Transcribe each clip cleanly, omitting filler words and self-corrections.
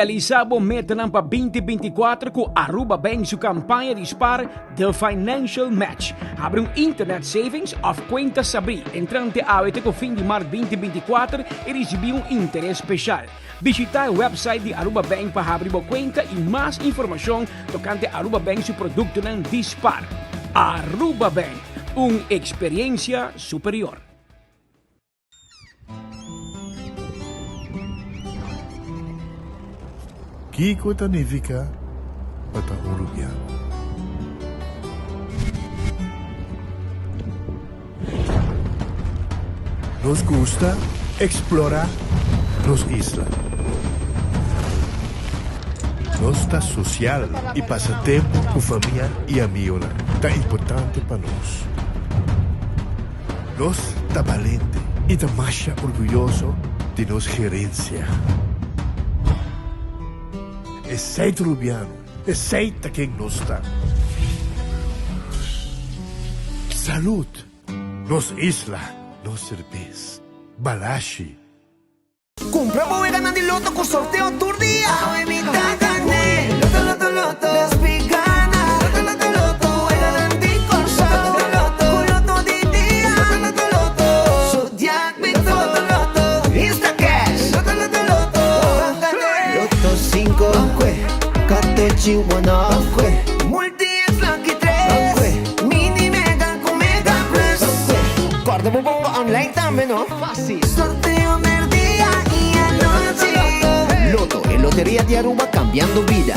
Realisa bo metanan pa 2024 cu Aruba Bank su campaña di spar The Financial Match. Habri un internet savings of cuenta sabri entrante awe te cu fin di maart 2024 y ricibi un interes special. Bishita e website di Aruba Bank pa habri bo cuenta y mas informacion tocante Aruba Bank su productonan di spar. Aruba Bank, un experiencia superior. Kiko ta nifiká pa ta un rubiano? Nos gusta eksplorá nos isla. Nos ta sosial i pasa tempu ku famia i amionan ta importante pa nos. Nos ta balente i ta masha orguyoso di nos gerensia. Esei ta Rubiano, esei ta ken nos ta. Salud! Nos isla, nos serbes. Balashi. Cumpra bo weganan di loto cu sorteo tur dia. Awe mi ta gane. Loto loto loto. Nos pi gana. Loto loto loto. Weganan di Corsou. Loto loto. Cu loto di dia. Loto loto loto. Zodiac Bito. Loto loto. Instacash. Loto loto loto. Ban gane. Loto cinco. Ban cue. Catochi one off. Ban cue. Multi X lucky tres. Ban cue. Mini mega cu mega plus. Ban cue. Corda bo bongo online tambe no. Fácil. Sorteo merdia y anochi. Lotto, e loteria di Aruba cambiando bida.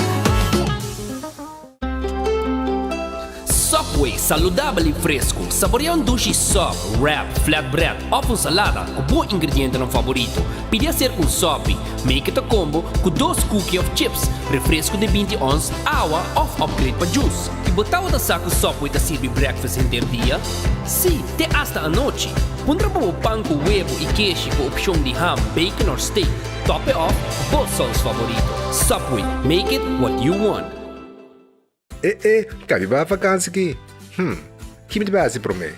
Subway, saludabel y fresco. Saborea un dushi sub, wrap, flatbread of un salada cu bo ingredientenan favorito. Pidi acerca un sopi. Make it a combo cu dos cookie of chips, refresco di binti ons, awa of upgrade pa juice. Y bo tabata sa cu Subway ta sirbi breakfast henter dia? Sí, te hasta anochi. Puntra pa bo pan cu webo y keshi cu opcion di ham, bacon or steak. Top it off cu bo saus favorito. Subway, make it what you want. E e, kabi ba vakansi ki? Hm, ki mi ta bai hasi promé?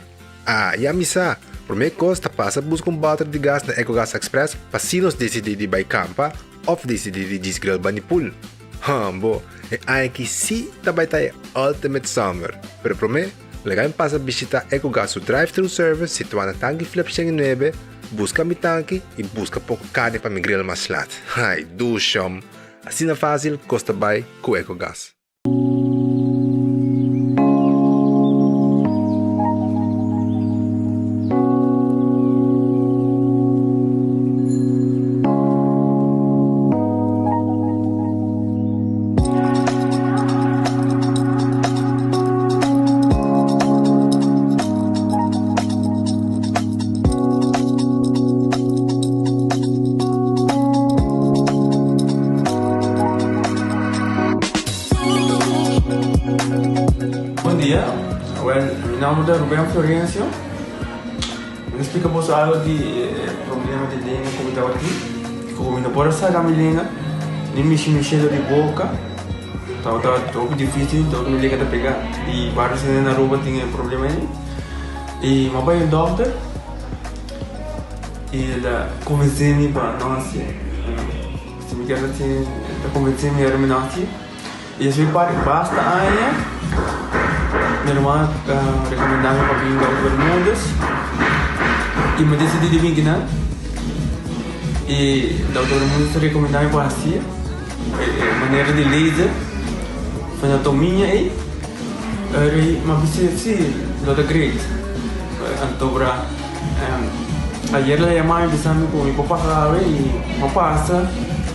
Ah, ya mi sa! Promé kos ta pasa buska un bòter di gas na Ecogas Express pa si nos disidí di bai kampa òf disidí di djis grill bani pool. Hambo, e aña aki sí ta bai ta e ultimate summer! Pero promé, laga mi pasa bishitá Ecogas su drive-thru service situá na Tanki Flip 109, buska mi tanki i buska poko karni pa mi grill mas lat. Ai, dushom! Asina fásil kos ta bai ku Ecogas. Bon dia, well mi nomber ta Ruben Florencio. Mi ta splika boso algo di e problema di lenga ku mi tabatin. Ku mi no por a saka mi lenga ni mishi mi shelo di boka. Tabata hopi dificil, tabata mi lenga ta pega. I varios hende na Aruba tin e problema ei. I mi a bai un dokter i el a konvensé mi pa no hasié. Si mi kier hasié, el ta konvensé mi ora mi no hasié. I despues di basta aña, mi hermano a rekomendá mi pa bin Dokter Bermudez i mi a disidí di bin kinan. I Dokter Bermudez a rekomendá mi pa hasié e manera di laser, frenotomia ei. Eri mi a bisa si, lo ta great. Anto bra ayer el a yama mi bisa mi ku mi por pasa awe i mi a pasa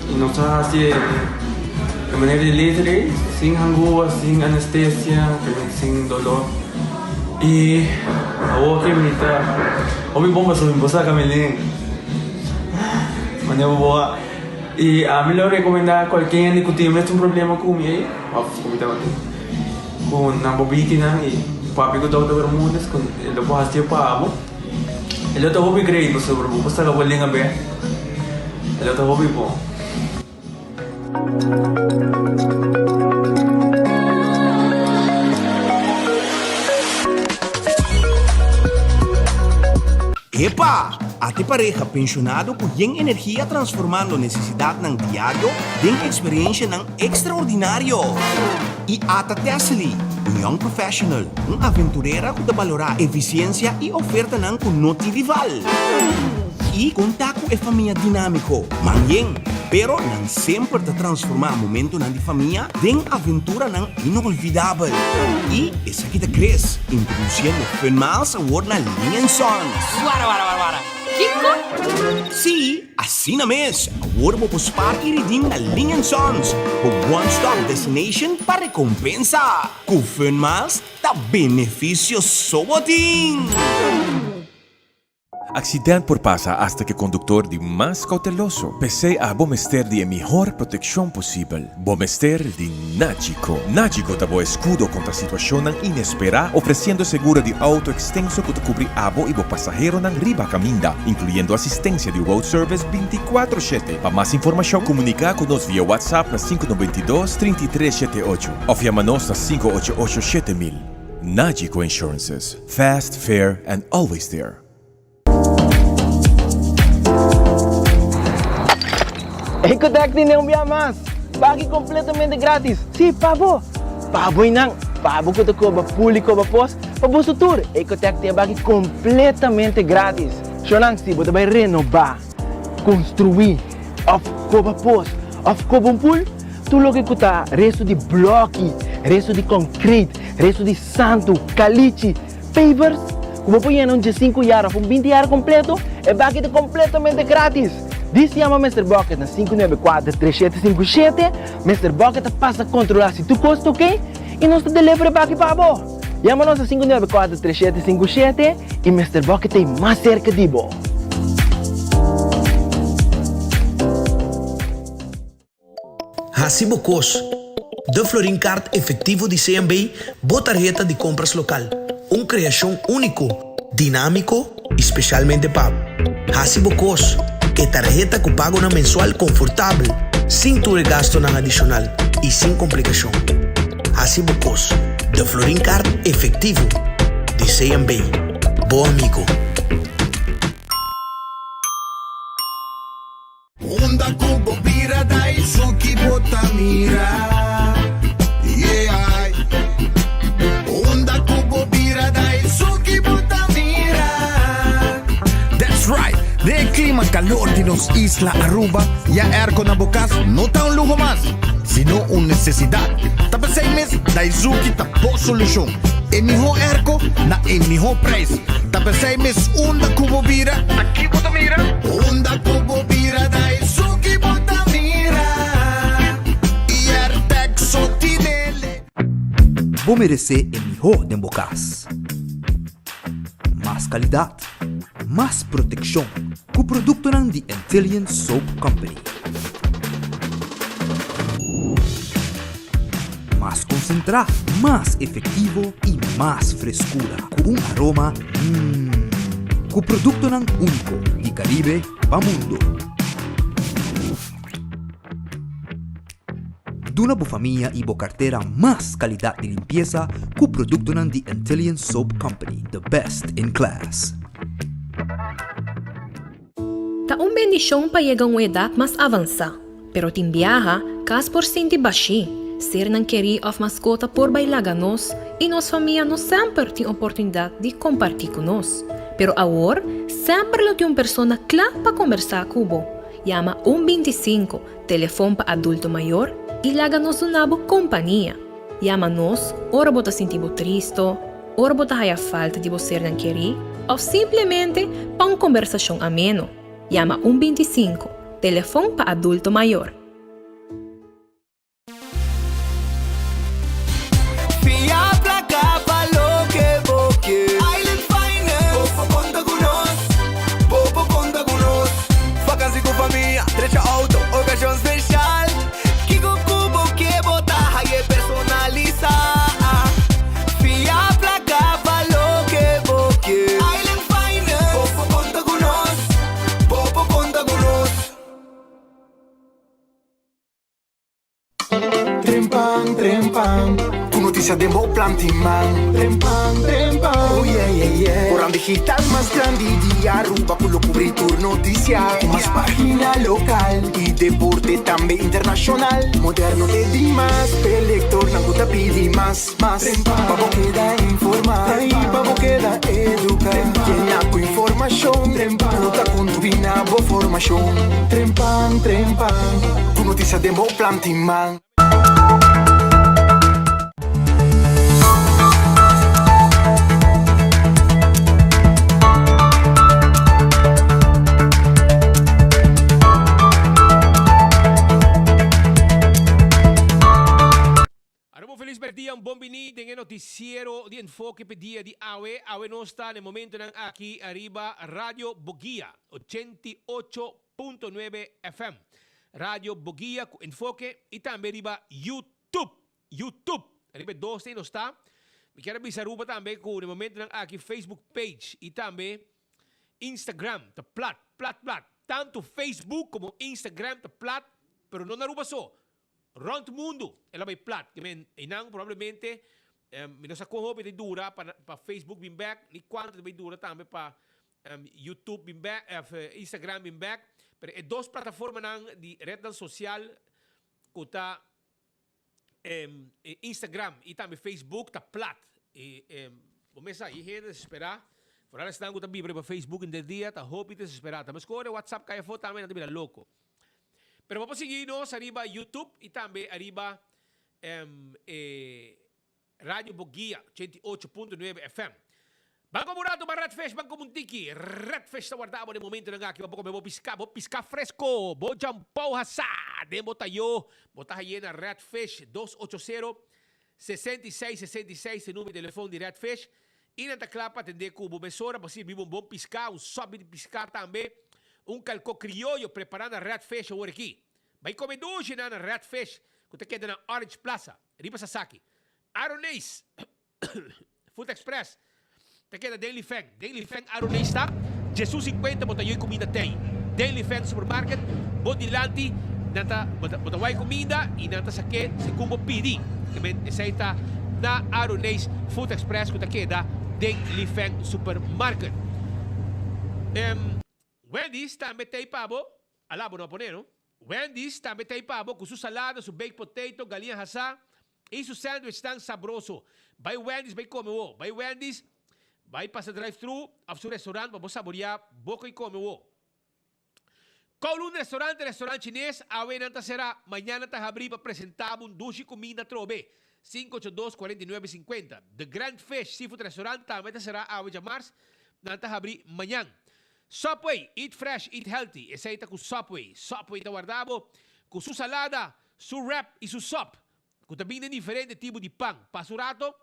i nos a hasi e manera di laser ei sin hangua, sin anestesia, sin dolor. I awor ke mi ta hopi bon pasobra mi por saka mi lenga. Manera bo a i ami lo rekomendá kualke hende ku tin mes un problema ku mi ei òf ku mi tabatin. Ku nan bo bitinan i papia ku Dòkter Bermudez ku e lo por hasié pa bo. E lo ta hopi great pasobra bo por saka bo lenga bek. E lo ta hopi bon. Epa! Ate pareha penshonado ku yen energia transformando nesesidatnan diario den eksperenshanan ekstraordinario. I ata Tessely, un young professional, un aventurera ku ta balorá efisiensia i ofertanan ku no tin rival. I konta ku e famia dinámiko, man yen, pero nan semper ta transformá momentonan di famia den aventuranan inolvidabel. I esaki ta Chris, introdusiendo Fun Miles awor na Ling and Sons. Wara wara wara wara. Kiko? Sí, asina mes! Awor bo por spaar i redeem na Ling and Sons, bo one stop destination pa rekompensa. Ku Fun Miles ta benefisio so bo tin! Accident por pasa hasta cu e conductor di mas cauteloso. P'esey abo mester di e mihor proteccion posibel. Bo mester di Nagico. Nagico ta bo escudo contra situacionnan inespera, ofreciendo seguro di auto extenso cu ta cubri abo y bo pasaheronan riba caminda, incluyendo asistencia di road service binticuatro shete. Pa mas informacion, comunica cu nos via WhatsApp na sinku 92, 33 shete ocho of yama nos na sinku ocho ocho 7000. Nagico Insurances. Fast, fair and always there. Ecotec tene un bia mas! Baki completamente gratis! Si, pa bo! Pa bo y nan! Pa bo cu ta coba pool y coba pos, pa boso tur! Ecotec tin e baki completamente gratis! Shownan, si bo ta bay renoba, construi, of coba pos, of coba un pool, tur loke cu ta resto di bloki, resto di concrete, resto di Santu, kalichi, pavers, ku bo por yena un diesinku yar òf un binti yar kompleto, e baki ta kompletamente gratis! Dis yama Mister Bucket na 594 3757, Mister Bucket ta pasa kontrolá si tur kos ta oke i nos ta deliver e baki pa bo! Yama nos na 594 3757 i Mister Bucket ta ei mas serka di bo! Hasi bo kos. De Florin Card Efectivo di CMB, bo tarheta di compras local. Un creacion unico, dinamico y specialmente pa bo. Hasi bo kos. E tarheta cu pagonan mensual confortabel, sin tur e gastonan adicional y sin complicacion. Hasi bo kos. De Florin Card Efectivo di CMB. Bo amigo. Unda ku bo bira Daisuki bo ta mira Yeah Unda ku bo bira Daisuki bo ta mira That's right! Den e klima kalor di nos isla Aruba, ya airco na bo kas no ta un luho mas, sino un nesesidat. Ta p'esei mes Daizuki ta bo solushon. E mihó airco na e mihó prijs. Ta p'esei mes unda ku bo bira, ta ki bo ta mira? Unda ku bo bira Daisuki bo ta mira I Airtec so tinele. Bo meresé e mihó den bo kas. Mas kalidat, mas protekshon ku produktonan di Antillian Soap Company. Mas konsentrá, mas efektivo i mas freskura ku un aroma mmm. Ku produktonan úniko di Karibe pa mundu. Duna bo famia i bo kartera mas kalidat di limpiesa ku produktonan di Antillian Soap Company, the best in class. Ta un bendishon pa yega un edat mas avansá, pero tin biaha, kas por sinti bashí, sernan kerí òf maskota por bai laga nos i nos famia no semper tin oportunidat di kompartí ku nos. Pero awor, semper lo tin un persona kla pa kombersá ku bo. Yama un 25, telefon pa adulto mayor, i laga nos duna bo kompania. Yama nos ora bo ta sinti bo tristo, ora bo ta haya falta di bo sernan kerí òf simplemente pa un kombersashon ameno. Yama un 25, telefon pa adulto mayor. Fia plaka pa loke bo ke. Island Finance. Bo por konta ku nos. Bo por konta ku nos. Vakansi ku famia, drecha outo, okashon speshal. Kiko ku bo ke bo ta haye personalisá. Fia plaka pa loke bo ke. Island Finance. Bo por konta ku nos. Bo por konta ku nos. Trempan, trempan. Ku no tin. notisia den bo planti man. Trempan, trempan, oh yeah, yeah, yeah. Koran digital mas grandi di Aruba ku lo kubri tur notisia. Ku mas pagina lokal i deporte tambe internashonal. Moderno te dimas, p'e lektornan ku ta pidi mas, mas. Pa bo keda informá i pa bo keda eduká. Yena ku informashon ku ta kontribuí na bo formashon. Trempan, trempan, ku notisia den bo planti man. Aruba un felis berdia, un bon bini den e noticiero di Enfoke p'e dia di awe. Awe nos ta n'e momentonan aki ariba Radio Boguia, 88.9 FM. Radio Boguia ku Enfoke i tambe riba YouTube. YouTube! Riba e dos ei nos ta. Mi kier a bisa Aruba tambe ku n'e momentonan aki Facebook page i tambe Instagram ta plat, plat, plat. Tantu Facebook komo Instagram ta plat, pero no na Aruba so. Rond mundu el a bai plat. Ke men einan probablemente mi no sa kon hopi ta dura pa pa Facebook bin bek ni kuantu ta bai dura tambe pa YouTube bin bek of Instagram bin bek. Pero e dos plataformanan di rednan sosial ku ta Instagram i tambe Facebook ta plat. I bo mes sa i hende desesperá. Foral esnan ku ta biba riba Facebook henter dia ta hopi desesperá. Ta meskor e WhatsApp kai afó tambe nan ta bira loko. Pero bo por sigui nos ariba YouTube y tambe ariba e Radio Boguia 88.9 FM. Ban como un rato ba Redfish, ban como un tiki. Redfish ta warda bo den momentonan aki pa bo come bo pisca, bo pisca fresco, bo jampou hasa den bo tayo. Bo ta haye na Redfish 280 66 66 e numero di telefon di Redfish. I nan ta kla pa atendé ku bo mesora pa sirbi bo un bon piská, un sòpi di piská tambe, un kalkó krioyo prepará na Red Fish awor aki. Bai kome dushi nan na Red Fish ku ta keda na Orange Plaza, riba Sasaki. Aroneis Food Express ta keda den Lifeng. Den Lifeng Aroneis ta Jesus 50 bo ta yoy kuminda tei. Den Lifeng Supermarket bo dilanti nan ta bo ta wai kuminda i nan ta sak'é segun bo pidi. Esei ta na Aroneis Food Express ku ta keda den Lifeng Supermarket. Wendy's tambe t'ei pa bo. Alá bo no a pone no. Wendy's tambe t'ei pa bo ku su salada, su baked potato, galiña hasá i su sandwichnan sabroso. Bai Wendy's bai kome wo. Bai Wendy's bai pasa drive thru òf su restaurant pa bo saboriá boko i kome wo. Kowloon Restaurant, restaurant chines, awe nan ta será, mañana ta habrí pa presentá bo un dushi kuminda atrobe. 582 49 50. The Grand Fish Seafood Restaurant tambe ta será awe djamars, nan ta habrí mañan. Subway, eat fresh, eat healthy, esei ta ku Subway. Subway ta warda bo ku su salada, su wrap i su sop. Ku ta bin den diferente tipo di pan. Pasa un rato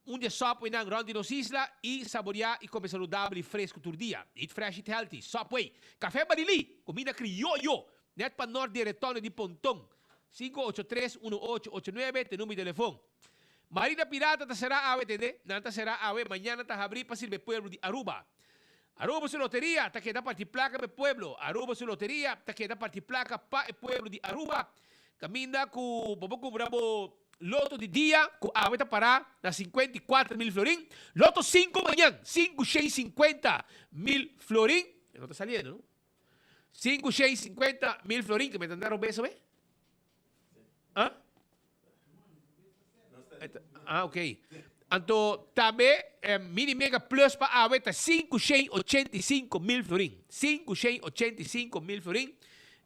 un di e Subwaynan rond di nos isla i saboriá i kome saludabel i fresku tur dia. Eat fresh, eat healthy. Subway. Café Barilí, kumida krioyo, nèt pa nort di e retonde di Ponton. 583 1889 ta e number di telefon. Marina Pirata ta será awe, tende? Nan ta será awe, mañana ta habrí pa sirbi e pueblo di Aruba. Aruba su loteria ta keda parti placa pa e pueblo. Aruba su loteria ta keda parti placa pa e pueblo di Aruba. Caminda cu bo por cumpra bo loto di dia cu awe ta para na 54 mil florin. Loto 5 mañan, 5 650 mil florin. E no ta saliendo, no? 5 650 mil florin. Ke me ta anda robes awe? Ah? Ah, ok. Anto tambe eh, Mini Mega Plus pa awe ta 585 mil florin. 585 mil florin.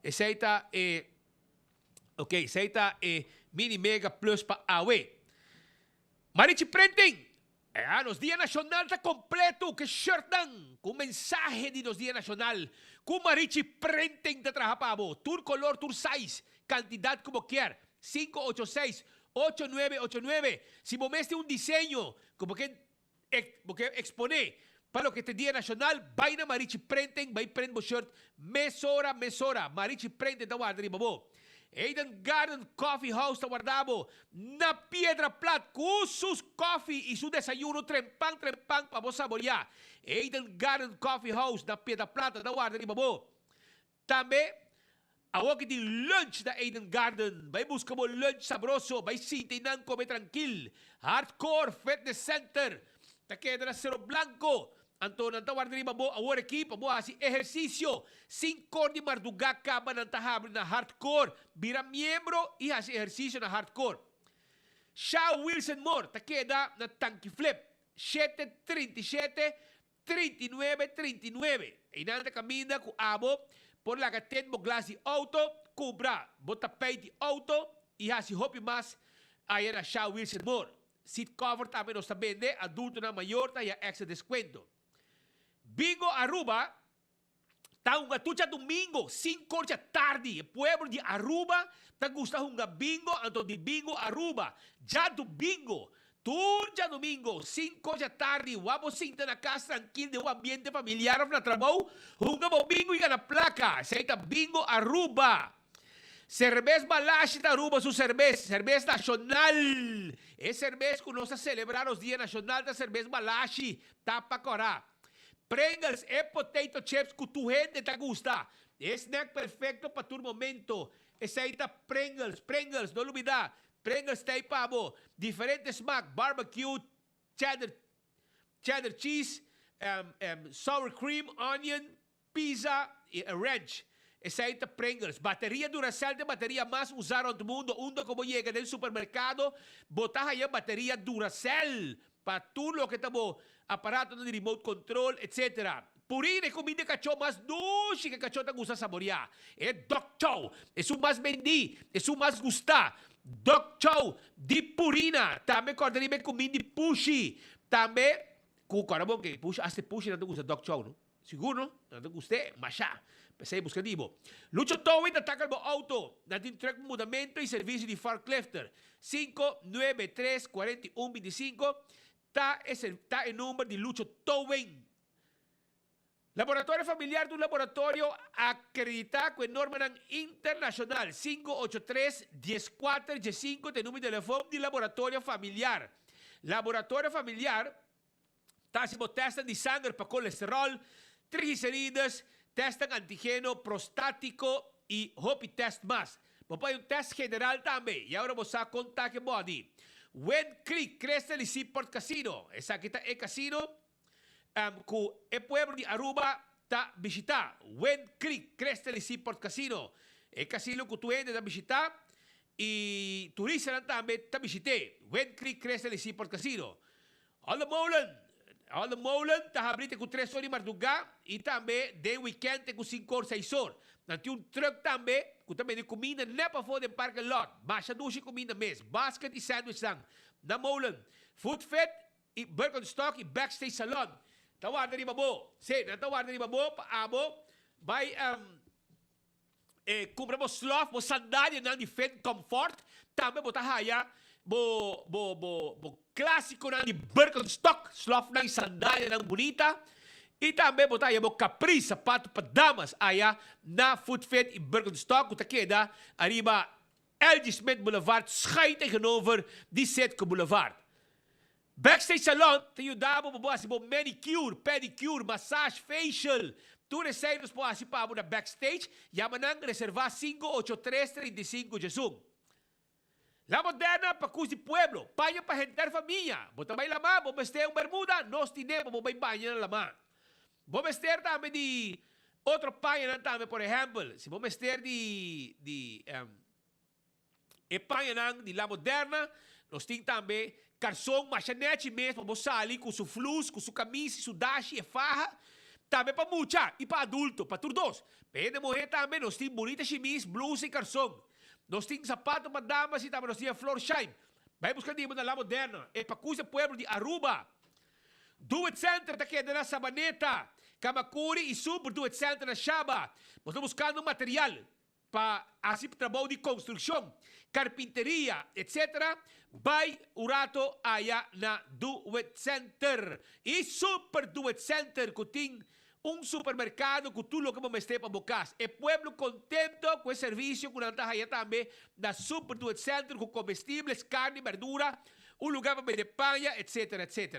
Esei ta e Ok, esei ta e Mini Mega Plus pa awe. Marichi Printing! Ah, nos Dia Nacional ta completo cu e shirtnan cu mensahe di nos Dia Nacional cu Marichi Printing ta traha pa bo. Tur color, tur size, cantidad cu bo kier. 586 8989. Si bo mester un diseño cu bo ke bo ke expone pa loke ta e Dia Nacional, bay na Marichi Printing, bay print bo shirt mesora, mesora. Marichi Printing ta warda riba bo. Eden Garden Coffee House ta warda bo na Piedra Plat cu sus koffie y su desayuno trempan trempan pa bo saboria. Eden Garden Coffee House na Piedra Plat ta warda riba bo. Tambe. Awor ki tin lunch na Eden Garden, bai buska bo lunch sabroso, bai sinta einan kome trankil. Hardcore Fitness Center ta keda na Cerro Blanco, anto nan ta warda riba bo awor aki pa bo hasi ehersisio. Sinkor di mardugá kaba nan ta habri na Hardcore, bira miembro i hasi ehersisio na Hardcore. Sha Wilson Moore ta keda na Tanki Flip, 737 39, 39. Einan ta kaminda ku abo por laga ten bo glas di outo, kumpra bo tapijt di outo i hasi hopi mas aya na Sha Wilson Moore. Seat cover tambe nos ta bende, adultonan mayor ta haya extra deskuento. Bingo Aruba ta hunga tur djadumingo sinku or dja tardi. E pueblo di Aruba ta gusta hunga bingo, anto di Bingo Aruba djadumingo, tur djadumingo sinku or dja tardi wak bo sinta na kas trankil den un ambiente familiar of na trabou, hunga bo bingo y gana plaka. Esei ta Bingo Aruba. Serbes Balashi ta Aruba su serbes, serbes nashonal. E serbes ku nos ta selebrá nos dia nashonal ta serbes Balashi, tapa kòrá. Pringles, e potato chips ku tur hende ta gusta. E snack perfecto pa tur momento. Esei ta Pringles, Pringles, no lubida, Pringles ta ei pa bo. Diferente smak, barbecue, cheddar, cheddar cheese, sour cream, onion, pizza i ranch. Esei ta Pringles. Bateria Duracell ta e bateria mas usá rònt mundu. Unda ku bo yega den supermerkado, bo ta haña bateria Duracell pa tur loke ta bo aparatonan di remote control, etc. Purina e kuminda kachó mas dushi ku e kachó ta gusta saboriá. E dog chow, esun mas bendí, esun mas gustá. Dog chow di Purina. Tambe kòrda riba e kuminda di pushi. Tambe, ku kòrda bon ke pushi, asta e pushinan ta gusta dog chow, no? Sigur no, nan ta gust'é masha. P'esei buska di bo. Lucho Towing ta takel bo auto. Nan tin truck mudamento y servicio di forklifter. Cinco, nuebe, tres, 41, 25 ta e ta e number di Lucho Towing. Laboratorio Familiar ta un laboratorio acredita cu e normanan internacional. Cinco, ocho, tres, diescuater, diescinco ta e number di telefon di Laboratorio Familiar. Laboratorio Familiar. Ta hasi bo tèstnan di sanger pa kolesteròl, triglicerides, tèstnan antigeno prostátiko i hopi tèst mas. Bo por hay un tèst general tambe i awor bo sa kon ta ke bòdi. Wind Creek Crystal i Seaport Casino, esaki ta e kasino ku e pueblo di Aruba ta bishitá. Wind Creek Crystal i Seaport Casino, e kasino ku tur hende ta bishitá i turistanan tambe ta bishit'é. Wind Creek Crystal i Seaport Casino. Olde Molen, Olde Molen ta habri te ku tres or di mardugá i tambe den wikènt te ku sinku or, seis or. Nan tin un trùk tambe ku ta bende kuminda nèt pafó den parking lot. Masha dushi kuminda mes, basket i sandwichnan. Na Molen, Food Fit i Birkenstock i Backstage Salon ta warda riba bo. Sí, nan ta warda riba bo pa abo bai. E kumpra bo slof, bo sandalianan di Fit Comfort, tambe bo ta haya bo bo bo bo klasikonan di Birkenstock, slofnan i sandalianan bunita, i tambe bo ta haya bo Capri, sapato pa damas, aya na Foot Fit i Birkenstock ku ta keda ariba LG Smith Boulevard schuin tegenover di Citgo Boulevard. Backstage Salon ta yuda bo pa bo hasi bo manicure, pedicure, massage, facial. Tur esei nos por hasi pa bo na Backstage. Yama nan reserva 583 35 djesun. La Moderna pa kus di pueblo, paña pa henter famia. Bo ta bai lama, bo mester un bermuda, nos tine pa bo bai baña na lama. Bo mester tambe di otro pañanan tambe, por ehempel, si bo mester di di E pañanan di La Moderna, nos tin tambe karson masha nechi mes pa bo sali ku su flus, ku su kamisa i su dashi e faha. Tambe pa mucha i pa adulto, pa tur dos. Pa hende muhé tambe nos tin bunita shimis, blusa i karson. Nos tin sapato pa damas i tambe nos tin e Florsheim. Bai buska di bo na La Moderna, e pakus e pueblo di Aruba. Do It Center ta keda na Sabaneta, Camacuri i Super Do It Center na Shaba. Bo ta buskando material Pa hasi trabou di konstrukshon, karpinteria, etc. Bai un rato aya na Do It Center. I Super Do It Center ku tin un supermerkado ku tur loke bo mester pa bo kas. E pueblo kontento ku e servisio ku nan ta haya tambe na Super Do It Center ku komestibles, karni, berdura, un luga pa bende paña, etc. Etc.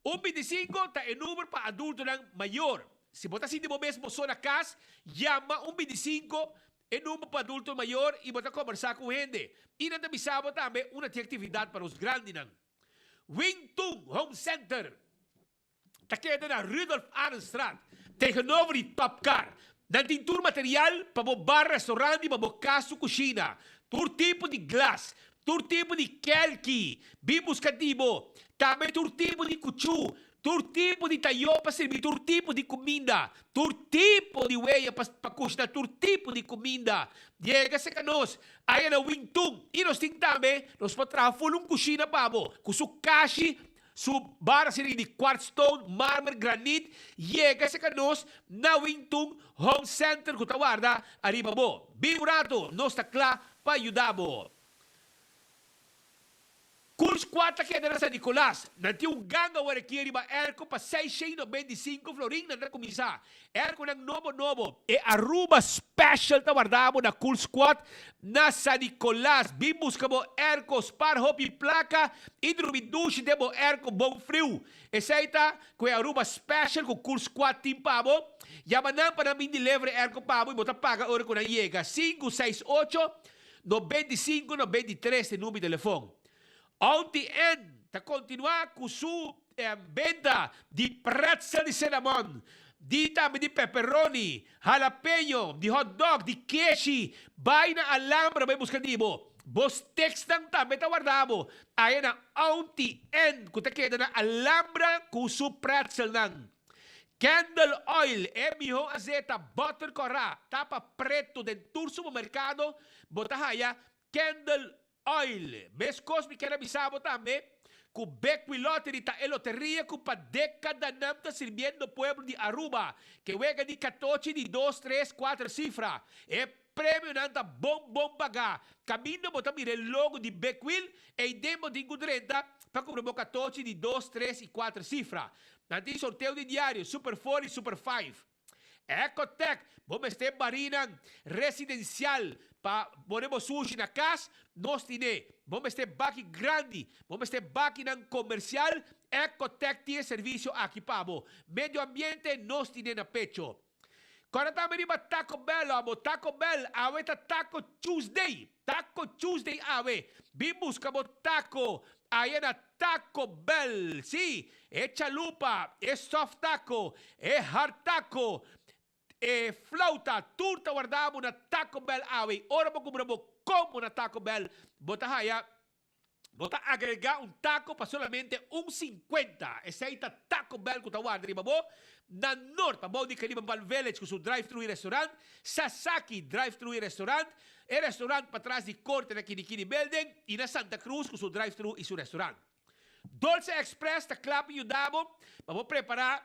Un bintisinko ta e number pa adultonan mayor. Si bo ta sinti bo mes bo so na kas, yama un bintisinko. E number pa adulto mayor y bo ta combersa cu hende. Y nan ta bisa bo tambe unda tin actividad pa nos grandinan. Wing Tung Home Center ta keda na Rudolf Arendstraat, tegenover di Top Car. Nan tin tur material pa bo bar, restaurant y pa bo cas su cushina. Tur tipo di glas, tur tipo di kelki, bin busca di bo. Tambe tur tipo di cuchu, Tur tipo di tayó pa sirbi tur tipo di kuminda, tur tipo di weya pa pa kushna tur tipo di kuminda. Yega serka nos, aya na Wing Tun, i nos tin tambe, nos por traha ful un kushina pa bo, ku su kashi, su bara sirbi di quartz stone, marmer, granit. Yega serka nos na Wing Tun Home Center ku ta warda ariba bo. Bin un rato, nos ta kla pa yuda bo. Kurs kua ta keda na San Nicolas. Nan tin un ganga awor aki riba airco pa 695 florin nan ta cuminsa. Airconan nobo nobo. E Aruba Special ta warda bo na Cool Squad na San Nicolas. Bin busca bo airco, spaar hopi placa y drumi dushi den bo airco bon friu. Esey ta cu e Aruba Special cu Cool Squad tin pa bo. Yama nan pa nan bin deliver e airco pa bo y bo ta paga ora cu nan yega. 568 95 93 e number di telefon. OTN ta continua cu su benta di pretzel di cinnamon, di tambe di pepperoni, jalapeño, di hot dog, di keshi. Bay na Alhambra bay busca di bo. Bo steksnan tambe ta warda bo aya na OTN cu ta keda na Alhambra cu su pretzelnan. Candle oil, e miho azeta, butter kòrá, tapa preto den tur supermerkado bo ta haya candle oil. Meskos mi kier a bisa bo tambe ku Bekwin Lottery ta e loteria ku pa dekadanan ta sirbiendo pueblo di Aruba ke wega di katochi di dos, tres, kuater sifra. E premionan ta bon bon pagá. Kaminda bo ta mira e logo di Bekwin, eiden bo tin ku drenta pa kumpra bo katochi di dos, tres i kuater sifra. Nan tin sorteo di diario, Super Four i Super Five. Ecotec, bo mester barinan residencial pa pone bo sushi na cas? Nos tine. Bo mester baki grandi, bo mester bakinan comercial? Ecotec tin e servicio aki pa bo. Medio ambiente nos tine na pecho. Kòrda tambe riba Taco Bell amo Taco Bell awe ta Taco Tuesday Taco Tuesday awe bin buska bo taco aya na Taco Bell si e chalupa e soft taco e hard taco e flauta tur ta warda bo na Taco Bell awe ora bo kumpra bo combo na Taco Bell bo ta haya Bo ta agregá un taco pa solamente un sinkuenta. Esei ta Taco Bell ku ta warda riba bo na Noord, pabou di Caribbean Palm Village ku su drive-thru i restaurant, Sasaki Drive-thru i Restaurant, e restaurant patras di Korte na Kinikini Building, i na Santa Cruz ku su drive-thru i su restaurant. Dolce Express ta kla pa yuda bo pa bo prepará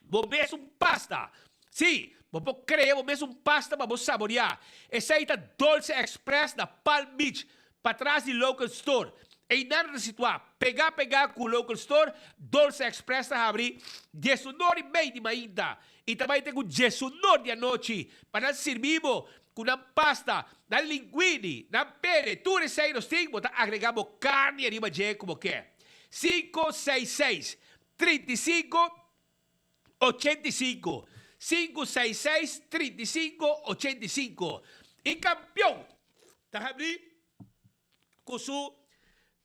Bo mes un pasta. Sí, bo por crea bo mes un pasta pa bo saborea. Esey ta Dolce Express na Palm Beach, patras di Local Store. Eynan ta situa pega pega cu Local Store. Dolce Express ta habri diesunor y mei di mainta y ta bay te cu diesunor di anochi pa nan sirbi bo cu nan pasta, nan linguini, nan pene, tur esey nos tin. Bo ta agrega bo carni ariba dje cu bo ke. Cinco, seis, seis. 35, 85, 5, 6, 6, 35, 85. E kampion ta habrí ku su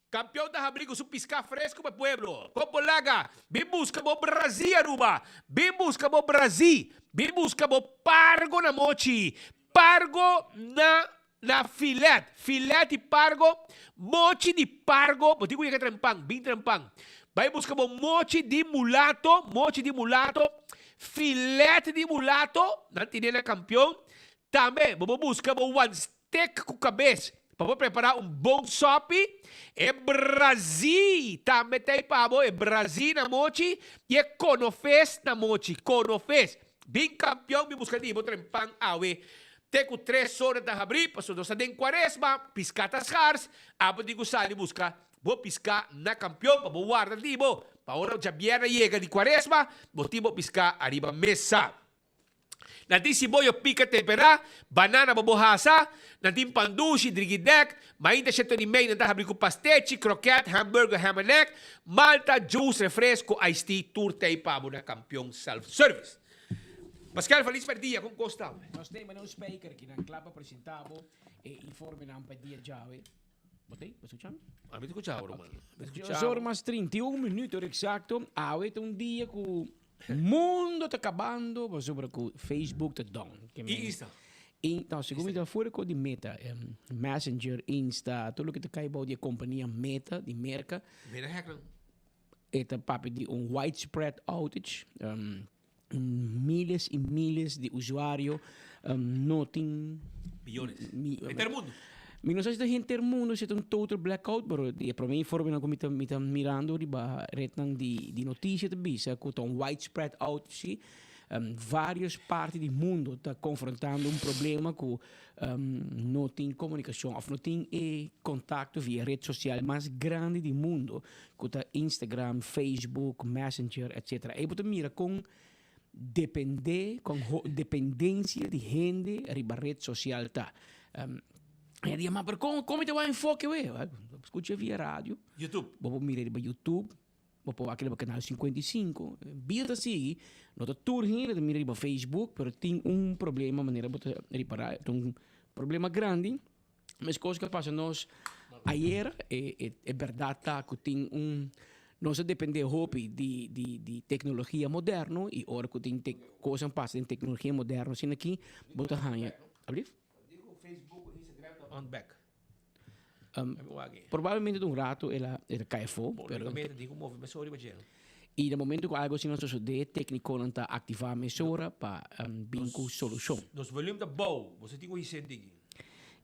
Kampion ta habrí ku su piská fresku pa e pueblo. Kon bo laga? Bin buska bo Brazí, Aruba! Bin buska bo Brazí! Bin buska bo pargo na mochi! Pargo na Na filet, filet di pargo, mochi di pargo, bo tin ku yega trempan, bin trempan. Bai buska bo mochi di mulato, mochi di mulato, filet di mulato, nan tine na kampion. Tambe bo por buska bo wan stek ku kabes pa bo prepara un bon sopi. E brazí tambe ta ei pa bo, e brazí na mochi i e konofes na mochi, konofes. Bin kampion, bin buska di bo trempan awe. Te ku tres ora ta habrí, pasobra nos ta den kuaresma, piská ta skars, abo tin ku sali buska bo piská na kampion pa bo warda di bo, pa ora djabièrnè yega di kuaresma, bo tin bo piská ariba mesa. Nan tin siboyo pika temperá, banana pa bo hasa, nan tin pan dushi, drigidèk, mainta sheton i mei nan ta habrí ku pastechi, krokèt, hamburger, ham and egg, malta, juice, refresko, iced tea, tur ta ei pa bo na Kampion Self Service. Pascal, felis pa dia, kon kos ta? Nos tin un speaker ki nan kla pa presenta bo e informenan pa dia djawe. Bo ta ei? Bo skucha mi? A mi ta skucha bo, ruman. Mi ta skucha Dies or mas 31 minuut ora eksakto. Awe ta un dia ku mundo ta kabando pasobra ku Facebook ta down. I Insta? I, no, segun mi ta fuera ku di Meta. Messenger, Insta, tur loke ta kai bou di e kompania Meta di Merka. Meta hack nan. E ta papia di un widespread outage. Miles y miles di usuario no tin. Millones. Henter mundo. Mi no sa si ta henter mundo, si ta un total blackout, pero di e prome informenan ku mi ta mi ta mirando riba retnan di di notisia ta bisa ku ta un widespread outage si. Varios parti di mundo ta konfrontando un problema ku no tin komunikashon òf no tin e kontakto via ret sosial mas grandi di mundo ku ta Instagram, Facebook, Messenger etcetera. Ei bo ta mira kon depende, kon dependensia di hende riba ret sosial ta. E dia ma pero kon kon mi ta wak enfoke we? Skucha via radio. YouTube. Bo por mira riba YouTube. Bo por wak riba Canal 55. Bida ta sigui. No ta tur hende ta mira riba Facebook, pero tin un problema manera bo ta ripará. Ta un problema grandi. Meskos ku a pasa nos ayer, e e e bèrdat ta ku tin un, nos a dependé hopi di di di teknologia moderno i ora ku tin te kosnan pasa den teknologia moderno asina aki bo ta haña, alblief? On back. Probablemente un rato el a el a kai afó, pero i na momento ku algo asina sosodé teknikonan ta aktivá mesora pa bin ku solushon. Nos volume ta bou, bo sa tin ku hise digi.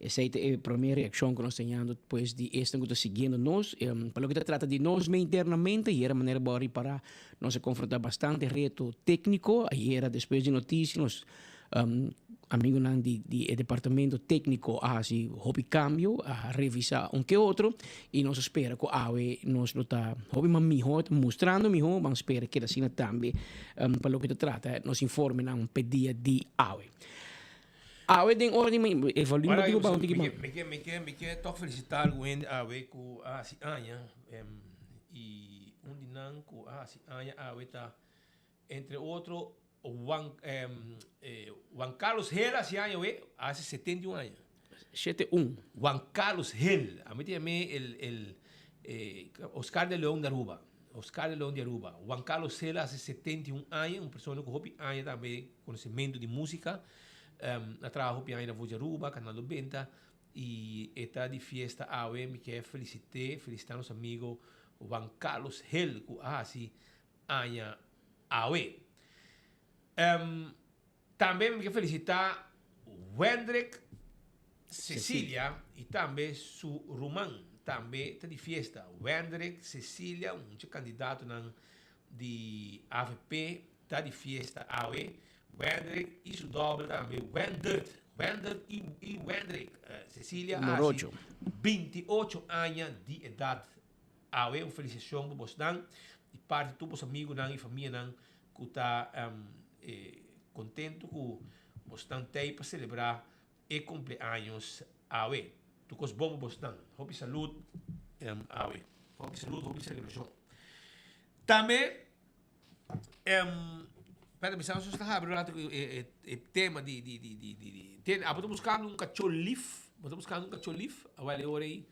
Esei ta e promé reakshon ku nos ta hañando pues di esnan ku ta siguiendo nos. Pa loke ta trata di nos mes internamente, ayera manera bo a ripará nos a konfrontá bastante reto tékniko. Ayera despues di notisia nos Amigunan di di e departamento tékniko a hasi hopi kambio, a revisá un ke otro i nos a spera ku awe nos lo ta hopi mas mihó, ta mustrando mihó, ban spera keda asina tambe pa loke ta trata nos informenan p'e dia di awe. Awe den ora di e volume bo tin ku baha un tiki mas. Mi ke mi ke mi ke tòg felisitá algun hende awe ku a hasi aña i un di nan ku a hasi aña awe ta entre otro Juan, Juan Carlos Gel haci aña we, haci 71 aña. Shete un. Juan Carlos Gel, a mi ta yam'é el, el, eh, Oscar de Leon de Aruba. Oscar de Leon de Aruba. Juan Carlos Gel haci 71 aña, un persona cu hopi aña tambe conocimento di musica. Um, a traha hopi aña na Voz de Aruba, Canal 90, y e ta di fiesta awe. Mi ke felicit'é, felicita nos amigo Juan Carlos Gel cu a haci aña awe. Em, tambe mi ke felisitá Wendrick Cecilia i tambe su ruman tambe ta di fiesta. Wendrick Cecilia, un dje kandidatonan di avp ta di fiesta awe. Wendrick i su dòbel tambe Wendert, Wendert i i Wendrick Cecilia a hasi 28 aña di edat Awe un felisashon pa bosnan di parti tur bos amigunan i famianan ku ta kontentu ku bosnan t'ei pa selebrá e kumpleaños awe. Tur kos bon pa bosnan. Hopi salud awe. Hopi salud, hopi selebrashon. Tambe Pera mi sa nos ta habri un rato e tema di di di di di di abo ta buskando un kachó lif bo ta buskando un kachó lif awel e ora ei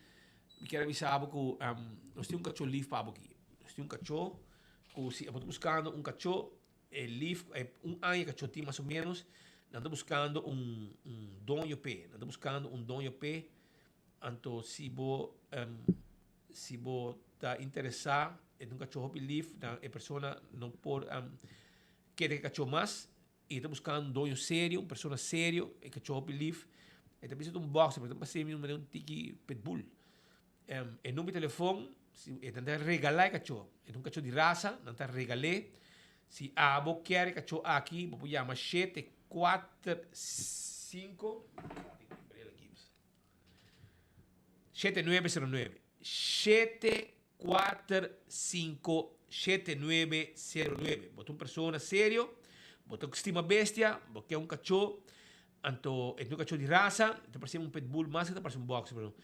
mi kier a bisa bo ku nos tin un kachó lif pa bo aki nos tin un kachó ku si abo ta buskando un kachó e lif un aña e kachó tin mas o menos nan ta buskando un un doño p'e nan ta buskando un doño p'e anto si bo Si bo ta interesá e ta un kachó hopi lif, dan e persona no por kere e kachó mas i e ta buskando un doño serio, un persona serio, e kachó hopi lif. E ta bisa ta un boxer, pero ta pas'é mi manera un tiki pitbull. E number di telefon, si e nan ta regalá e kachó, e ta un kachó di rasa, nan ta regal'é. Si abo kier e kachó aki, bo por yama shete kuater sinku. 7909 745 7909 Bo ta un persona serio, bo ta stima bestia, bo ke un kachó, anto e ta un kachó di rasa, e ta parse un pitbull mas ke ta parse un boxer pero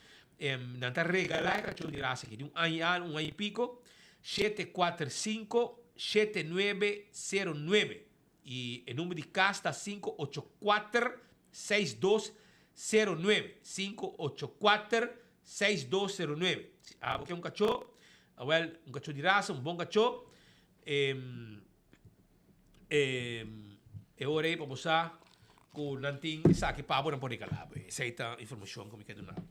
nan ta regalá e kachó di rasa aki di un aña i algu, un aña i piko, 745 7909. I e number di kas ta 584 6209. 584 6209. Si abo ke un kachó, awel un kachó di rasa, un bon kachó, e e ora ei pa bo sa ku nan tin esaki pa bo nan por regalá bo. Esei ta informashon ku mi ke duna bo.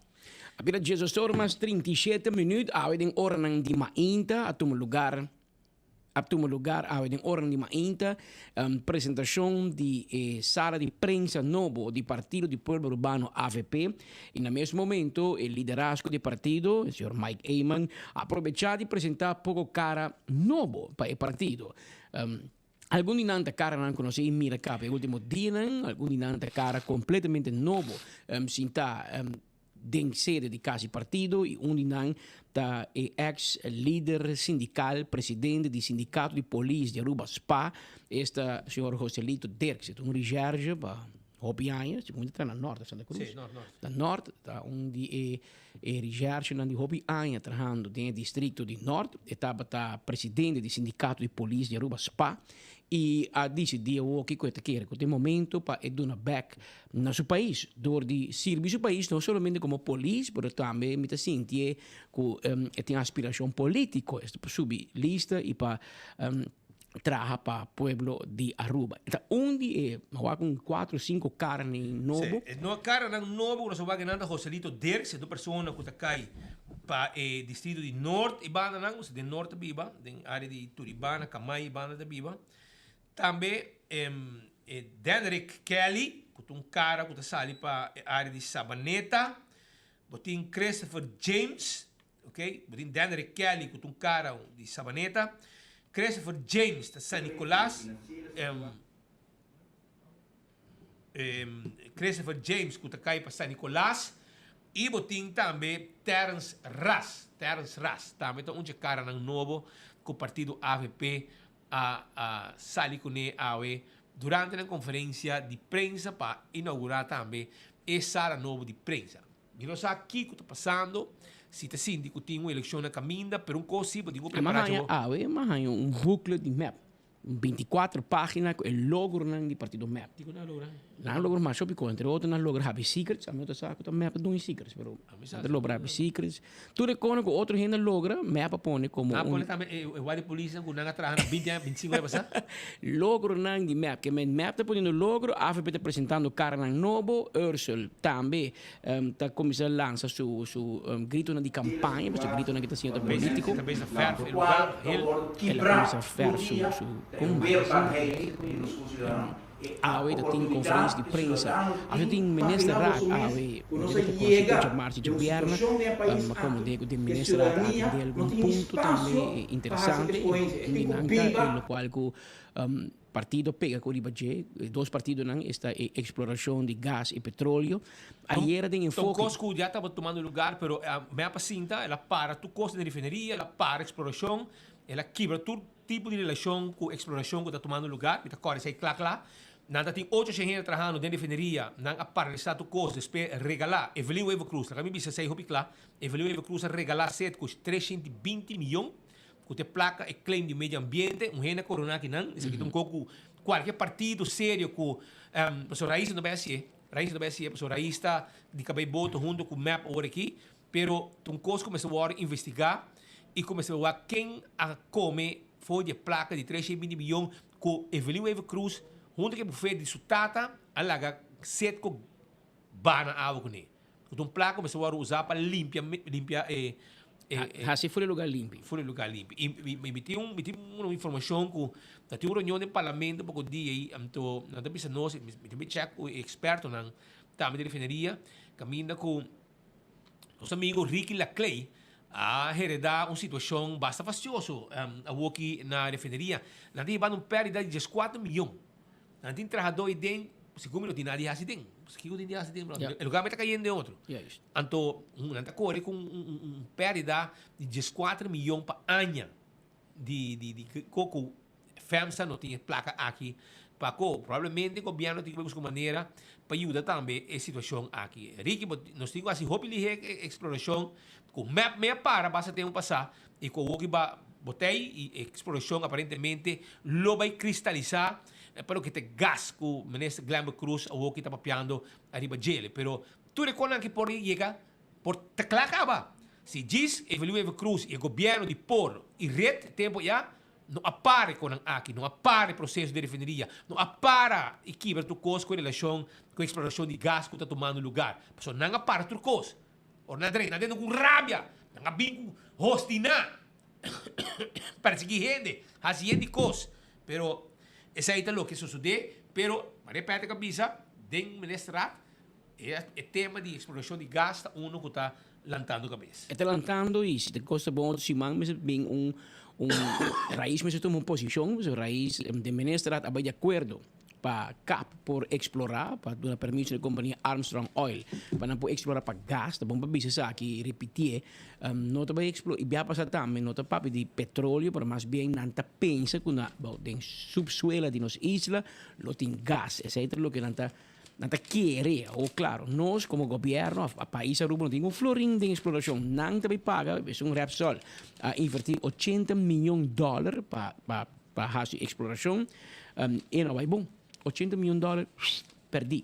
A bira diesdos ora mas 37 minuut, awe den oranan di mainta a tuma lugar A tuma lugar awe den oran di mainta presentacion di e sala di prensa nobo di Partido di Pueblo Urbano avp y na mes momento e liderazgo di e partido, e señor Mike Eman, a aprobecha di presenta poco cara nobo pa e partido. Algun di nan ta caranan cu nos a mira caba e ultimo dianan, algun di nan ta cara completamente nobo sinta den sede di casi partido y un di nan ta e ex lider sindical, presidente di sindicato di polis di Aruba, spa, esta señor Joselito Dirks. E ta un recherche pa hopi aña, segun ta na Noord of Santa Cruz. Sí, Noord, Noord. Na Noord, ta un di e e recherchenan di hopi aña trahando den e districto di Noord. E tabata presidente di sindicato di polis di Aruba, spa, y a dicidi awoki cu e ta kere cu ta e momento pa e duna bek na su pais dor di sirbi su pais no solamente como polis pero tambe mi ta sinti cu e tin aspiracion politico esta pa subi lista y pa traha pa pueblo di Aruba. E ta un di e mi a wak un cuatro o cinco caranan nobo. Si, e no caranan nobo cu nos a wak nan ta Joselito Dirks, e ta un persona cu ta cay pa e distrito di Noord e bandanan, osea den Noord ta biba, den area di Turibana, Kamay e banda ta biba. Tambe e Denrick Kelly, ku ta un kara ku ta sali pa e área di Sabaneta. Bo tin Christopher James, ok, bo tin Denrick Kelly ku ta un kara di Sabaneta. Christopher James ta San Nicolas. Christopher James ku ta kai pa San Nicolas. I bo tin tambe Terrence Ras, Terrence Ras tambe ta un dje karanan nobo ku partido avp a sali kuné awe durante nan konferensia di prensa pa inougurá tambe e sala nobo di prensa. Mi no sa kiko ta pasando, si ta sinti ku tin un elekshon na kaminda, pero un kos si bo tin ku prepará dje bo. Awe mi a haña un booklet di mep, un binticuatro pagina ku e logronan di partido mep. Kiko nan a logra? Nan a logra masha hopi kos, entre otro nan a logra habi secrets, ami no ta sa ku ta mep ta duna secrets, pero nan ta logra habi secrets. Tur e kona ku otro hende a logra, mep a pone komo un. Nan a pone tambe e guardia di polisnan ku nan a traha na binti aña, bintisinko aña pasá. Logronan di mep. Ke men mep ta poniendo logro, avp ta presentando karanan nobo, Ursel tambe ta kuminsá lansa su su gritonan di kampaña, pasobra gritonan ke ta haciendo ta polítiko. Ta bisa fèrf e lugar hel. El a kuminsá fèrf su su kon Awe ta tin conferencia di prensa. Awe ta tin minister raad awe. Manera ta conoci cu djamarts y djabierna. Ma como de cu den minister raad a atende algun punto tambe interesante. Un di nan ta e locual cu partido pega cu riba dje. E dos partidonan esta e exploracion di gas y petroleo. Ayera den enfoke. Ta un cos cu ya tabata tumando lugar pero mep a sinta, el a para tur cos den refineria, el a para exploracion, el a kibra tur. Tipo di relashon ku eksplorashon ku ta tumando lugá, mi ta kòrda esei kla kla. Nan ta tin ocho shen hende trahando den refineria, nan a paralisá tur kos, despues regalá. Evelyn Wever Croes, laga mi bisa esei hopi kla, Evelyn Wever Croes a regalá Setco 320 miyon ku ta e plaka, e claim di medio ambiente, un hende a koroná akinan, esaki ta un kos ku kualke partido serio ku, pasobra Raiz no ta bai hasié, Raiz no ta bai hasié pasobra Raiz ta di kabei boto hunto ku mep awor aki, Pero ta un kos ku mester wòrdu investigá i ku mester wak ken a kome for di e plaka di 320 miyon ku Evelyn Wever Croes huntu ku e bufet di su tata a laga Setco bana awa kuné. Ku ta un plaka ku mester wòrdu usá pa limpia limpia e e Hasi for e lugar limpi. For e lugar limpi. I mi tin un mi tin un informashon ku ta tin un reunion den parlamento poko dia ei anto nan ta bisa nos mi tin bai chèk ku e ekspertonan tambe di refineria kaminda ku Nos amigo Ricky Laclay a hereda un situacion basta fastioso awoki na refineria. Nan ta hibando un perdida di dieskuater miyon. Nan tin trahador ei den, segun mi no tin nada di hasi den. Kiko tin di hasi den? E lugar mi ta cayendo den otro. Anto nan ta core cu un perdida di dieskuater miyon pa aña. Di di di ko ku FEMSA no tin e plaka aki pa ko. Probablemente gobièrnu tin ku bai buska un manera pa yuda tambe e situashon aki. Ricky, bo nos tin ku hasi hopi lihé e eksplorashon ku mep mei a para basta tempu pasá i ku awoki ba botei i e eksplorashon aparentemente lo bai kristalisá. Pa loke ta e gas ku Minister Glenbert Croes awoki ta papiando ariba djele. Pero tur e konan aki por yega, por ta kla kaba. Si djis Evelyn Wever Croes i e gobièrnu di por i red tempu ya, no a para e konan aki, no a para e proseso di refineria, no a para i kibra tur kos ku relashon ku eksplorashon di gas ku ta tumando lugar. Pasobra nan a para tur kos. Ora nan a drenta, nan a drenta ku rabia, nan a bin ku hostiná, persiguí hende, hasi hende kos. Pero esei ta loke sosodé, pero Maria Patrick a bisa den Ministerraad e tema di eksplorashon di gas ta uno ku ta lantando kabes. E ta lantando i si ta kos ta bon otro siman mester bin un un rais mester tuma un posishon, rais den Ministerraad a bai di akuerdo. pa kap por eksplorá, pa duna permiso na e kompania Armstrong Oil pa nan por eksplorá pa gas. Ta bon pa bisa esaki i ripitié. No ta bai eksplorá, i bia pasá tambe no ta papia di petroleo, pero mas bien nan ta pensa ku na bou den supsuela di nos isla lo tin gas. Esei ta loke nan ta nan ta kere. Awor klaro, nos komo gobièrnu òf pais Aruba no tin un florin den eksplorashon. Nan ta bai paga, esun Repsol a invertí ochenta miyon dòler pa pa Pa hasi eksplorashon e no bai bon. Ochenta miyon dòler pèrdí.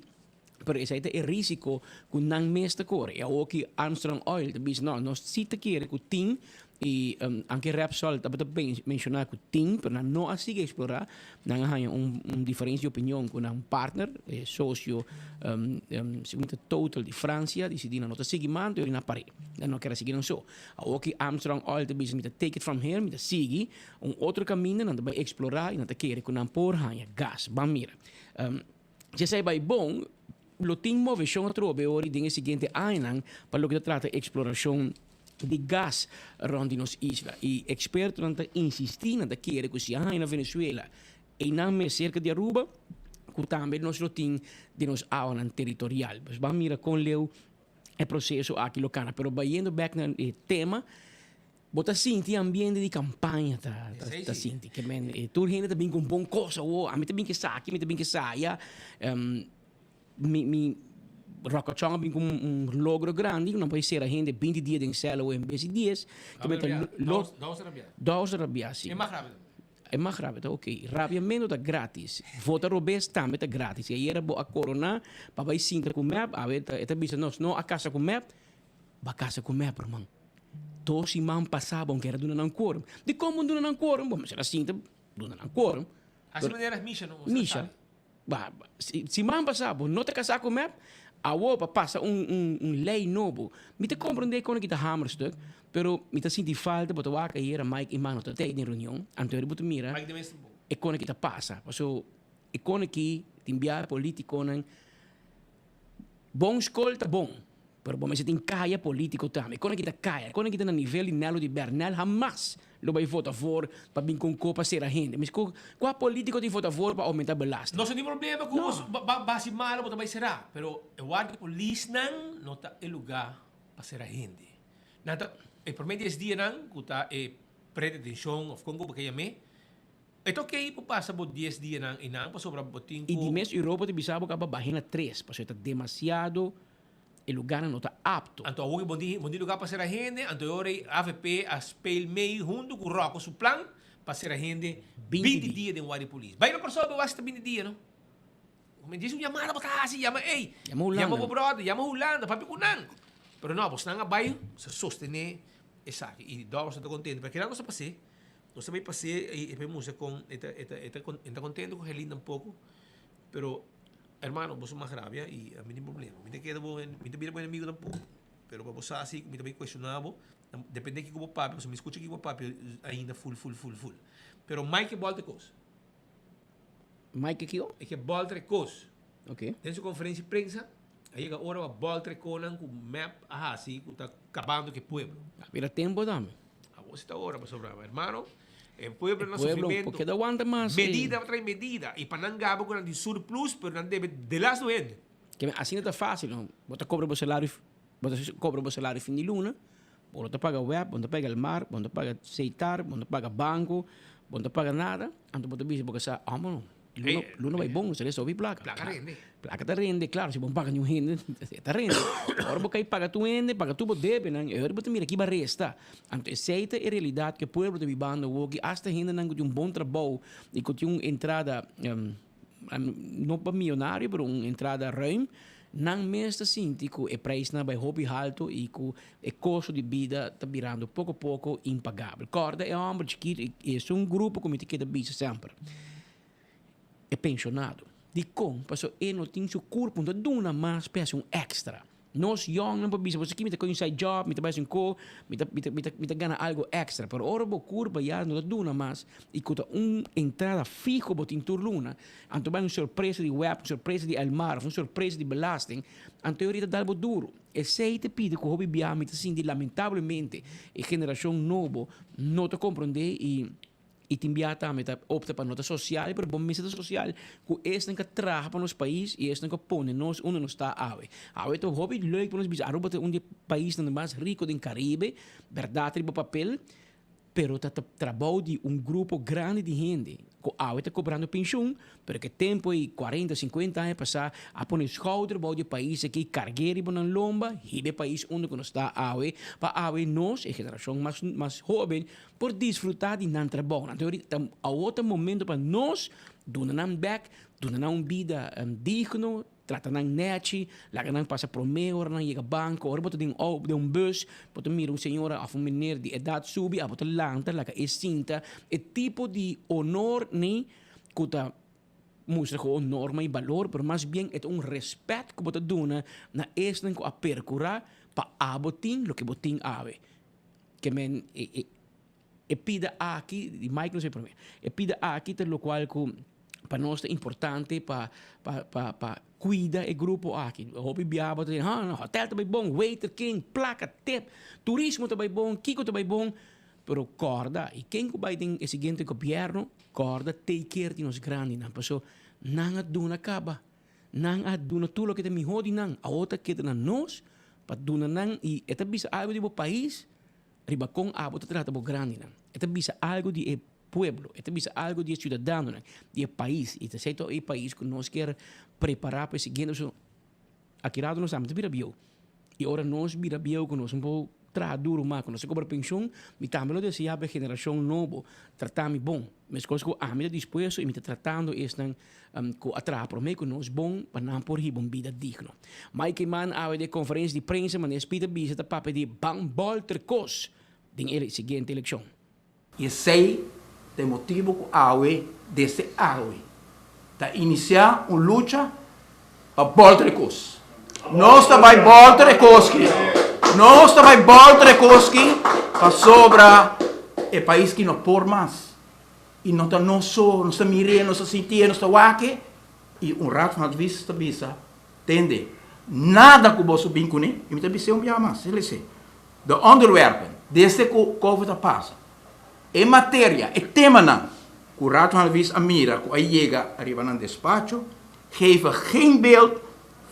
Pero esei ta e risiko ku nan mes ta kore. I awor ki Armstrong Oil ta bisa no, nos si ta kere ku tin i anke Repsol tabata menshoná ku tin, pero nan no a sigui eksplorá. Nan a haña un diferensia di opinion ku nan partner, e sosio segun ta Total di Fransia, disidí nan no ta sigui mas, anto nan a par'é. Nan no kere sigui nan so. Awor ki Armstrong Oil ta bisa mi ta take it from here, mi ta sigui. Un otro kaminda nan ta bai eksplorá i nan ta kere ku nan por haña gas. Ban mira. Si esei bai bon, lo tin moveshon atrobe ori den e siguiente añanan pa loke ta trata eksplorashon di gas rònt di nos isla. I ekspertonan ta insistí, nan ta kere ku si a haña na Venezuela, einan mes serka di Aruba, ku tambe nos lo tin den nos awanan teritorial. Pues ban mira kon leu e proseso aki lo kana. Pero bayendo bèk na e tema. Bo ta sinti ambiente di campaña ta ta sinti ke men tur hende ta bin con bon cos awo ami ta bin ke esaki mi ta bin ke esaya mi mi Rockochong a bin con un logro grandi cu nan por cera hende binti dia den cel awo en bes di dies ke men ta lo Dous a rabia si E mag rabia ta ok rabiamento ta gratis vota robes tambe ta gratis y ayera bo a corona pa bay sinta cu mep awe e ta bisa nos no a casa cu mep Ba casa cu mep ruman. Dos siman pasa bo kere duna nan quorum. Dicon bo duna nan quorum? Bo mester a sinta duna nan quorum. Haci manera Misha no. Misha. Ba, siman pasa bo no ta casa cu mep, awo pa pasa un un un ley nobo. Mi ta comprende con aki ta hamerstuk, pero mi ta sinti falta bo ta wak ayera Mike y Mano ta tey den reunion, anto bo ta mira e con aki ta pasa. Paso e con aki tin bia politiconan bon scol ta bon. Pero bo mester tin kaya politico tambe. Kon a kita kaya? Kon a kita na nivel di Nelo di Bernel hamas lo bay vota voor pa bin con ko pa cera hende. Mis cu cua politico tin vota voor pa aumenta belasting? Nos no tin problema cu bo ba haci malo bo ta bay cera, pero e warda di polisnan no ta e lugar pa cera hende. Nan ta e prome dies dianan cu ta e predetencion of con cu bo ke yam'e, E ta ok pa pasa bo dies dianan einan pasobra bo tin cu. I di mes Europa ta bisa bo caba bahe na tres pasobra e ta demasiado e lugarnan no ta apto. Anto awor bo tin bo tin lugar pa sera hende, anto e ora ei avp a speel mee hunto cu Rocco su plan pa sera hende binti dia den wardi polis. Bai na Corsou bo wak si ta binti dia no. Mi disi un yamada bo ta hasi, yama ey, yama bo brother, yama Hulanda, papia cu nan. Pero no, bosnan a bai sa sostene esaki y Dòbers no ta contento, pero keda nos a pas'e. Nos ta bai pas'e y e bai mustra con e ta e ta e ta contento cu Herlin tampoco, pero Hermano, bo su mas rabia y ami tin problema. Mi ta keda bo, mi ta bira bo enemigo tampoco. Pero pa bo sa si mi ta bay cuestiona bo, depende kico bo papia, pasobra mi scucha kico bo papia ainda full, full, full, full. Pero Mike ke bolta e cos. Mike ke kiko? E ke bolta e cos. Ok. Den su conferencia di prensa, a yega ora pa bolta e conan cu mep a haci cu ta cabando cu e pueblo. A bira tempo tambe. Awor si ta ora pasobra, hermano, e pueblo na sufrimento. Pueblo keda wanta mas. Medida pa trae medida. Y pa nan gaba cu nan tin surplus, pero nan debe delas no hende. Ke asina ta facil, no? Bo ta cobra bo salario, bo ta cobra bo salario fin di luna, bo no ta paga web, bo no ta paga el mar, bo no ta paga Setar, bo no ta paga banco, bo no ta paga nada, anto bo ta bisa bo casa, amo no. Luna, luna bai bon, sali sobi placa. Placa rende. Placa ta rende, claro, si bo no paga niun hende, e ta rende. Ora bo kai paga tur hende, paga tur bo debenan, e ora bo ta mira kiba resta. Anto esei ta e realidad ku e pueblo ta bibando awoki, hasta hendenan ku tin un bon trabou i ku tin un entrada. no pa miyonario pero un entrada ruim, nan mes ta sinti cu e prijsnan a bay hopi halto y cu e costo di bida ta birando poco poco impagabel. Corda e homber chikito y esun grupo cu mi ta keda bisa semper, e pensionado. Dikon? Pasobra e no tin su kurpo no ta duna mas pa e hasi un èkstra. Nos yòngnan por bisa, pasobra ki mi ta kohe un side job, mi ta bai hasi un ko, mi ta mi ta mi ta mi ta gana algu èkstra. Pero ora bo kurpa ya no ta duna mas i ku ta un entrada fiho bo tin tur luna, anto bai un sorpresa di web, un sorpresa di Elmar òf un sorpresa di belasting, anto e ora ta dal bo duru. Esei ta pidi ku hopi biaha mi ta sinti lamentablemente e generashon nobo no ta komprondé i. I tin bia tambe ta opta pa no ta sosial, pero bo mester ta sosial ku esnan ku a traha pa nos pais i esnan ku a pone nos unda nos ta awe. Awe ta hopi leuk pa nos bisa Aruba ta un di e paisnan mas riko den Karibe, bèrdat riba papel, pero ta trabou di un grupo grandi di hende ku awe ta kobrando penshun, pero ke tempu ei kuarenta, sinkuenta aña pasá a pone skouder bou di e pais aki, karg'é riba nan lomba, hiba e pais unda ku nos ta awe, pa awe nos, e generashon mas mas hóben, por disfruta di nan trabou. Anto ta awor ta momento pa nos duna nan bek, duna nan un bida digno, trata nan nechi, laga nan pasa prome ora nan yega banco. Ora bo ta den den un bus, bo ta mira un señora of un meneer di edad subi, abo ta lanta laga e sinta. E tipo di honor ni cu ta mustra cu un norma y balor, pero mas bien e ta un respet cu bo ta duna na esnan cu a percura pa abo tin loke bo tin awe. Ke men e e e pida aki di Mike no sa e prome. E pida aki ta lokual ku pa nos ta importante pa pa pa pa kuida e grupo aki. Hopi biaha bo ta di ha hotel ta bai bon, waiter ken, plaka, tip, turismo ta bai bon, kiko ta bai bon. Pero kòrda i ken ku bai den e siguiente gobièrnu kòrda take care di nos grandinan paso nan a duna kaba. Nan a duna tur loke ta mihó di nan. Awor ta keda na nos pa duna nan i e ta bisa algu di bo pais riba kon abo ta trata bo grandinan. E ta bisa algu di e pueblo, e ta bisa algu di e siudadanonan, di e pais. I ta esei ta e pais ku nos kier prepará pa e siguiente pasobra aki rato nos tambe ta bira bieu. I ora nos bira bieu ku nos un por traha duru mas, ku nos ta kobra penshon, mi tambe lo deseá pa e generashon nobo trata mi bon. Meskos ku ami ta dispuesto i mi ta tratando esnan ku a traha promé ku nos bon pa nan por hiba un bida digno. Mike Eman awe den konferensia di prensa manera Speed a bisa ta papia di ban bòlter kos den e siguiente elekshon. I esei ta e motibu ku awe desde awe ta inisiá un lucha pa bòlter e kos. Nos ta bai bòlter e kos ki. Nos ta bai bòlter e kos ki pasobra e pais ki no por mas. I no ta nos so, nos ta mir'é, nos ta sintié, nos ta wak e. I un Raad van Advies ta bisa, Tende, nada ku boso bin kuné, i mi ta bis'é un biaha mas, CLC, De onderwerpen, desde ku Covid a pasa, e materia, e temanan ku Raad van Advies a mira ku a yega riba nan despacho, geven geen beeld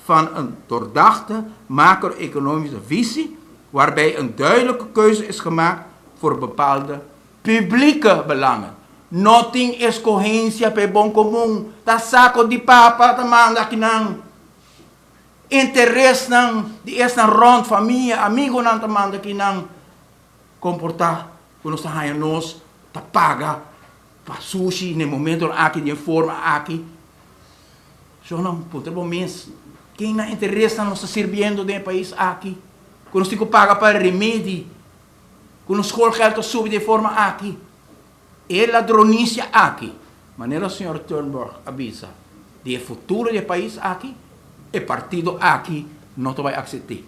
van een doordachte macro-economische visie waarbij een duidelijke keuze is gemaakt voor bepaalde publieke belangen. No tin escogencia pa e bon comun, ta saco di papa ta manda akinan. Interesnan di esnan rond, famia, amigonan ta manda kinan comporta cu nos ta haña nos ta paga pa sushi na e momentonan aki den e forma aki. Shownan puntra bo mes, ken nan interesnan nos ta sirbiendo den e pais aki cu nos tin cu paga pa remedi cu nos schoolgeld ta subi den e forma aki? E ladronisia aki, manera señor Turnburg a bisa, di e futuro di e pais aki, e partido aki no ta bai aksept'é.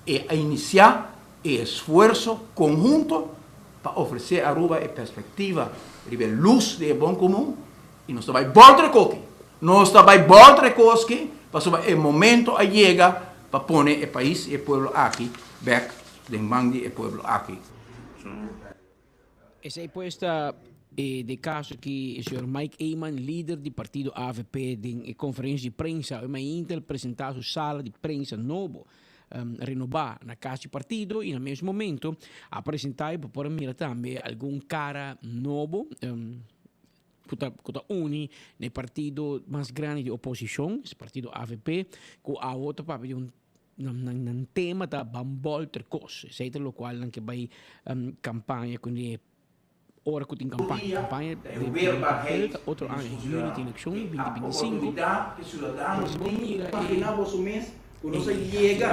E a inisiá e esfuerso konhunto pa ofresé Aruba e perspektiva riba e lus di e bon komun i nos ta bai bòlter e koki. Nos ta bai bòlter e koski pasobra e momento a yega pa pone e pais i e pueblo aki bèk den man di e pueblo aki. Esey pues ta e de caso ki e señor Mike Eman, lider di partido avp den e conferencia di prensa awe mainta el presenta su sala di prensa nobo renoba na cas di partido y na mes momento a presenta y bo por a mira tambe algun cara nobo cu ta cu ta uni na e partido mas grandi di oposicion, es partido avp, cu awo ta papia di un Nan nan nan tema ta ban bolter kos. Esei ta lokual nan ke bai kampaña kuné. Ora ku tin kampaña. Kampaña den papel ta otro aña. Juni tin elekshon, 2025. Pero si bo mira e e bo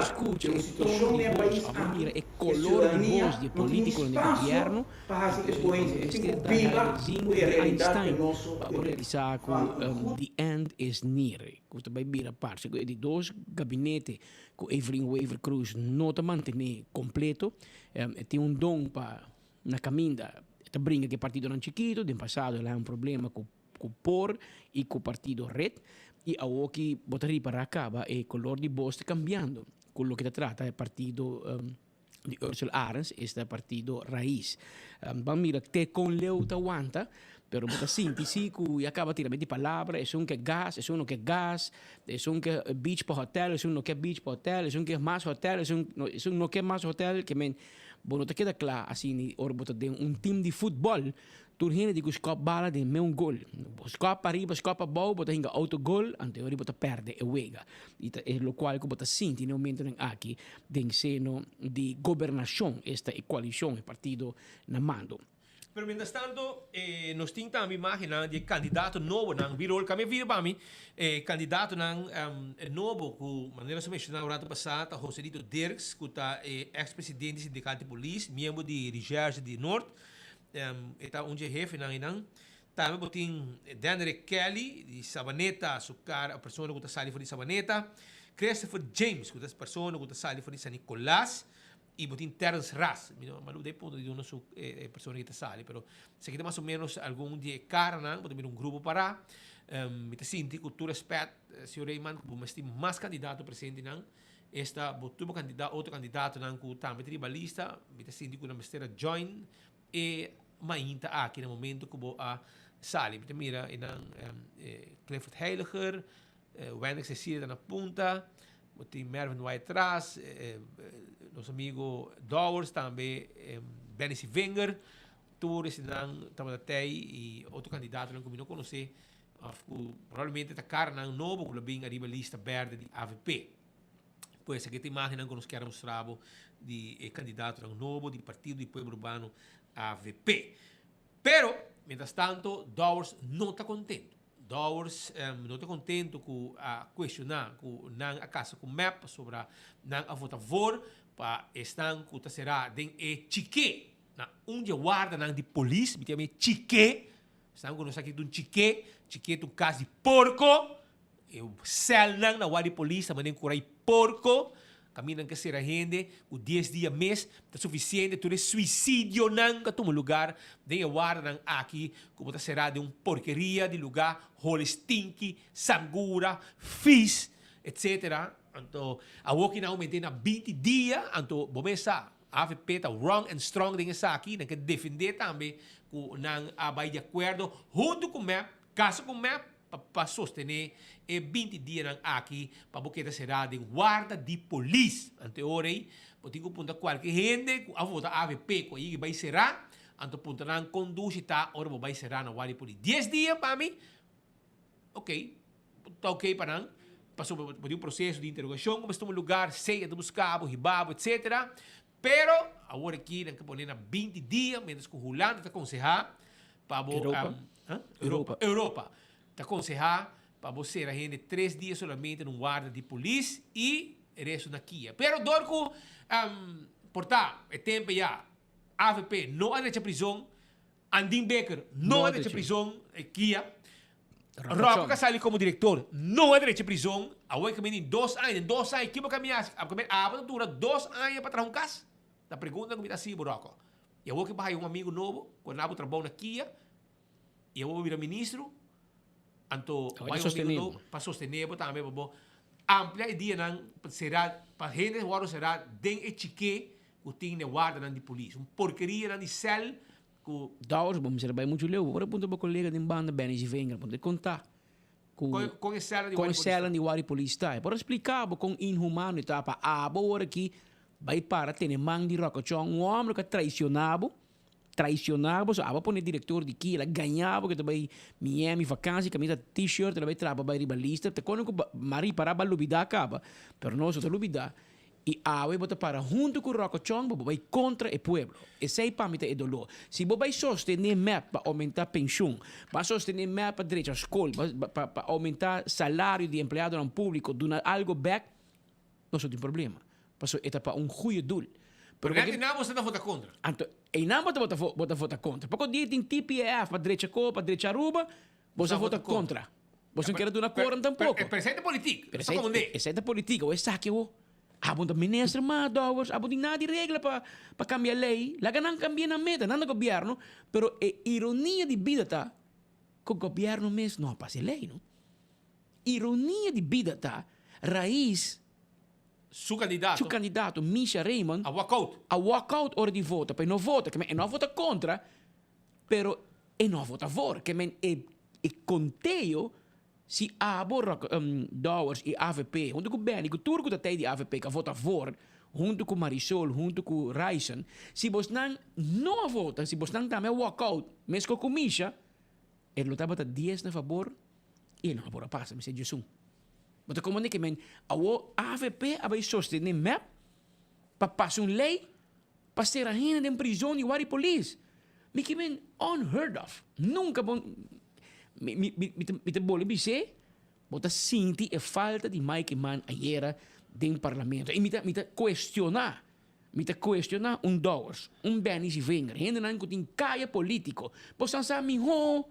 skucha e tono di bos òf bo mira e kolor di bos di e polítikonan di gobièrnu, mester ta herzien di Einstein pa bo realisá ku the end is near. Ku ta bai bira parse ku e di dos gabinete ku Evelyn Wever-Croes no ta mantené kompleto. E tin un don pa Na caminda e ta bringa cu e partidonan chikito, den pasado el a haña un problema cu cu por y cu partido red y awoki bo ta ripara caba e color di bos ta cambiando cu loke ta trata e partido di Ursula Arends, esta partido Raiz. Ban mira te con leu ta wanta, pero bo ta sinti si cu ya caba tira di palabra, esun ke gas, esun no ke gas, esun ke beach pa hotel, esun no ke beach pa hotel, esun ke mas hotel, esun esun no ke mas hotel, ke men Bo no ta keda kla asina ora bo ta den un tim di futbòl, tur hende di ku skòp bala den meun gol. Bo skòp pariba, skòp abou, bo ta hinka outo gol, anto e ora bo ta pèrdè e wega. I ta e lokual ku bo ta sinti na e momentunan aki den seno di gobernashon, esta e koalishon, e partido na mando. Pero mientras tanto nos tin tambe imagennan di e candidato nobonan. Birol, cambia video pa mi. E candidatonan nobo cu manera nos a menciona un rato pasa ta Joselito Dirks cu ta e ex presidente di sindicato di polis, miembro di Recherche di Noord. E ta un dje hefenan einan. Tambe bo tin Denrick Kelly di Sabaneta, su cara, persona cu ta sali for di Sabaneta. Christopher James cu ta persona cu ta sali for di San Nicolas. Y bo tin Terrence Ras. Mi no malu de punto di duna su e persona ki ta sali, pero esaki ta mas o menos algun di e caranan, bo ta mira un grupo para. Mi ta sinti cu tur respet, señor Reyman, cu bo mester tin mas candidato presentenan. Esta bo tur bo candida otro candidatonan cu tambe ta riba lista, mi ta sinti cu nan mester a join e mainta aki na momento cu bo a sali. Mi ta mira enan Clifford Heiliger, Wendrick Cecilia ta na punta, bo tin Mervin White tras, nos amigo Dowers tambe, Benny Sivinger, tur esnan tabata tei y otro candidatonan cu mi no conoce of cu probablemente ta caranan nobo cu lo bin ariba lista berde di avp. Pues aki ta imagennan cu nos kier a mustra bo di e candidatonan nobo di Partido di Pueblo Urbano avp. Pero, mientras tanto, Dowers no ta contento. Dowers no ta contento cu a cuestiona cu nan a casa cu mep pasobra nan a vota voor pa esnan cu ta cera den e chike na un di e wardanan di polis, mi ta yama e chike, esnan cu no sa kico ta un chike, chike ta un cas di porco. E celnan na warda di polis ta manda encura y porco, caminda nan ke cera hende cu dies dia mes ta suficiente, tur e suicidionan cu a tuma lugar den e wardanan aki cu bo ta cera den un porkeria di lugar hole stinky, sangura, vies, etc. Anto awoki nan aumente na 20 dia, anto bo mes sa avp ta wrong and strong den esaki, nan ke defende tambe cu nan a bay di acuerdo hunto cu mep, casa cu mep, pa sostené e 20 dianan aki pa bo keda será den warda di polis. Anto e ora ei bo tin ku puntra kualke hende ku a vota avp ku a yega bai será, anto puntra nan kon dushi ta ora bo bai será na warda di polis. Dies dia pa mi, ok, ta ok pa nan, pasobra bo tin un proseso di interogashon ku mester tuma lugar, sea ta buska bo, hiba bo, etcetera. Pero awor aki nan ke pone na 20 dia, mientras ku Hulanda ta konsehá pa bo Europa. Huh? Europa. Europa ta konsehá pa bo sera hende tres dia solamente na un warda di polis i e resto na kia. Pero dor ku por ta e tempo ya avp no a drecha prizon, Andin Bikker no a drecha prizon, kia. Rocco ka sali komo direktor no a drecha prizon. Awor ke bini dos aña, den dos aña kibo ka mi hasi? Abo ta dura dos aña pa traha un kas? Ta pregunta ku mi ta hasi bo Rocco. I awor ke bo haya un amigu nobo ku a duna bo trabou na kia i awor bo bira ministro, anto bo haya un amigu nobo pa sostene bo tambe pa bo amplia e dianan pa sera pa hende wòrdu sera den e chike ku tin den wardanan di polis. Un porkerianan di sèl ku. Dowers, bo mester bai muchu leu. Bo por a puntra bo kolega den banda Benny Zivinger, bo ta konta ku Kon e sèlnan di kon e sèlnan di warda di polis ta. E por a splika bo kon inhumano e ta pa abo ora ki Bai para tene man di Rocochon, un homber cu a traiciona bo, traiciona bo, so abo a pone director di ki, el a gaña bo cu ta bai Miami vakantie, camisa t-shirt, el a bai trapa bai riba lista, ta con cu m'a ripara b'a lubida caba, pero nos no ta lubida. I awe bo ta para huntu ku Rocco Chong pa bo bai kontra e pueblo. Esei pa mi ta e doló. Si bo bai sostené mep pa oumentá penshun, pa sostené mep pa drecha skol, pa pa oumentá salario di empleadonan públiko, duna algo bèk, nos no tin problema. Pasobra e ta pa un goeie doel. Pero net einan bo ta vota kontra. Anto einan bo ta bo ta vota kontra. Poko dia tin TPAF pa drecha ko, pa drecha Aruba, bo sa vota kontra. Bo no kere duna quorum tampoco. Pero esei ta politiek. Pero esei ta politiek. Awor esaki awor. Abo no ta minister mas Dowers. Abo tin nada di regla pa pa cambia ley. Laga nan cambia nan meta. Nan ta gobierno. Pero e ironia di bida ta cu gobierno mes no a pasa e ley no. Ironia di bida ta Raiz. Su candidato. Su candidato Misha Raymond. A walk out. A walk out ora di vota. Pa e no vota. E no a vota contra. Pero e no a vota voor. Ke men e e conteo si abo Rock Dowers y avp hunto cu Benny cu tur cu ta tey di avp cu a vota voor hunto cu Marisol hunto cu Ryson si bosnan no a vota si bosnan tambe a walk out mesco cu Misha e lo tabata dies na fabor y e no a por a pasa mester djesun. Bo ta comprende ke men awo avp a bay sostene mep pa pasa un ley Pa sera hende den prizon di wari polis. Mi ke men unheard of. Nunca bo mi mi mi ta mi ta bole bis'é bo ta sinti e falta di Mike Eman ayera den parlamento. I mi ta mi ta cuestiona mi ta cuestiona un Dowers, un Benny Zivinger, hendenan cu tin caya politico. Bo san sa miho.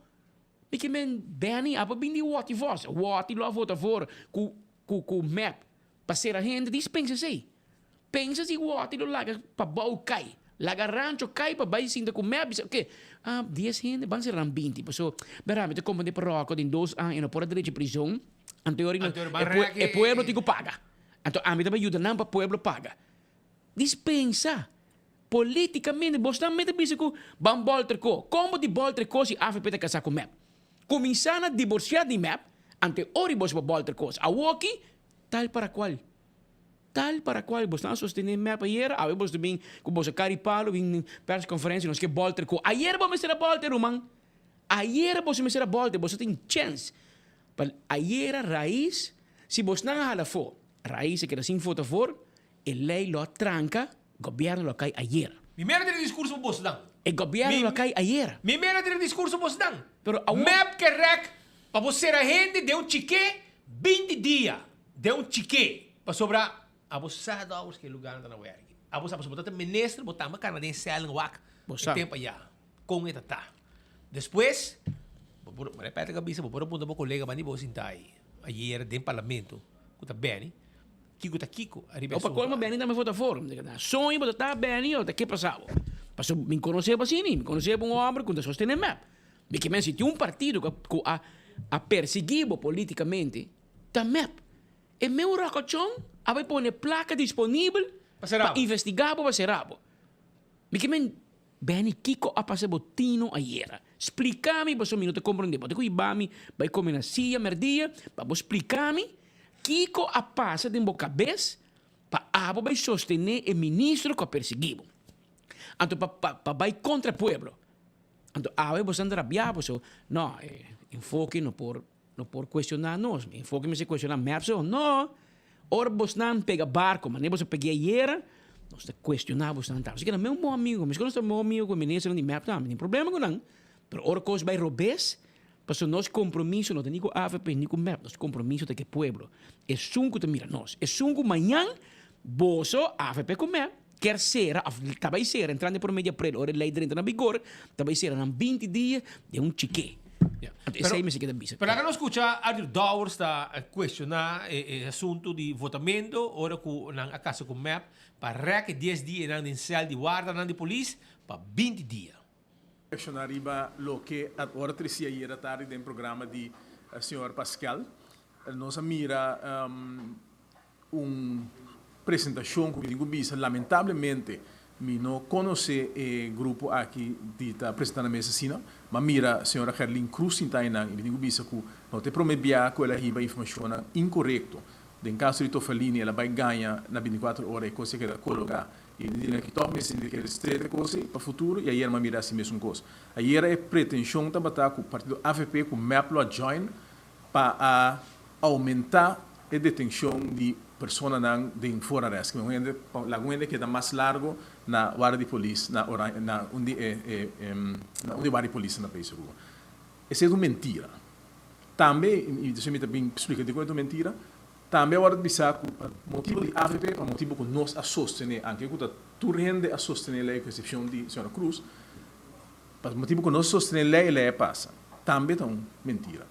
Mi ke men Benny a por bin di Watty Vos. Watty lo a vota voor cu cu cu mep pa sera hende dispensa esey. Pensa si Watty lo laga pabou kai, laga rancho kai pa bai sinta ku mep bisa oke ah dies hende ban sera nan binti paso bera mi ta komprende pa Rocco den dos aña e no por a drecha prizon anto e ora e pueblo tin ku paga anto ami ta bai yuda nan pa pueblo paga. Dispensa Politicamente bos nan mester bisa ku ban bolter ko. Kon bo di bolter ko si avp ta kasa ku mep? Kuminsá na diborsiá di mep ante ora bos bo bolter kos. Awoki tal para kual. Tal para kual bos nan a sostené mep ayera awe bos ta bin ku boso kari palo bin persconferencia nos ke bolter ko. Ayera bo mester a bolter ruman. Ayera boso mester a bolter boso tin chens. Pa ayera Raiz si bos nan a hala afó Raiz a keda sin vota for. E ley lo a tranca, gobierno lo a cay ayer. Mi mera tene discurso pa bosnan. E gobierno lo a cay ayer. Mi mera tene discurso pa bosnan. Pero awor. Mep ke rek pa bo sera hende den un chike 20 dia den un chike pasobra abo sa dòwers ke lugarnan ta na werki. Abo sa pasobra bo ta minister bo tambe kana den sel wak e tempo aya kon e ta ta. Despues bo por Patrick a bisa bo por a puntra bo kolega banda di bo sinta ayi ayer den parlamento ku ta Benny. Kiko ta kiko ariba e Opa asuntu colma aki? Benny tambe for ta for. Mi ta soño bo ta ta Benny o ta ke pasa bo. Paso mi conoce bo asina, mi conoce bo un homber cu ta sostene mep. Mi ke men si tin un partido cu cu a a persegui bo politicamente ta mep. E meu rocochon a bay pone placa disponibel Pa sera pa bo. investiga bo pa sera bo. Mi ke men Benny kiko a pasa bo tino ayera? Splica mi pasobra mi no ta comprende. Bo ta cu hiba mi bay come na sia merdia pa bo splica mi Kiko a pasa den bo kabes pa abo bai sostené e ministro ku a persiguí bo? Anto pa pa pa bai kontra e pueblo. Anto awe bo sta rabiá paso no e enfoke no por no por kuestioná nos. Enfoke mester kuestioná mep so. No! Ora bosnan pega barko manera boso peg'é ayera nos ta kuestioná bosnan tambe. Asina mi un bon amigo, miskien nos ta un bon amigo ku e ministernan di mep tambe, tin problema ku nan. Pero ora kos bai robes Pasobra nos compromiso no ta ni cu avp ni cu mep, nos compromiso ta cu e pueblo. Esun cu ta mira nos, esun cu mañan boso, avp cu mep, kier cera of ta bay cera entrando e prome di april ora e ley drenta na vigor, ta bay cera nan binti dia den un chike. Anto esey mester keda bisa. Pero laga nos scucha Arthur Dowers ta cuestiona e asunto di votamento ora cu nan a casa cu mep pa rek e dies dianan den cel di wardanan di polis pa binti dia. Reacciona riba loke a ora treci ayera tardi den programa di señor Pascal. Nos a mira un presentacion cu mi tin cu bisa lamentablemente mi no conoce e grupo aki di ta presenta na mes asina. M'a mira señora Gerlin Cruz sinta einan y mi tin cu bisa cu no ta e prome bia cu el a hiba informacionnan incorecto. Den caso di Tofalini el a bay gaña na binticuatro ora e cos a keda coloca. I di dina ki tòg mi sinti kere streta kos ei pa futuro i ayer mi a mira hasi mesun kos. Ayera e pretenshon tabata ku partido avp ku mep lo a join pa a oumentá e detenshon di. personanan den voorarrest. Ku un hende, pa laga un hende keda mas largo na warda di polis na Oranje, na un di e, e, na un di e warda di polisnan na Pais Aruba. Esei ta un mentira. Tambe, i despues mi ta bin splika dikon e ta un mentira, tambe a wòrdu bisá ku pa motibu di avp, pa motibu ku nos a sostené, anke ku ta tur hende a sostené lei ku eksepshon di señora Cruz, pa motibu ku nos a sostené lei, e lei a pasa. Tambe ta un mentira.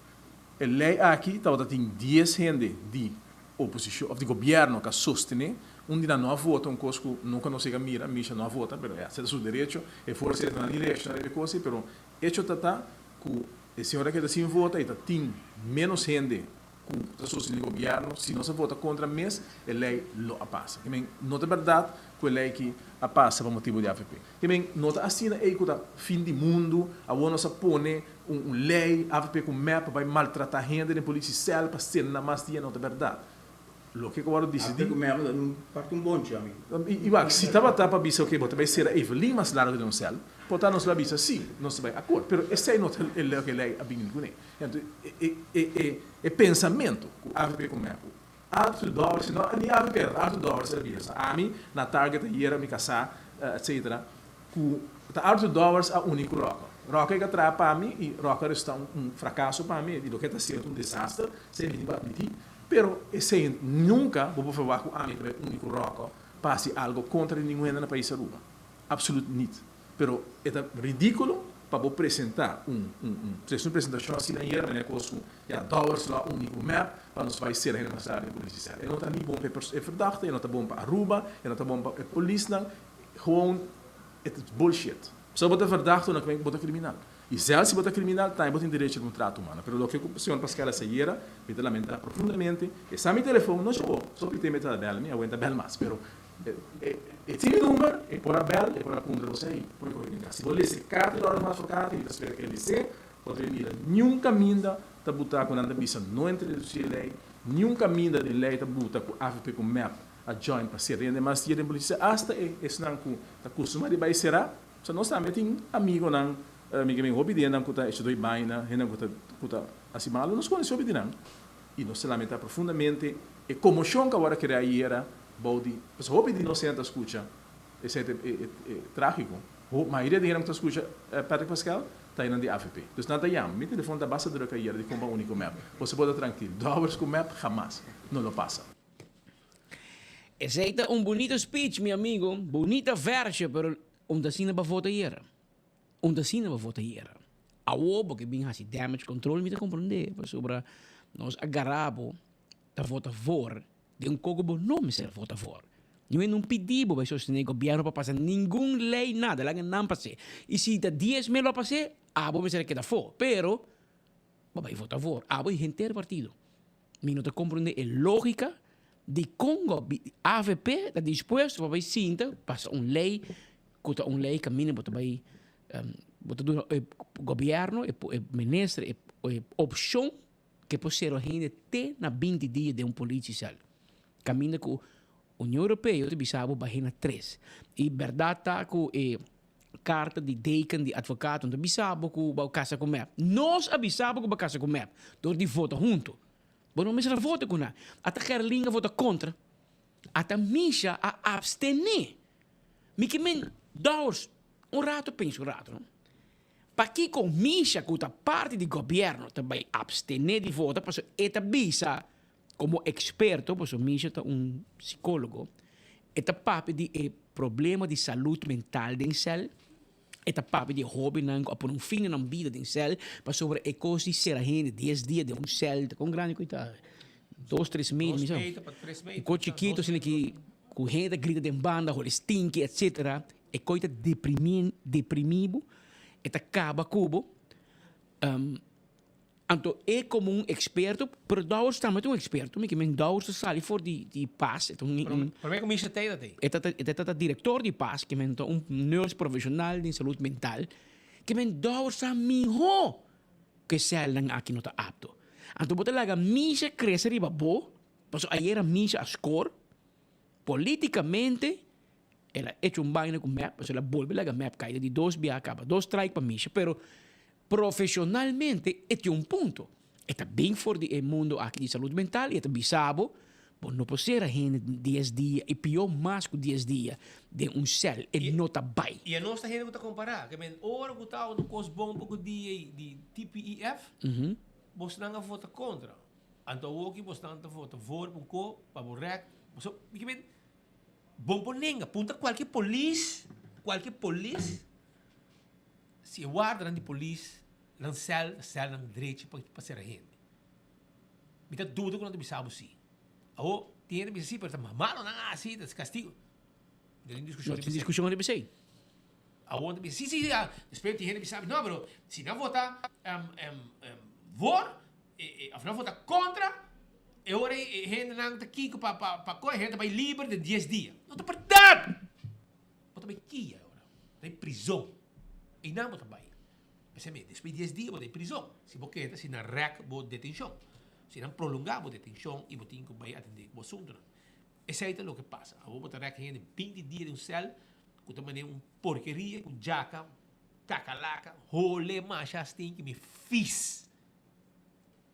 E lei aki tabata tin dies hende di oposishon òf di gobièrnu ku a sostené, un di nan no a vota, un kos ku nunka nos yega mira, Misha no a vota, pero ya, esei ta su derecho, e for esei ta nan derecho na riba e kos ei, pero echo ta ta ku e señor a keda sin vota i ta tin ménos hende ku ta sostené gobièrnu, si nos a vota kontra mes, e lei lo a pasa. Ke men, no ta bèrdat ku e lei aki a pasa pa motibu di avp. Ke men, no ta asina ei ku ta fin di mundu, awor nos a pone un un lei, avp ku mep pa bai maltratá hende den polisi sèl pa sena nan mas dia, no ta bèrdat. Loke ku wòrdu disidí. Avp ku mep ta parti un bonchi, amigu. I wak, si tabata pa bisa oke bo ta bai sera Evelyn mas largu den un sèl, por ta nos lo a bisa si, nos ta bai akord. Pero esei no ta e loke e lei a bini kuné. Anto e pensamentu ku avp ku mep ku Arthur Dowers, no ni avp, Arthur Dowers a bisa ami na target ayera mi kasá etcetera ku ta Arthur Dowers a uni ku Rocker. Rocker a traha pa mi i Rocker esta un frakaso pa mi i loke e ta hasiendo ta un desaster, esei mi tin ku admití, pero esei nunka bo por ferwagt ku ami ta bai uni ku Rocker pa hasi algo kontra di ningun hende na pais Aruba. Absolut nit. Pero e ta ridíkulo pa bo presentá un un un un presentashon asina ayera manera kos ku ya Dowers lo a uni ku mep pa nos bai sera hende mas largu den polis di sèl. E no ta ni bon pa e verdachte, e no ta bon pa Aruba, e no ta bon pa e polisnan. Gewoon e ta bullshit. Pasobra bo ta verdachte no bo ta kriminal. I sèl si bo ta kriminal tambe bo tin derecho di un trato humano. Pero loke ku señor Pascal a hasi ayera mi ta lamentá profundamente. E sa mi telefon no chegó, so pite mi ta bèl mi, awenta bèl mas. Pero E tin mi number, e por a bel, e por a puntra bo esei, por e kohe den kas. Si bo lesa e karta di orden van advocaat, mi ta spera ku e les'é, bo ta mira niun kaminda ta buta ku nan ta bisa no introdusí e lei, niun kaminda den lei ta buta ku avp ku mep a join pa sera hende mas dia den polisia, asta e esnan ku ta kustumá di bai será. So nos tambe tin amigonan, mi ke men hopi di hendenan ku ta echa doi baina, hendenan ku ta ku ta hasi malu, nos konosé hopi di nan i nos ta lamentá profundamente e komoshon ku a wòrdu kreá ayera Bou di, pasobra hopi di nos hende ta skucha, esei ta e trágiko, mayoria di hende ku ta skucha Patrick Pascal ta hendenan di avp. Dus nan ta yama, mi telefon ta basta druk ayera di kon pa uni ku mep. Boso por ta trankil, Dowers ku mep hamas no lo pasa. Esei ta un bunito speech mi amigo, bunita versje pero un ta asina pa vota ayera. Un ta asina pa vota ayera. Awo bo ke bin hasi damage control mi ta komprende pasobra nos a gara bo ta vota voor Den un koko bo no mester vota voor. Niun no pidi bo bai sostené gobièrnu pa pasa ningun lei nada, laga nan pas'é. I si ta dies mil lo a pas'é, abo mester a keda afó. Pero bo bai vota voor, abo i henter partido. Mi no ta komprondé e lógika di kon avp ta dispuesto pa bai sinta pasa un lei ku ta un lei kaminda bo ta bai bo ta duna e gobièrnu, e minister e opshon Ke por sero hende te na 20 dia den un politiecel. Caminda cu Union Europeo ta bisa bo bahe na tres. Y berdad ta cu e carta di deken di advocaat no ta bisa bo cu bo casa cu mep. Nos a bisa bo cu bo casa cu mep door di vota hunto. Bo no mester a vota cu nan. Ata Gerlin a vota contra. Ata Misha a abstene. Mi ke men Dowers un rato pensa un rato no. Pakiko Misha ku ta parti di gobièrnu ta bai apstené di vota pasobra e ta bisa komo eksperto, pasobra Misha ta un sikólogo, e ta papia di e problema di salud mental den sèl, e ta papia di e hóbennan ku a pone un fin na nan bida den sèl pasobra e kos di sera hende dies dia den un sèl ta kon grandi ku e ta? Dos tres meter mi sa. Un kos chikitu asina ki ku hende ta grita den banda holi stinki etcetera. E koi ta deprimí, deprimí bo, e ta kaba ku bo. Anto e komo un eksperto, pero Dowers tambe ta un eksperto, mi ke men Dowers ta sali for di di pas, e ta un un Promé ku Misha Taylor ta ei. E ta e ta direktor di pas, ke men ta un nurse profeshonal den salud mental, ke men Dowers sa mihó ku e sèlnan aki no ta apto. Anto bo ta laga Misha krese riba bo, pasobra ayera Misha a skor politikamente. El a echa un baina ku mep, pasobra el a bolbe laga mep kai di dos bia kaba, dos strike pa Misha, pero profesionalmente e tin un punto. E ta bin for di e mundo aki di salud mental i e ta bisa bo. Bo no por sera hende dies dia i pió mas ku dies dia den un sèl, e no ta bai. I anos ta hende ku ta kompará. Ke men ora ku tabata un kos bon poko dia di TPEF, bosnan a vota kontra. Anto awoki bosnan ta vota voor pa un ko pa bo rèk. Boso, ke men, bon por nenga. Puntra kualke polis, kualke polis, si e wardanan di polis nan sèl ta sèlnan drechi pa sera hende. Mi ta duda ku nan ta bisa bo si. Awor, tin hende bisa si, pero ta malo nan a hasi, ta kastigo. No tin diskushon riba esei. No tin diskushon riba esei. Awor nan ta bisa si, si, si. Despues tin hende bisa, no, pero si nan vota voor, of nan vota kontra, e ora ei e hendenan ta kiko pa pa kohe, e hende ta bai liber den dies dia. No ta bèrdat! Bo ta bai kia e ora. Bo ta bai prizon. Einan bo ta bai. P'esei mi, despues di dies dia bo ta den prizon. Si bo keda, si nan rèk bo detenshon. Si nan prolongá bo detenshon i bo tin ku bai atendé ku bo asuntunan. Esei ta loke pasa. Awor bo ta rèk hende binti dia den un sèl ku ta manera un porkeria ku djaka, kakalaka, hole masha stinki, mi fis.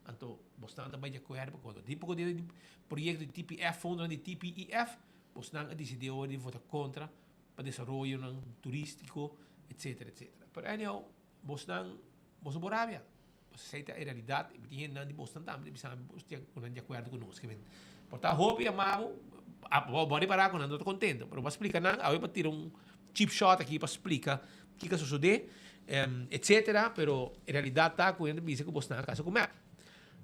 Anto bosnan ta bai di akuerdo pa kontra. Di poko dia di proyekto di TPF, fondonan di TPEF, bosnan a disidí awor di vota kontra. pa desaroyonan turístiko, etcetera, etcetera. Pero anyhow, bosnan, bos no por rabia. Pasobra esei ta e realidat i mi tin hendenan di bosnan tambe ta bisa mi bos ku nan di akuerdo ku nos. Por ta hopi yama bo, bo a ripará ku nan no ta kontento, pero bo a splika nan, awe bo a tira un cheap shot aki pa splika kiko a sosodé, etcetera, pero e realidat ta ku hende ta bisa ku bosnan a kasa ku mep.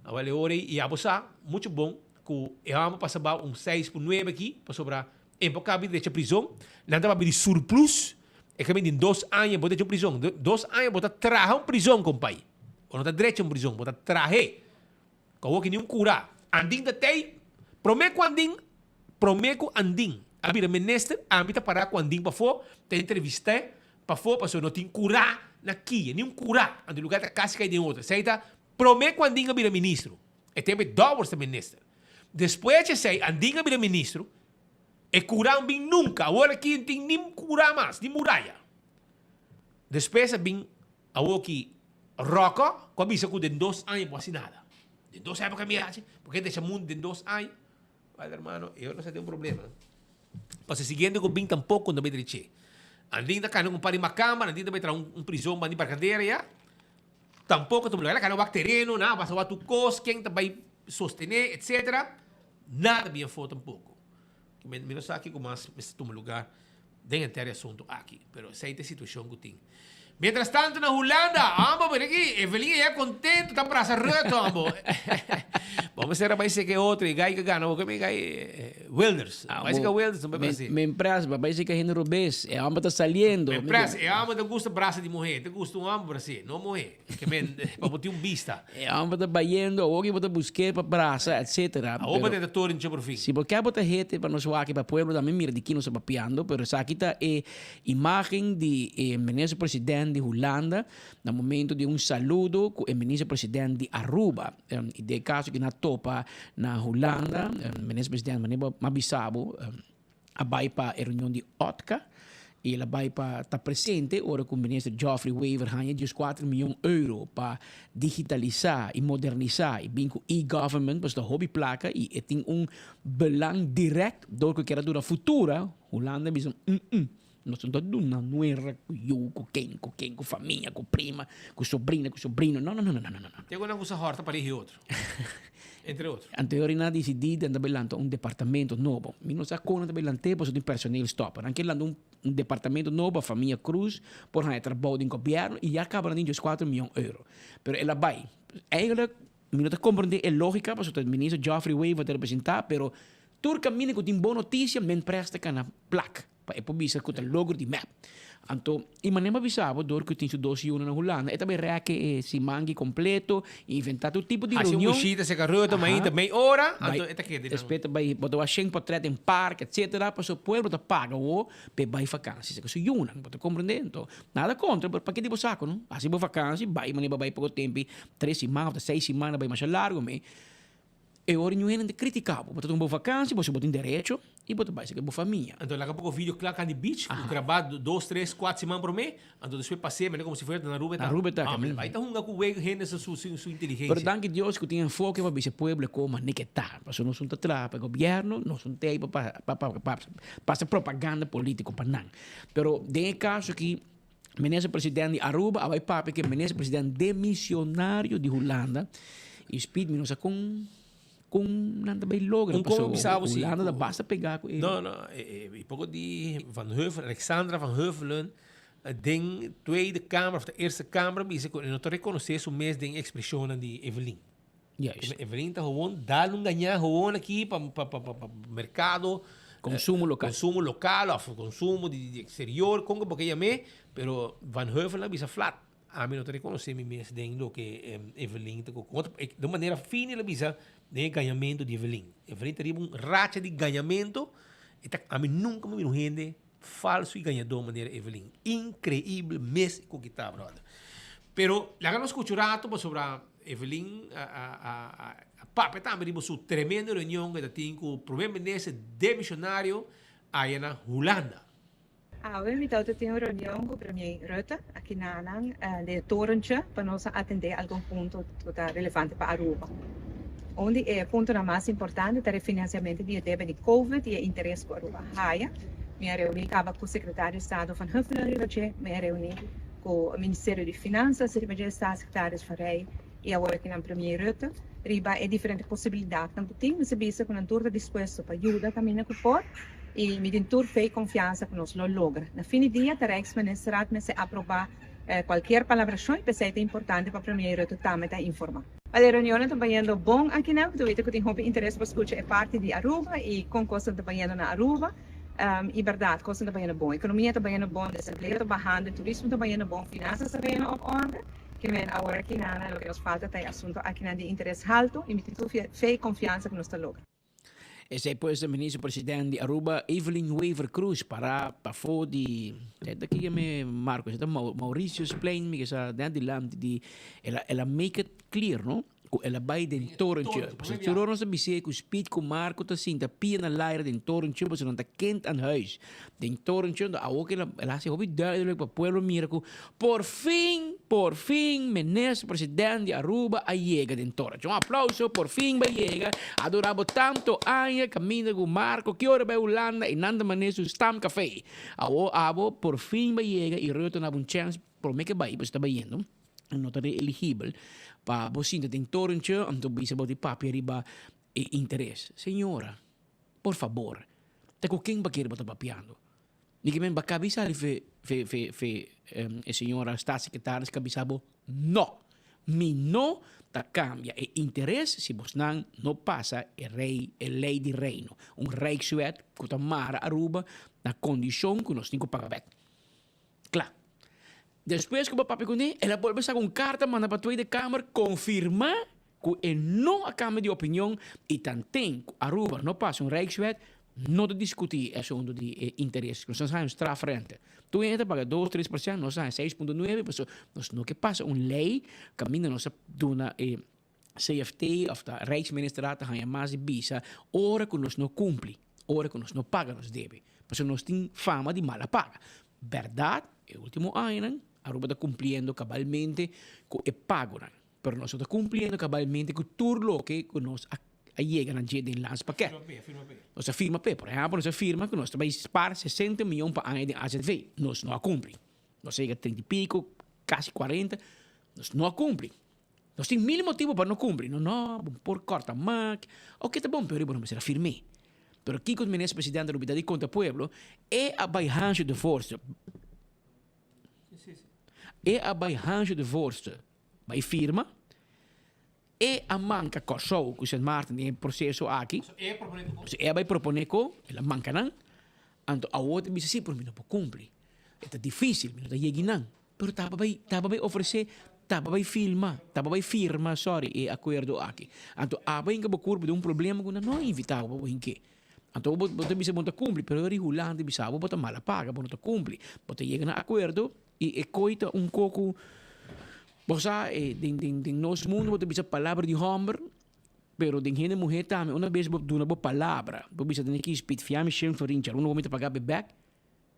Awel e ora ei, i abo sa muchu bon ku e hòmber pasa bou un seis ku nuebe aki pasobra E bo kabi drecha prizon, nan ta papia di surplus, e kabi den dos aña bo drecha un prizon, dos aña bo ta traha un prizon kompay, bo no ta drecha un prizon, bo ta trah'é, ku awor ki ni un kura, Andin ta tei, prome ku Andin, prome ku Andin a bira minister, ami ta para ku Andin pafó, ta entrevist'é pafó pasobra no tin kura na kia, ni un kura, anto lugar ta kasi kai den otro, esei ta prome ku Andin a bira ministro, e tempu e Dowers ta minister, despues esei Andin a bira ministro, E kura no bin nunka. Awor aki no tin ni kura mas, ni muraya. Despues a bin awor ki Rocco ku a bisa ku den dos aña bo hasi nada. Den dos aña bo kambia haci, bo ke decha mundu den dos aña. Wèl hermano, e ora nos a tin un problema. Pasobra e siguiente ku bin tampoko no ta bai dreche. Andin ta kana ku un par di makamba, andin ta bai traha un prizon banda di Barcadera ya. Tampoko ta bula. El a kana wak tereno, nan a basa wak tur kos, ken ta bai sostené, etcetera. Nada bien afó tampoko. Mi no sa kiko mas mester tuma lugar den henter e asunto aki, pero esei ta e situashon ku tin. Mientras tanto na Hulanda, amo mira aki, Evelyn ya kontento ta brasa Rutte amo. Bo mester a bai seka e otro, e gai ku gana, bo keme e gai Wilders. Bai seka Wilders, no bai brasa. Mi empresa, bo bai seka hende robes, e homber ta saliendo. Mi empresa, e homber ta gusta brasa di muher, ta gusta un homber bras'é, no muher. Ke men, pa bo tin un bista. E homber ta bayendo, awor ki bo ta busk'é pa brasa, etcetera. Awor bo ta den torenchi por fin. Si bo ke bo ta hete pa nos wak pa pueblo tambe mira di ki nos ta papiando, pero esaki ta e imagen di e minister president di Hulanda na momento di un saludo ku e minister president di Aruba. I den e kaso ki nan a topa na Hulanda, minister president manera bo a bisa bo, a bai pa e reunion di OTCA y el a bai pa ta presente ora cu Minister Geoffrey Wever haña dieskuater miyon euro pa digitalisa y modernisa y bin cu e-government pasobra ta hopi placa y e tin un belang direct door cu e kier a duna futura Hulanda a bisa mm nos no ta duna nuera cu yu cu ken cu ken cu famia cu prima cu sobrina cu sobrino no no no no no no. Te cu nan usa horta pa rigi otro. Entre otro. Anterior nan a disidí den ta bai lanta un departamento nobo. Mi no sa kon nan ta bai lant'é pasobra tin personeel stòp. Nan ke lanta un departamento nobo pa famia Cruz por haña trabou den gobièrnu i ya kaba nan tin dieskuater mion euro. Pero el a bai. Eigenlijk mi no ta komprendé e lógika pasobra ta minister Geoffrey Wever ta representá pero tur kaminda ku tin bon notisia men près ta kana plak. Pa e por bisa ku ta logro di mep. Anto, i manera mi a bisa bo, dor ku tin su dos yunan na Hulanda, e ta bai rèk e siman aki kompleto, inventá tur tipo di Hasi un reunion. bishita serka Rutte, mainta mei ora, anto e ta keda di nan. Despues ta bai, bo ta wak shen portret den park, etcetera, pasobra pueblo ta paga bo pa e bai vakansi serka su yunan. Bo ta komprendé? Anto, nada kontra, pero pake di bo sako, no? Hasi bo vakansi, bai manera bo bai poko tempu, tres siman òf ta seis siman, a bai masha largu, mi. E ora ñu hende ta critica bo. Bo ta tuma bo vakantie, bo si bo tin derecho y bo ta bai saka bo famia. Anto laga poko video kla kan di beach, ku grabá dos, tres, kuat siman promé, anto despues pas'é manera komo si fuera ta na Aruba e ta. Na Aruba e ta, Ah, kaminda. bai ta hunga ku wega hende su su su inteligencia. Pero danki Dios ku tin enfoke pa bisa pueblo e kon manera ke ta. Pasobra nos un ta traha pa e gobierno, nos un ta ei pa pa pa pa pasa propaganda politico pa nan. Pero den e kaso aki Minister president di Aruba a bai papia ku e minister president demisionario di Hulanda i Speed mi no sa kon kon nan ta bai logra Un kon pasobra bisa bo si Hulanda ta basta pega ku e. No no e poko di Van Heuvelen Alexandra van Heuvelen den Tweede Kamer of de Eerste Kamer a bisa ku e no ta rekonosé su mes den e ekspreshonnan di Evelyn. Juist. Evelyn ta gewoon dal un gañá gewoon aki pa pa pa pa mercado. Consumo local. Consumo local of consumo di di exterior, con bo ke yam'é, pero Van Heuvel a bisa flat, ami no ta reconoce mi mes den loke Evelyn ta con di un manera fini el a bisa den e gañamento di Evelyn. Evelyn ta riba un racha di gañamento, e ta ami nunca mi mira un hende falso y gañador manera Evelyn. Increíble mes cu kita brother. Pero laga nos scucha un rato pasobra Evelyn a papia tambe riba su tremendo reunion cu e ta tin cu Prome Minister demisionario aya na Hulanda. Awe mi tawata tin un reunion cu Premier Rutte aki na nan den e torentje pa nos a atende algun punto cu ta relevante pa Aruba. Un di e puntonan mas importante ta refinanciamento di e debe di Covid y e interes cu Aruba a haya. Mi a reuni caba cu Secretario di Estado Van Huffelen riba dje, mi a reuni cu Ministerio di Finanzas riba dje, Staatssecretaris Van Rij y awor aki nan Premier Rutte riba e diferente posibilidadnan cu tin. Mi sa bisa cu nan tur ta dispuesto pa yuda caminda cu por y mi tin tur fe y confiansa cu nos lo logra. Na fin di dia ta Rijksministerraad mester aproba cualkier palabracion y p'esey ta importante pa Premier Rutte tambe ta informa. Al e reunionnan ta bayendo bon akinan, ku ta weta ku tin hopi interes pa skucha e parti di Aruba i kon kosnan ta bayendo na Aruba. I bèrdat, kosnan ta bayendo bon. Ekonomia ta bayendo bon, desempleo ta bahando, turismo ta bayendo bon, finansas ta bayendo op orde. Ke men awor akinan loke nos falta ta e asuntu akinan di interes haltu i mi tin tur fe i konfiansa ku nos ta logra. Esei pues e minister president di Aruba Evelyn Wever Croes para pafó di ta ki yam'e Marco esei ta Mauritiusplein mi ke sa den dilanti di el a el a make it clear no ku el a bai den torentje pasobra tur ora nos ta bis'é ku Speed ku Marco ta sinta pia na laira den torentje pasobra nan ta kind aan huis den torentje enton awor ku el a el a hasi hopi duidelijk pa pueblo mira ku Por fin, por fin Minister President di Aruba a yega den torentje. Un aplauso, por fin bo a yega. A dura bo tanto aña caminda cu Marco, ki ora bay Hulanda y nan ta mane su stamcafe. Awor abo por fin bo a yega y Rutte na bo un chance prome ke bay, pasobra ta bayendo, no ta reeligibel, pa bo sinta den torentje anto bisa bo di papia riba e interes. Señora, por fabor, ta cu ken bo a kere bo ta papiando? Di ki men ba kabi sali fe fe fe fe e señora staatssecretaris ka bisa bo no. Mi no ta cambia e interes si bosnan no pasa e rey e ley di reino, un rijkswet cu ta mara Aruba na condicion cu nos tin cu paga bek. Cla. Despues cu bo papia cune, el a bolbe saca un carta manda pa Tweede Kamer confirma cu e no a cambia di opinion y tanten cu Aruba no pasa un Rijkswet, no ta discuti e asunto di e interes. Nos a haña un strafrente. Tur hende ta paga dos, 3%, nos a haña 6.9, pasobra nos no ke pasa un ley caminda nos a duna e CFT of ta Rijksministerraad ta haña mas di bisa ora cu nos no cumpli, ora cu nos no paga nos debe. Pasobra nos tin fama di mala paga. Berdad, e ultimo añanan Aruba ta cumpliendo cabalmente cu e pagonan. Pero nos no ta cumpliendo cabalmente cu tur loke cu nos a a yega na dje den landspakket. Nos a firma p'e. Por ehempel, nos a firma cu nos ta bay spaar sesenta miyon pa aña den AZV. Nos no a cumpli. Nos a yega trinta y pico, casi cuarenta. Nos no a cumpli. Nos tin mil motibo pa no cumpli. No, no, bo por corta mak. Oke, ta bon, pero bo no mester a firm'é. Pero kico minister presidente a lubida di conta pueblo? E a bay Hansje de Voorste. E a bay Hansje de Voorste bay firma. E a manca Kòrsou ku Sint Maarten den e proseso aki. So e a bay propone ko, el a manca nan. Anto awor ta bisa si, pero mi no por cumpli. E ta dificil, mi no ta yegi nan. Pero taba bay, taba bay ofrece, taba bay filma, taba bay firma, sorry, e acuerdo aki. Anto abo hinca bo curpa den un problema cu nan no a invita bo pa bo hinke. Anto bo bo ta bisa bo no ta cumpli, pero ora di Hulanda ta bisa bo bo ta mala paga, bo no ta cumpli. Bo ta yega na acuerdo y e coy ta un co cu, bo sa, den den den nos mundo bo ta bisa palabra di homber. Pero den hende muhé tambe, una bes bo duna bo palabra, bo bisa tene ki Speed fia mi shen florin djaluna bo mi ta paga be bek,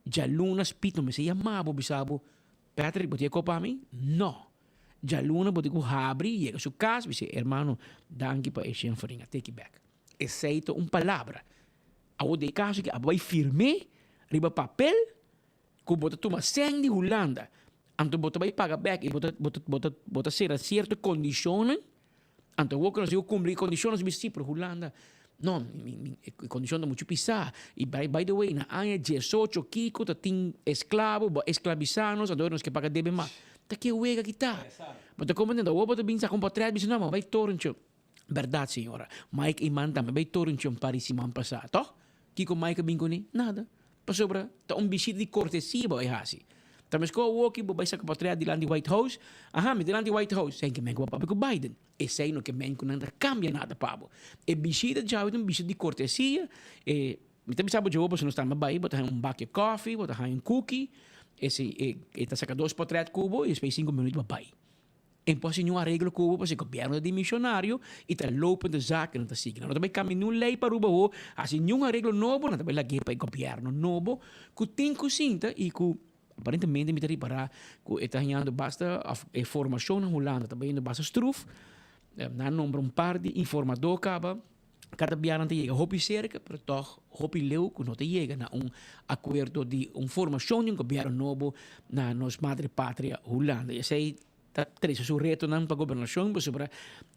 djaluna Speed no mester yama bo bisa bo, Patrick bo tin e kopa mi? No! Djaluna bo tin ku habri, yega su kas, bisa hermano danki pa e shen florin a teki bek. Esei ta un palabra. Awor den e kaso aki abo bai firm'é riba papel ku bo ta tuma sèn di Hulanda, anto bo ta bai paga bèk i bo ta bo ta bo ta bo ta sera sierto kondishonnan, anto awor ku nos diku kumpli e kondishonnan nos bisa si pero Hulanda no mi mi e kondishon ta muchu pisá i by by the way na aña diesocho kiko ta tin esklabo bo a esklabisá nos anto nos ke paga debe mas ta ke wega ki ta bo ta komprende awor bo ta bin saka un potrèt bisa no bo bai torentje. Berdad señora. Mike Eman tambe bay torentje un par di siman pasa, toch? Kico Mike a bin cune? Nada. Pasobra ta un bishita di cortesia bo bay haci. Ta mesco awoki bo bay saca potret dilanti White House, aha mi dilanti White House, esey ke men cu bo papia cu Biden. Esey no ke men cu nan ta cambia nada pa bo. E bishita djawe ta un bishita di cortesia, e mi ta bisa bo djawe pasobra nos tambe bay, bo ta haña un bakje koffie, bo ta haña un cookie, esey e ta saca dos potret cu bo y despues cinco minuut bo bay. E por haci niun areglo cu bo pasobra e gobierno ta dimisionario y ta lopende zaken nan ta sigui. Nan no ta bay cambia niun ley pa Aruba ho haci niun areglo nobo, nan ta bay lag'e pa e gobierno nobo cu tin cu sinta y cu aparentemente mi ta ripara cu e ta hañando basta of e formacion na Hulanda ta bayendo basta struf. Nan a nombra un par di informador caba. Kada bia nan ta yega hopi serka, pero tòg hopi leu ku no ta yega na un akuerdo di un formashon di un gobièrnu nobo na nos madre patria Hulanda. I esei ta trese su retonan pa gobernashon pasobra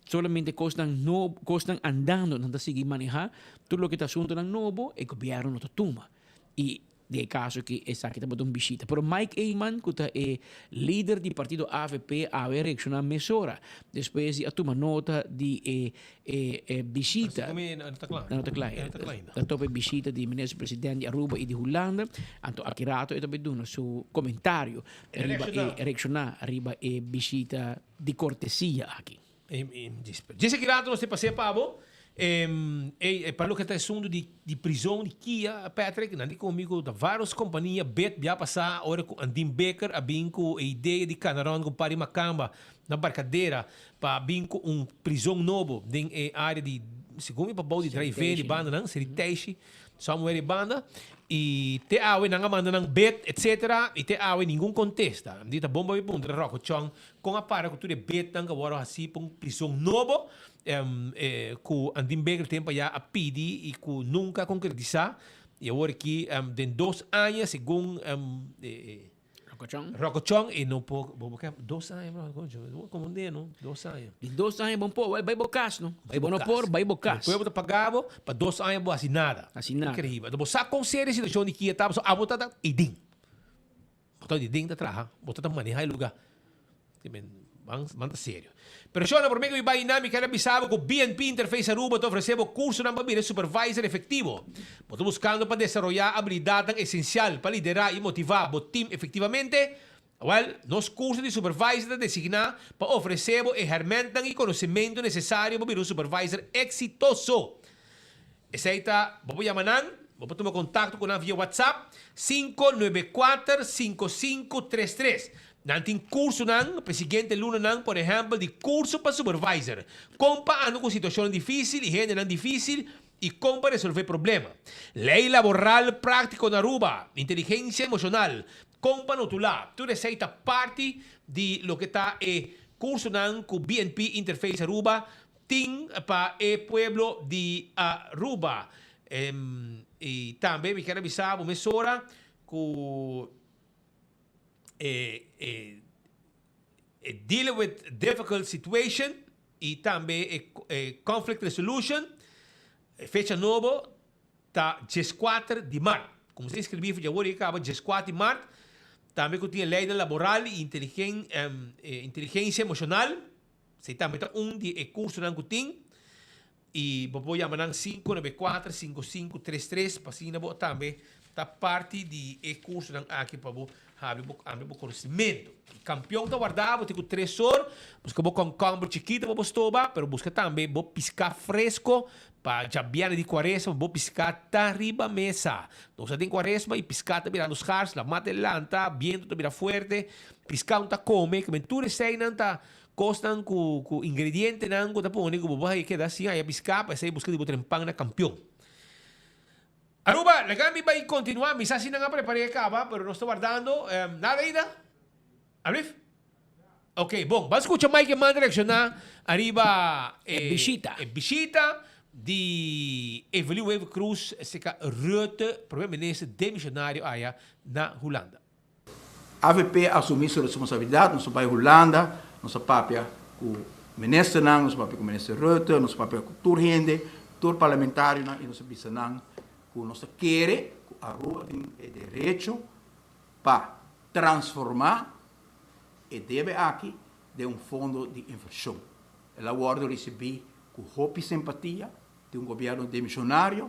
solamente kosnan nobo, kosnan andando nan ta sigui manehá, tur loke ta asuntunan nobo e gobièrnu no ta tuma. I Den e caso aki esaki tabata un bishita. Pero Mike Eman cu ta e lider di partido avp awe a reacciona mesora despues di a tuma nota di e e bishita. No ta cla. No ta cla. Ta topa e bishita di minister president di Aruba y di Hulanda. Anto aki rato e ta bay duna su comentario riba e reacciona riba e bishita di cortesia aki. Djis aki rato nos te pas'é pa bo. Ey, pa loke ta asuntu di di prizon di Kia, Patrick, nan di komi ku ta vários kompania bet bia pasá ora ku Andin Baker a bin ku e idea di kana rònt ku un par di makamba na Barcadera pa bin ku un prizon nobo den e área di, segun mi pa bou di Drijveen di bandanan, Seri Teishi. Somewhere e banda y te awe nan a manda nan bed etc y te awe ningun contesta. Mi di ta bon pa mi puntra Rocco Chong con a para cu tur e bednan cu a worde haci pa un prison nobo cu Andin Baker tempo aya a pidi y cu nunca a concretisa y awor aki den dos aña segun e Rocochon. Rocochon e no por, bo por dos aña bro, concho, bo como un no, dos aña. Di dos aña bon por, bai bo cas no. Bai bo no por, bai bo cas. Pueblo ta paga bo, pa dos aña bo haci nada. Haci nada. Increíble. Bo sa con serio e situacion di kia ta, pasobra abo ta ta edin. Bo ta edin ta traha, bo ta ta maneha e lugar. Ban ban ta serio. Pero shona prome ku mi bai nan mi ker a bisa bo ku BNP Interface Aruba ta ofrese bo kursonan pa bira supervisor efektivo. Bo ta buskando pa desaroyá abilidatnan esensial pa liderá i motivá bo tim efektivamente? Wèl, nos kurso di supervisor ta designá pa ofresé bo e hèrmèntnan i konosementu nesesario pa bira un supervisor eksitoso. Esei ta, bo por yama nan, bo por tuma kontakto ku nan via WhatsApp, 594 5533. Nan tin kursonan pa e siguiente lunanan, por ehèmpel di kurso pa supervisor, kon pa anda ku situashonnan difísil i hendenan difísil i kon pa resolvé problema, lei laboral práktiko na Aruba, inteligensia emoshonal, kon pa notulá. Tur esei ta parti di loke ta e kursonan ku BNP Interface Aruba Tin pa e pueblo di Aruba. Y tambe mi kier a bisa bo mesora cu e e dealing with difficult situation y tambe e conflict resolution e fecha nobo ta dieskuater di mart. Cuminsa inscribi for djawoor y caba dieskuater di mart. Tambe cu tin e leynan laboral y inteligencia emocional. Esei tambe ta un di e kursonan ku tin i bo por yama nan 594 5533 pa asina bo tambe ta parti di e kursonan aki pa bo habri bo amplia bo konosementu. Kampion ta warda bo te ku tres or, buska bo kònkòmber chikito pa bo stoba, pero buska tambe bo piská fresko pa djabièrnè di kuaresma bo piská ta riba mesa. Nos ta den kuaresma i piská ta birando skars, la mata e lanta, bientu ta bira fuerte, piská un ta kome, kimen tur eseinan ta. Kosnan ku ku ingredientenan ku ta pone ku bo por haya keda sin haya piská pa esei buska di bo trempan na kampion. Aruba, laga mi bai kontinuá. Mi sa si nan a prepar'é kaba, pero nos ta wardando. Nada ainda? Alblief? Ok, bon. Ban skucha Mike Eman reakshoná ariba e bishita. E bishita di Evelyn Wever Croes serka Rutte, Prome Minister demishonario aya na Hulanda. Avp a asumí su responsabilidat, nos a bai Hulanda, nos a papia ku ministernan, nos a papia ku minister Rutte, nos a papia ku tur hende, tur parlamentarionan i nos a bisa nan ku nos ta kere ku Aruba tin e derecho pa transformá e debe aki den un fondo di invershon. El a wòrdu risibí ku hopi simpatia di un gobièrnu demishonario.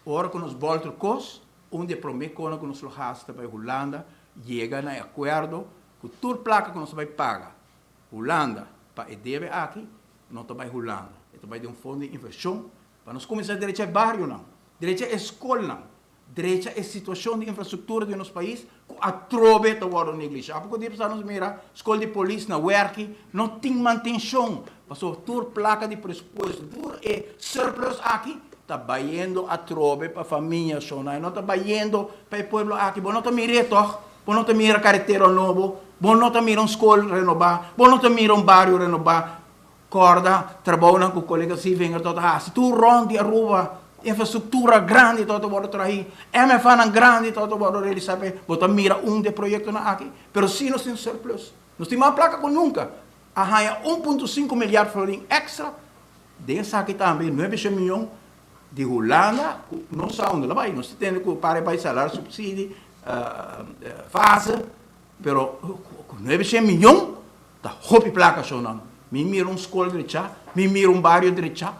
Ora ku nos bòlter kos, un di e promé konan ku nos lo hasi ta bai Hulanda yega na e akuerdo ku tur plaka ku nos ta bai paga Hulanda pa e debe aki no ta bai Hulanda. E ta bai den un fondo di invershon pa nos kuminsá drecha e barionan, drecha e skolnan, Drecha e situacion di infrastructura di nos pais cu atrobe ta wordo neglisha. Poco dia pasa nos mira scol di polis na werki no tin mantencion pasobra tur placa di presupuesto, tur e surplus aki ta bayendo atrobe pa famia shona. E no ta bayendo pa e pueblo aki. Bo no ta mir'e toch? Bo no ta mira caretera nobo? Bo no ta mira un scol renoba? Bo no ta mira un bario renoba? Corda trabounan cu colega Sievinger tabata haci tur rond di Aruba, infrastructura grandi tabata wordo trahi, MFAnan grandi tabata wordo realisa p'e, bo ta mira un di e proyectonan aki, pero si nos tin surplus, nos tin mas placa cu nunca, a haya un punto sinku milyard florin extra, den esaki tambe nuebe shen miyon di Hulanda cu no sa unda la bay, nos ta tende cu para e bay salario subsidi, fase, pero cu nuebe shen miyon Ta hopi plaka shownan. Mi mira un skol drechá, mi mira un bario drechá.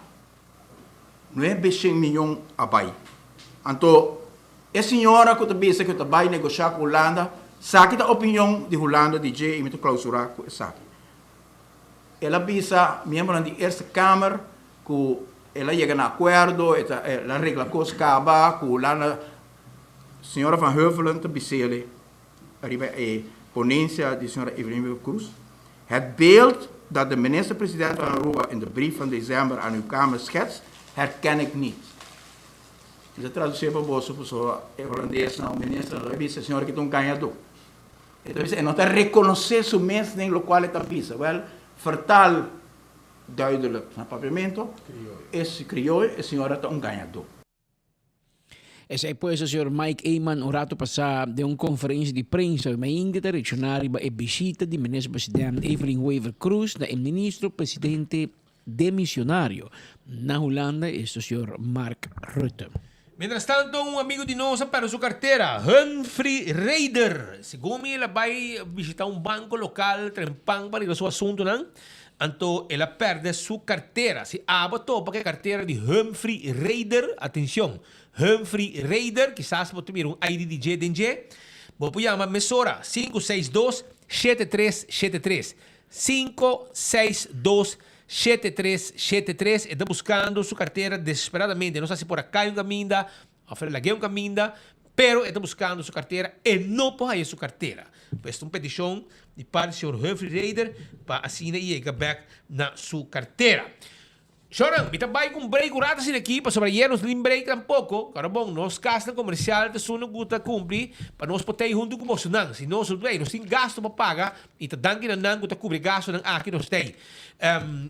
Nuebeshen miyon a bai. Anto e señora ku ta bisa ku e ta bai negoshá ku Hulanda, saki ta opinion di Hulanda di dje i mi ta klausurá ku esaki. El a bisa miembronan di Eerste Kamer ku el a yega na akuerdo, e ta el a regla kos kaba ku Hulanda. Señora Van Heuvelen ta bis'el. Riba e ponencia di señora Evelyn Wever Croes, Het beeld dat de minister-president van Aruba in de brief van december aan uw Kamer schetst, herken ik niet. Mi ta traduci pa boso pasobra e Holandes nan minister ta bisa e señora aki ta un gañadó. E ta bisa e no ta reconoce su mes den locual e ta bisa. Wel, vertaal duidelijk na Papiamento, e crioyo, e señora ta un gañadó. Esei pues señor Mike Eman un rato pasá den un conferencia di prensa mainta ta reacciona riba e bishita di Minister President Evelyn Wever Croes na e Ministro Presidente demisionario na Hulanda, esto señor Mark Rutte. Mientras tanto un amigo di nos a perde su cartera, Humphrey Reider. Segun mi el a bay bishita un banco local trempan pa regla su asuntonan. Anto el a perde su cartera. Si abo topa cu e cartera di Humphrey Reider, atencion, Humphrey Reider, kisas bo ta mira un ID di dje den dje, bo por yama mesora sinku seis dos, shete tres shete tres. Sinku seis dos, shete tres shete tres. E ta buscando su cartera desesperadamente. No sa si por a cay un caminda of el a lag'é un caminda, pero e ta buscando su cartera, e no por haya su cartera. Pues ta un peticion di parti señor Humphrey Reider pa asina e yega bek na su cartera. Shonan, mi ta bay cu un break un rato asina aki, pasobra ayer nos no tin break tampoco. Ahora bon, nos casnan comercial ta esun cu ta cumpli pa nos por tey hunto cu bosonan. Si nos, ey, nos tin gasto pa paga y ta danki na nan cu ta cubri e gastonan aki nos tey.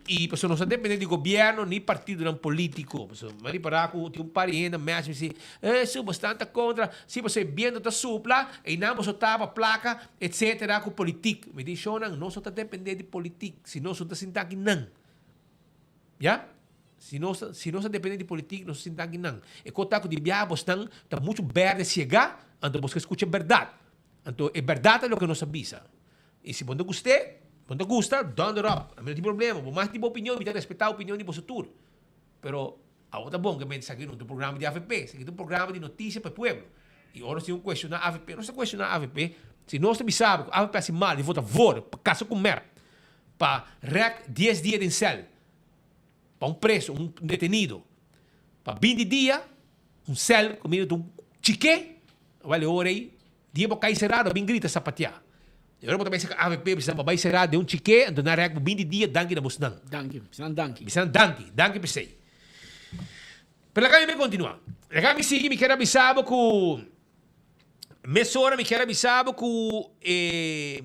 Y pasobra nos no ta depende di gobierno ni partidonan politico. Pasobra mi a ripara cu tin un par di hende a mèch mi si, eh, su bo stan ta contra, si pasobra e biento ta supla, eynan boso tapa placa, etcetera, cu politic. Mi di, Shownan, nos no ta depende di politic, si nos no ta sinta aki nan. Ya? Si nos ta, si nos ta depende di politic, nos ta sinta aki nan. E kos ta ku di biaha bosnan ta muchu berde siega, anto bos ke skucha bèrdat. Anto e bèrdat ta loke nos a bisa. I si bo no ta gust'é, bo no ta gusta, donder op. Ami no tin problema. Bo mas tin bo opinion, mi ta respetá opinion di boso tur. Pero awor ta bon ke mente esaki no ta un programa di avp, esaki ta un programa di notisia pa e pueblo. I ora nos tin ku kuestioná avp, nos ta kuestioná avp. Si nos ta bisa bo ku avp hasi mal, di vota voor pa kasa ku mèrk, pa rèk dies dia den sèl pa un preso, un detenido, pa binti dia, un sèl ku mira ta un chiké, wèl e ora ei dia bo kai serado a bin grita sapateá. E ora bo ta bai saka avp, bisa nan bo bai sera den un chike, anto nan rek bo binti dia, danki na bosnan. Danki, bisa nan danki. Bisa nan danki, danki p'esei. Pero laga mi bai kontinua. Laga mi sigui, mi kier a bisa bo ku mesora mi kier a bisa bo ku e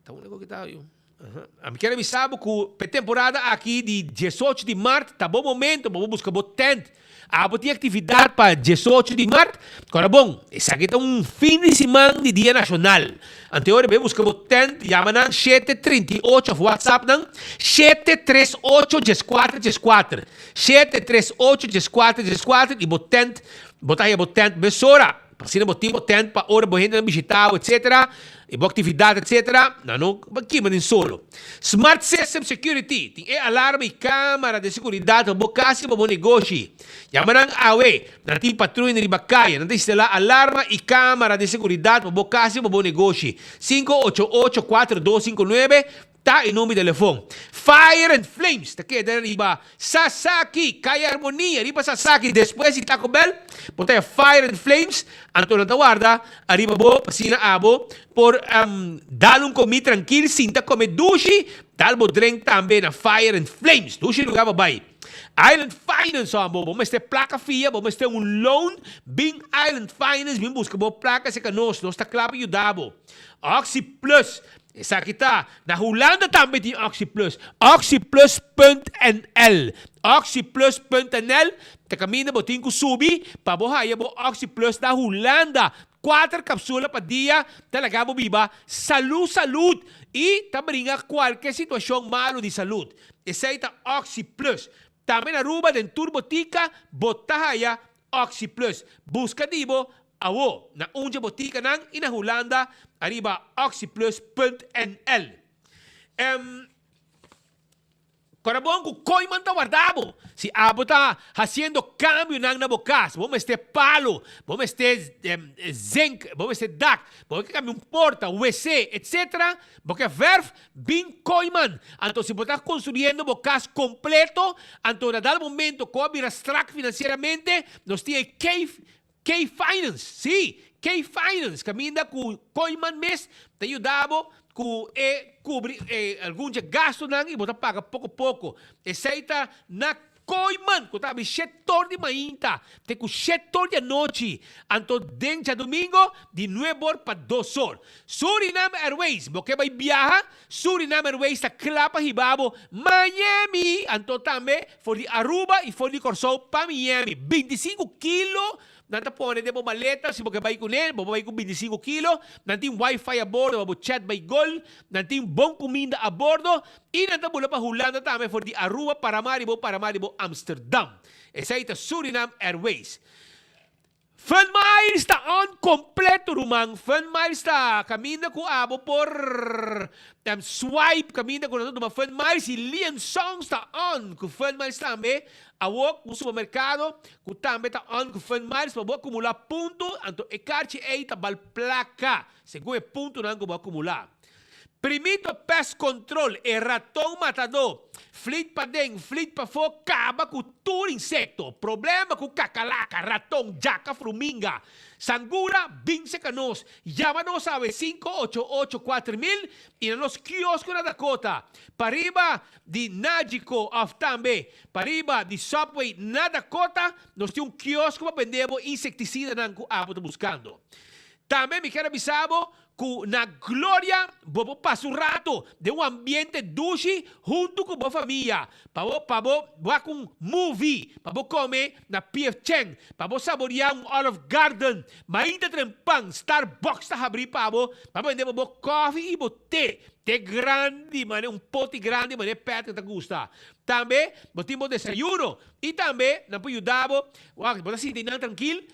ta unda ku kita yo? Aha. Mi kier a bisa bo ku p'e temporada aki di diesocho di mart ta bo momento pa bo buska bo tent. Abo tin aktividat pa diesocho di mart? Kora bon, esaki ta un fin di siman di Dia Nashonal. Anteora bai buska bo tent, yama nan 738 of WhatsApp nan 738 14 14, 738 14 14 i bo tent, bo ta haya bo tent mesora. Pa asina bo tin bo tent pa ora bo hendenan bishita bo etcetera i bo aktividat etcetera, nan no kima den solo. Smart System Security tin e alarma i kamara di seguridat pa bo kas i pa bo negoshi. Yama nan awe, nan tin patruya riba kaya, nan ta instalá alarma i kamara di seguridat pa bo kas i pa bo negoshi. 588 4259 Ta e number di telefon. Fire and Flames ta keda riba Sasaki, Kaya Armonia, riba Sasaki despues di Taco Bell, bo ta e Fire and Flames, anto nan ta warda ariba bo pa asina abo por dal un komi trankil sinta kome dushi, dal bo drink tambe na Fire and Flames. Dushi lugar pa bai. Island Finance hombo, bo mester plaka fia, bo mester un loan, bin Island Finance bin buska bo plaka serka nos, nos ta kla pa yuda bo. Oxi Plus Esaki ta na Hulanda tambe tin OxyPlus. Oxyplus punt nl. Oxyplus punt nl ta kaminda bo tin ku subi pa bo haya bo OxyPlus na Hulanda. Kuater kapsula pa dia ta laga bo biba salú salud i ta bringa kualke situashon malu di salud. Esei ta OxyPlus. Tambe na Aruba den tur botika bo ta haya OxyPlus. Buska di bo Awo, na un dje botikanan i na Hulanda ariba oxyplus.nl. Em, Kora bon ku Kooiman ta warda bo. Si abo ta hasiendo kambionan na bo kas, bo mester palo, bo mester zink, bo mester dak, bo ke kambia un porta, wc, etc. Bo ke verf, bin Kooiman. Anto si bo ta konstruyendo bo kas kompleto, anto na dal momento ku a bira strak finansieramente, nos tin e cave K-Finance, sí, K-Finance, kaminda ku Kooiman mes ta yuda bo ku e kubri e algun dje gastunan i bo ta paga poko poko. Esei ta na Kooiman ku ta abri shetor di mainta te ku shetor di anochi, anto den djadumingo di nuebor pa dosor. Suriname Airways, bo ke bai biaha? Suriname Airways ta kla pa hiba bo Miami, anto tambe for di Aruba i for di Kòrsou pa Miami. 25 kilo nan ta pone den bo maleta si bo ke bai kuné, bo por bai ku 25 kilo. Nan tin wifi a bordo pa bo chat bai gol, nan tin bon kuminda a bordo i nan ta bula pa Hulanda tambe for di Aruba, Paramaribo, Paramaribo, Amsterdam. Esei ta Suriname Airways. Fun Miles ta on completo ruman, Fun Miles ta caminda cu abo por swipe caminda cu nan ta tuma Fun Miles y Lian Songs ta on cu Fun Miles tambe, awo un supermercado cu tambe ta on cu Fun Miles pa bo acumula punto anto e carchi ey ta bal placa segun e puntonan cu bo acumula. Primito pest control, e raton matadó, flit paden, flit pafó, kaba ku tur insekto, problema ku kakalaka, raton, djaka, fruminga, sangura, bin seka nos, yama nos awe 588 4000 i na nos kiosko na Dakota, pariba di Nagico òf tambe pariba di Subway na Dakota, nos tin un kiosko pa bende bo insektisidanan ku abo ta buskando. Tambe mi kier a bisa bo Ku na gloria bo por pasa un rato den un ambiente dushi huntu ku bo famia, pa bo pa bo wak un movie, pa bo kome na PF Chang, pa bo saboria un Olive Garden, mainta tren pan, Starbucks ta habrí pa bo, pa bende bo bo kòfi i bo te, te grandi mane un poti grandi mane Patrick ta gusta. Tambe bo tin bo desayuno i tambe nan por yuda bo, wak bo ta sinti nan trankil.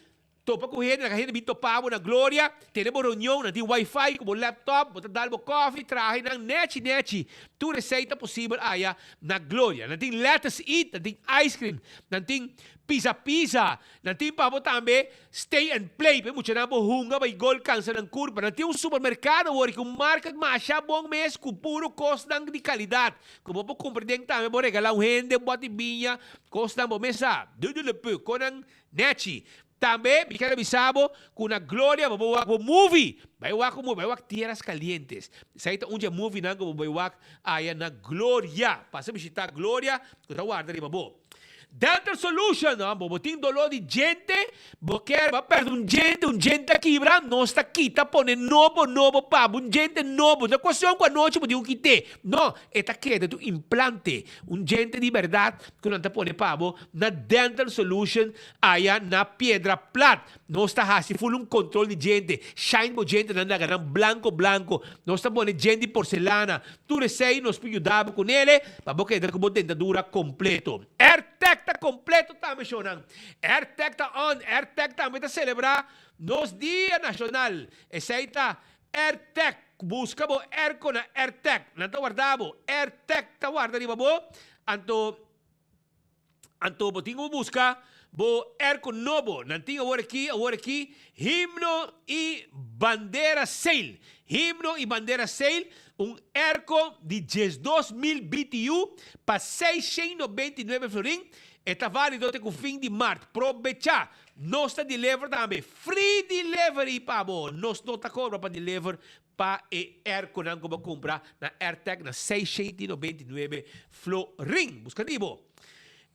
Topa ku hende, laga hende bin topa bo na Gloria, tene bo reunion, nan tin wifi ku bo laptop, bo ta dal bo kofi, traha einan nechi nechi. Tur esei ta posibel aya na Gloria. Nan tin Lettuce Eat, nan tin ice cream, nan tin pizza pizza, nan tin pa bo tambe stay and play pa e muchanan bo hunga bai gol kansa nan kurpa. Nan tin un supermerkado awor ku un market masha bon mes ku puro kosnan di kalidat ku bo por kumpra den tambe bo regala un hende un bòt di biña, kosnan bo mes sa. Dudu Lepu, konan nechi. Tambe mi kier a bisa bo ku na Gloria bo por wak bo movie. Bai wak un movie, bai wak Tierras Calientes. Esei ta un dje movienan ku bo bai wak aya na Gloria. Pasa bishita Gloria ku ta warda riba bo. Dental Solution, no, bo bo tin doló di djente, bo kier bo a pèrdè un djente, un djente a kibra, nos ta kita pone nobo nobo pa bo, un djente nobo. No ta kuestion ku anochi bo tin ku kit'é, no, e ta keda tu implante, un djente di bèrdat ku nan ta pone pa bo na Dental Solution Aya na Piedra Plat nos ta hasi ful un control di djente, shine bo djentenan laga nan blanco blanco, nos ta pone djente di porcelana, tur esey nos por yuda bo cu nele pa bo keda cu bo dentadura completo. Airtag ta completo tambe shownan, Airtag ta on, Airtag tambe ta celebra nos dia nacional, esey ta Airtag, busca bo airco na Airtag, nan ta warda bo, Airtag ta warda riba bo, anto. Anto bo tin ku buska bo airco nobo. Nan tin awor aki, awor aki, Himno y Bandera Sale. Himno y Bandera Sale, un airco di 12,000 BTU pa 699 florin. E ta válido te ku fin di mart. Probechá! Nos ta deliver tambe. Free delivery pa bo! Nos no ta kobra pa deliver pa e airconan ku bo kumpra na Airtag na 699 florin. Buska di bo.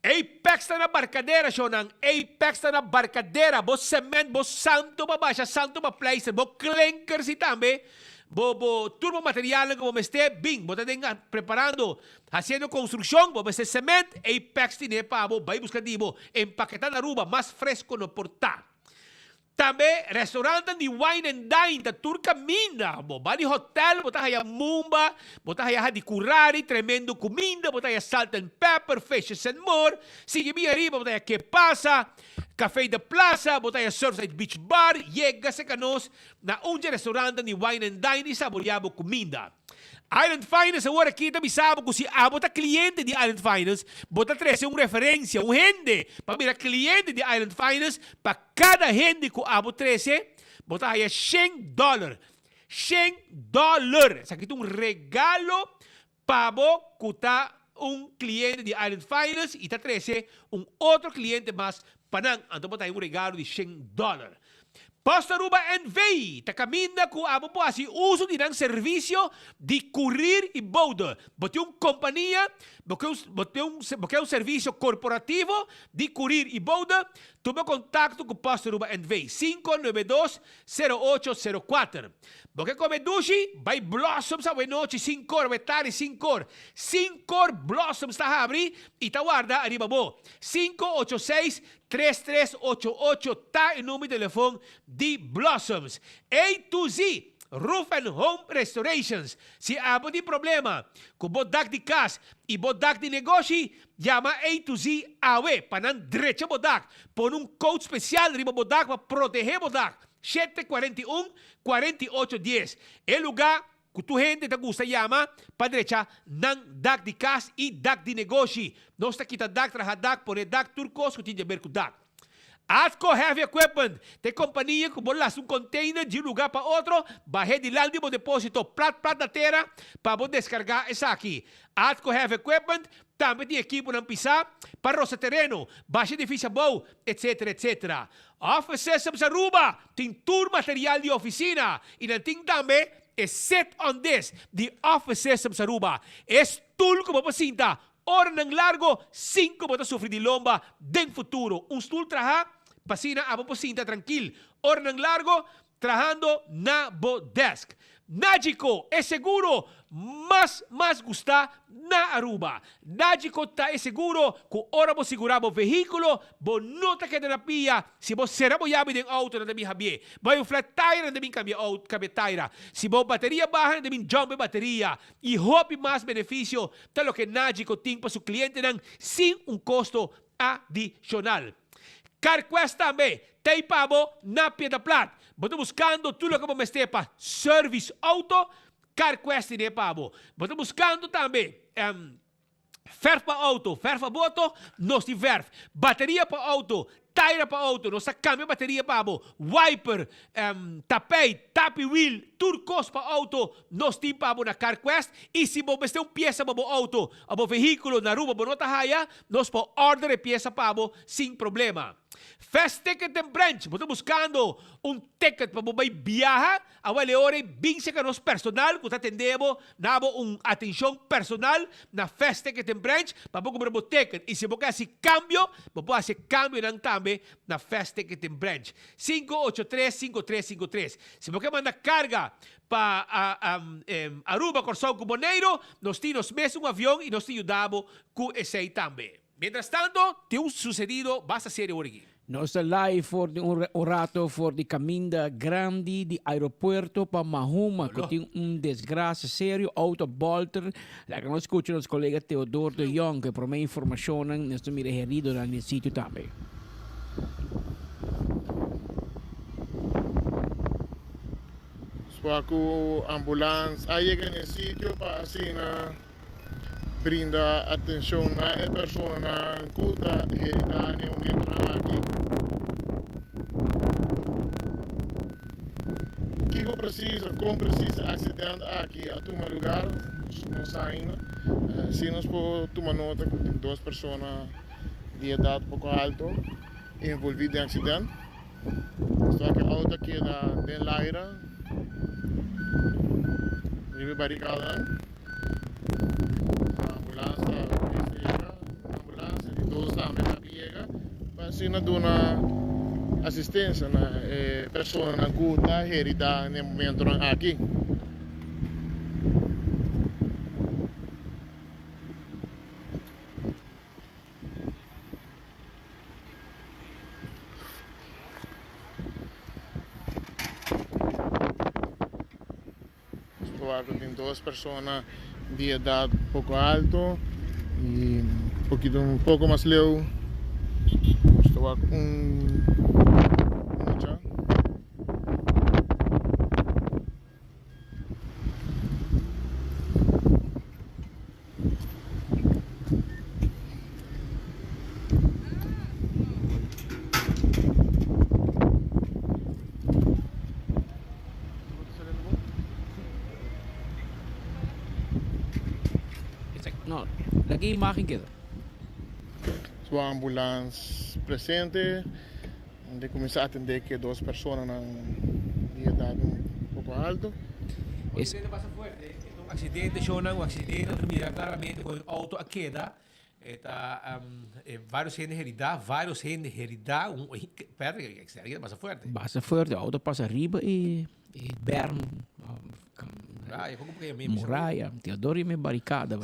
Apex ta na Barcadera shownan. Apex ta na Barcadera. Bo cement, bo santo pa basha, santo pa pleister, bo klinkers i tambe bo bo tur bo materialnan ku bo mester bin. Bo ta den preparando, hasiendo konstrukshon, bo mester cement, Apex tine pa bo. Bai buska di bo. Empaketá na Aruba, mas fresko no por ta. Tambe restaurantnan di wine and dine ta tur caminda. Bo ba di hotel bo ta haya mumba, bo ta haya hadicurari, tremendo cuminda, bo ta haya salt and pepper, fishes and more. Sigui bin ariba bo ta haya Que Pasa, Café de Plaza, bo ta haya Surfside Beach Bar. Yega cerca nos na un dje restaurantnan di wine and dine y saborea bo cuminda. Island Finance awor aki ta bisa bo ku si abo ta kliente di Island Finance, bo ta trese un referensia, un hende pa bira kliente di Island Finance, pa kada hende ku abo trese, bo ta haya shen dòler. Shen dòler! Esaki ta un regalo pa bo ku ta un kliente di Island Finance i ta trese un otro kliente mas pa nan, anto bo ta haya un regalo di shen dòler. Post Aruba NV ta caminda cu abo por haci uso di nan servicio di courier y bode. Bo tin un compania, bo ke bo tin un bo ke un servicio corporativo di courier y bode, tuma contacto cu Post Aruba NV, 592 0804. Bo ke come dushi? Bay Blossoms awe nochi cincor, awe tardi cincor. Cincor Blossoms ta habri y ta warda ariba bo. 586 Tres tres ocho ocho ta e number di telefon di Blossoms. A to Z Roof and Home Restorations. Si abo tin problema ku bo dak di kas i bo dak di negoshi, yama A to Z awe pa nan drecha bo dak. Pone un coat spesial riba bo dak pa protehé bo dak. 741 48 dies. E lugá Ku tur hende ta gusta yama pa drecha nan dak di kas i dak di negoshi. Nos ta kita dak, traha dak, pone dak, tur kos ku tin di aber ku dak. Atco Heavy Equipment ta e kompania ku bo lasta un container di un luga pa otro, bah'é dilanti bo deposito plat plat na tera pa bo deskargá esaki. Atco Heavy Equipment tambe tin ekiponan pisá pa rosa tereno, basha edifisio abou, etcetera etcetera. Office Systems Aruba tin tur material di oficina y nan tin tambe e sit on this di Office Systems Aruba, e stoel cu bo por sinta oranan largo sin cu bo ta sufri di lomba den futuro. Un stoel traha pa asina abo por sinta trankil oranan largo Trahando na bo desk. Nagico, e seguro mas mas gusta na Aruba. Nagico ta e seguro cu ora bo sigura bo vehiculo, bo no ta keda na pia. Si bo cera bo yabi den auto nan ta bin habié. Bo hay un flat tire nan ta bin cambia auto, cambia tire. Si bo bateria baha nan ta bin jump e bateria. Y hopi mas beneficio ta loke Nagico tin pa su clientenan sin un costo adicional. CarQuest tambe ta ei pa bo na Piedra Plat. Bo ta buskando tur loke bo mester pa service auto? CarQuest tene pa bo. Bo ta buskando tambe verf pa auto, verf pa boto? Nos tin verf. Bateria pa auto, taira pa auto, nos ta kambia bateria pa bo. Wiper, tapijt, tapi wiel, tur kos pa auto nos tin pa bo na CarQuest. I si bo mester un piesa pa bo auto o bo vehículo na Aruba bo no ta haya, Nos por order e piesa pa bo sin problema. Fast Ticket den Branch, bo ta buskando un ticket pa bo bai biaha? Awel e ora ei bin serka nos personal ku ta atendé bo, na bo un atenshon personal na Fast Ticket den Branch pa bo kumpra bo ticket. I si bo ke hasi kambio, bo por hasi e kambionan tambe na Fast Ticket den Branch. 583 5353. Si bo ke manda karga pa Aruba, Kòrsou ku Boneiru, nos tin nos mes un avion i nos ta yuda bo ku esei tambe. Mientras tanto, tin un sucedido basta serio awor aki. Nos ta live for di un un rato for di caminda grandi di aeropuerto pa Mahuma cu tin un desgracia serio, auto a bolter. Laga nos scucha nos colega Theodor de Jong cu e prome informacionnan. Nos ta mira heridonan den sitio tambe. Sua cu ambulans a yega n'e sitio pa asina Brinda atencion na e personanan cu ta herida n'e momentonan aki. Kico precies of con precies e accident aki a tuma lugar nos no sa ainda. Si nos por tuma nota cu tin dos persona di edad poco alto envolvi den accident. Nos ta wak e auto a keda den laira riba e baricadanan. Ambulans ta mester yega, ambulans di dos tambe ta yega pa asina duna asistencia na e personanan cu ta herida na e momentonan aki. Probabil tin dos persona di edad poco alto y poquito un poco mas leu nos ta wak un mucha. No, laga e imagen keda. Su ambulans presente Nan kuminsá atendé ku e dos personanan di edat un poko alto. Un aksidente basta fuerte. E ta un aksidente shownan, un aksidente ta mira klaramente kon e outo a keda. E ta varios hende heridá, varios hende heridá. Patrick, e aksidente basta fuerte. Basta fuerte, outo pasa riba e berm. Muraya, Teodoro y mi baricada.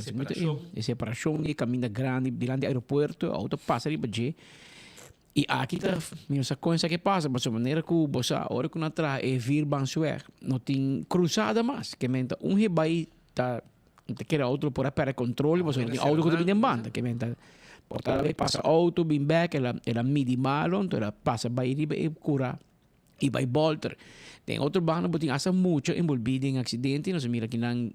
E separashon di e kaminda grandi dilanti aeropuerto, outo pasa riba dje. I aki ta, mi no sa kon esaki pasa, pasobra manera ku bo sa ora ku nan traha e vierbaansweg no tin krusada mas, ke men ta un hebai ta ta kere outo por a pèrdè kontrol pasobra no tin outo ku ta bini den banda, ke men ta por ta bai pasa outo bin bèk el a el a midi malo anto el a pasa bai riba e kura i bai bòlter. Den otro banda bo tin asta mucha enbolbí den aksidente, nos a mira kinan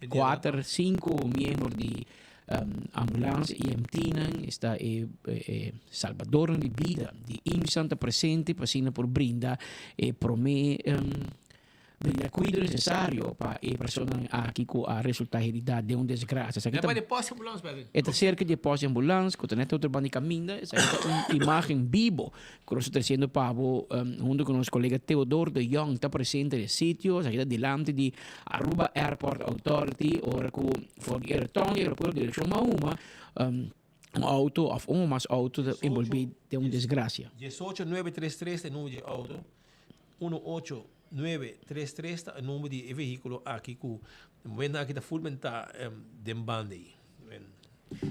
Kuater, sinku miembro di ambulans, EMT-nan, esta e salbadornan di bida di IMSA ta presente pa asina por brinda e prome brinda kuido nesesario pa e personanan aki ku a resulta herida den un desgrasia. Esaki ta e ta serka di e pòst di ambulans ku ta net otro banda di kaminda. Esaki ta un imagen bibo Ku nos ta tresiendo pa bo huntu ku nos kolega Theodor de Jong ta presente den sitio. Esaki ta dilanti di Aruba Airport Authority ora ku for di Ereton di aeropuerto direkshon Mahuma un outo òf un o mas outo ta enbolbí den un desgrasia. Diesocho nuebe tres tres ta e number di e outo, uno ocho nuebe tres tres ta e number di e vehíkulo aki ku e momentonan aki ta fulmentá den banda ei.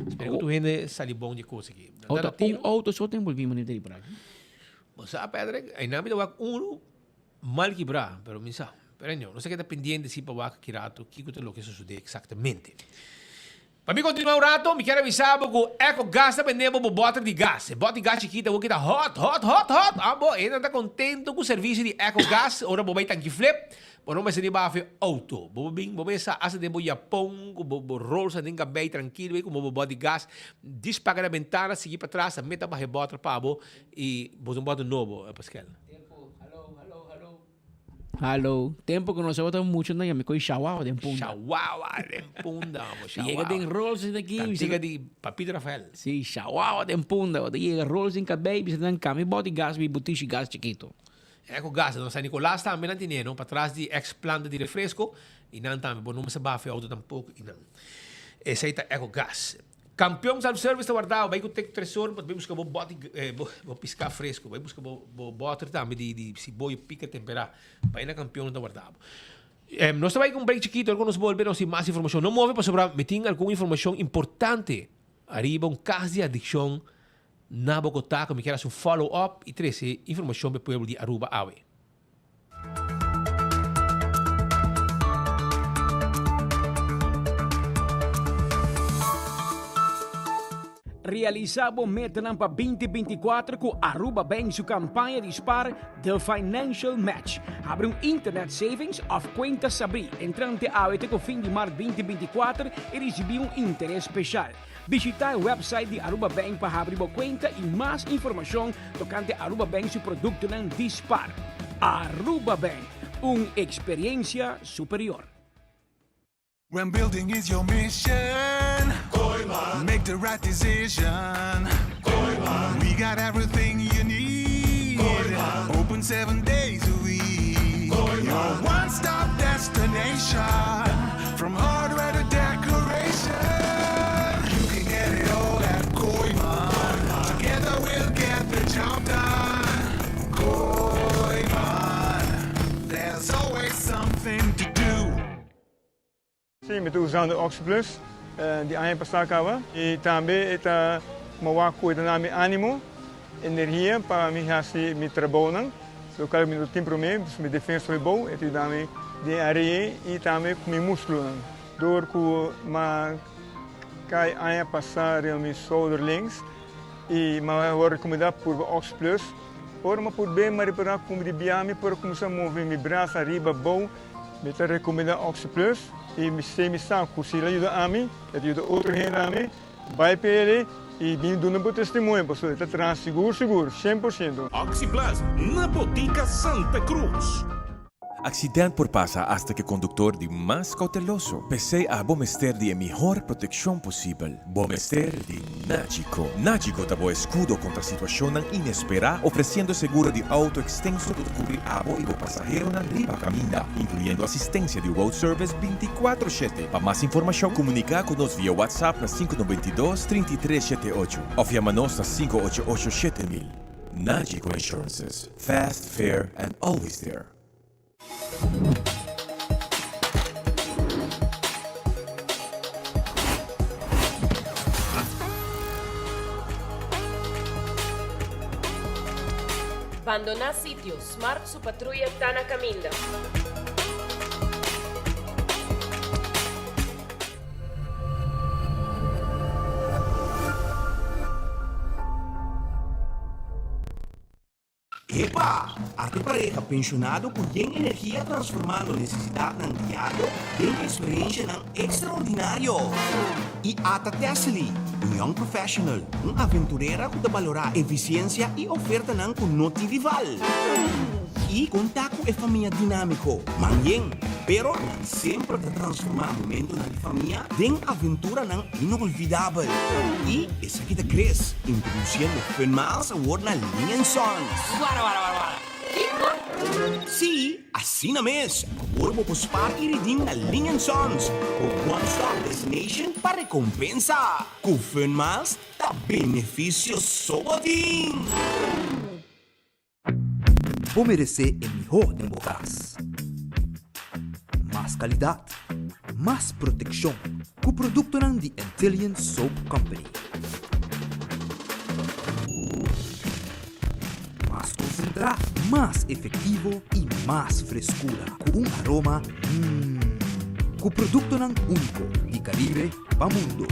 Spera ku tur hende sali bon di e kos aki. Outo, un outo so ta envolví manera di por aki. Bo sa Patrick, einan mi ta wak unu mal kibrá, pero mi sa. Pero anyway, nos a keda pendiente si pa wak ki rato kiko ta loke sosodé eksaktamente. Pa mi kontinuá un rato, mi kier avisá bo ku Ecogas ta bende bo bo bòter di gas. E bòt di gas chikito awor ki ta hòt, hòt, hòt, hòt! Abo, hendenan ta kontento ku servisio di Ecogas ora bo bai tanki flip. Bo no mester di bafa e auto. Bo por bin, bo mester sa hasta den bo yapon ku bo bo rolsa den kabei trankilo ei ku bo bòt di gas. Dis paga na bentana, sigui patras, a meta baha e bòter pa bo i bo ta un bòter nobo, Paskel. Hallo, tempo ku nos tabata mucho nan yami koi shawawa den Punda. Shawawa den Punda, amo, shawawa. Yega den Rolls den aki. Kantiga di Papito Rafael. Si, shawawa den Punda. Bo ta yega Rolls den kabei, bisa nan kami boti gas mi butishi gas chikito. Eco gas, no San Nicolas tambe nan tine, no, patras di ex planta di refresco, y nan tambe, bo no mester baha fe auto tampoco y nan. Esey ta Eco gas. Campeon Self Service ta wardao, bay cu tek tresor, bo ta bay busca bo boti, bo, bo pisca fresco, bay busca bo, bo boter tambe di, di siboyo pica tempera, bay na Campeon ta warda bo. Nos ta bay cu un break chikito, ora cu nos bolbe nos tin mas informacion. No move pasobra mi tin algun informacion importante ariba un cas di adiccion na Bogotá cu mi kier haci un follow up y trece informacion pa e pueblo di Aruba awe. Realisa bo metanan pa 2024 cu Aruba Bank su campaña di spar The Financial Match. Habri un internet savings of cuenta sabri entrante awe te cu fin di maart 2024 y ricibi un interes special. Bishita e website di Aruba Bank pa habri bo cuenta y mas informacion tocante Aruba Bank su productonan di spar. Aruba Bank, un experiencia superior. When building is your mission, Kooyman. Make the right decision. Kooyman. We got everything you need. Kooyman. Open seven days a week. Kooyman. Your one-stop destination. From hardware to decoration. You can get it all at Kooyman. Together we'll get the job done. Kooyman. There's always something to do. Sí, mi ta usando OxyPlus di aña pasá kaba i tambe e ta mawá kuida na mi ánimo, energia pa mi hasi mi trabounan, lokal mi no tin promé, pues mi defensa hopi bou, e ta yuda mi den área ei i tambe ku mi múskulonan. Dor ku m'a kai aña pasá riba mi shouder links i m'a wòrdu rekomendá purba OxyPlus, ora m'a purb'é m'a repará ku mi di bia mi por a kuminsá move mi brasa ariba bou. Mi ta recomenda Oxi Plus y mi sé mi sa cu si el a yuda ami, el ta yuda otro hende tambe. Bay p'e y bin duna bo testimonio pasobra e ta traha sigur sigur, 100%. Oxi Plus na Botica Santa Cruz. Accident por pasa hasta cu e conductor di mas cauteloso. P'esey abo mester di e mihor proteccion posibel. Bo mester di Nagico. Nagico ta bo escudo contra situacionnan inespera, ofreciendo seguro di auto extenso cu ta cubri abo y bo pasaheronan riba caminda, incluyendo asistencia di road service binticuatro shete. Pa mas informacion, comunica cu nos via WhatsApp na 592 33 shete ocho of yama nos na 588 7000. Nagico Insurances, fast, fair and always there. Bandoná sitio, Smart su patruya ta na kaminda. Epa! Arte pareha penshonado ku yen energia transformando nesesidatnan diario den eksperenshanan ekstraordinario. I ata Tessely, un young professional, un aventurera ku ta balorá efisiensia i ofertanan ku no tin rival. I konta ku e famia dinámiko, man yen, pero nan semper ta transformá momentonan di famia den aventuranan inolvidabel. I esaki ta Chris, introduciendo Fun Miles awor na Ling and Sons. Wara wara wara wara. Kiko? Sí, asina mes! Awor bo por spaar i redeem na Ling and Sons, bo one-stop destination pa recompensa. Cu Fun Miles ta beneficio so bo tin! Bo meresé e mihó den bo kas. Mas kalidat, mas protekshon ku produktonan di Antillian Soap Company. Mas konsentrá, mas efektivo i mas freskura ku un aroma mmm. Ku produktonan úniko di Karibe pa mundo.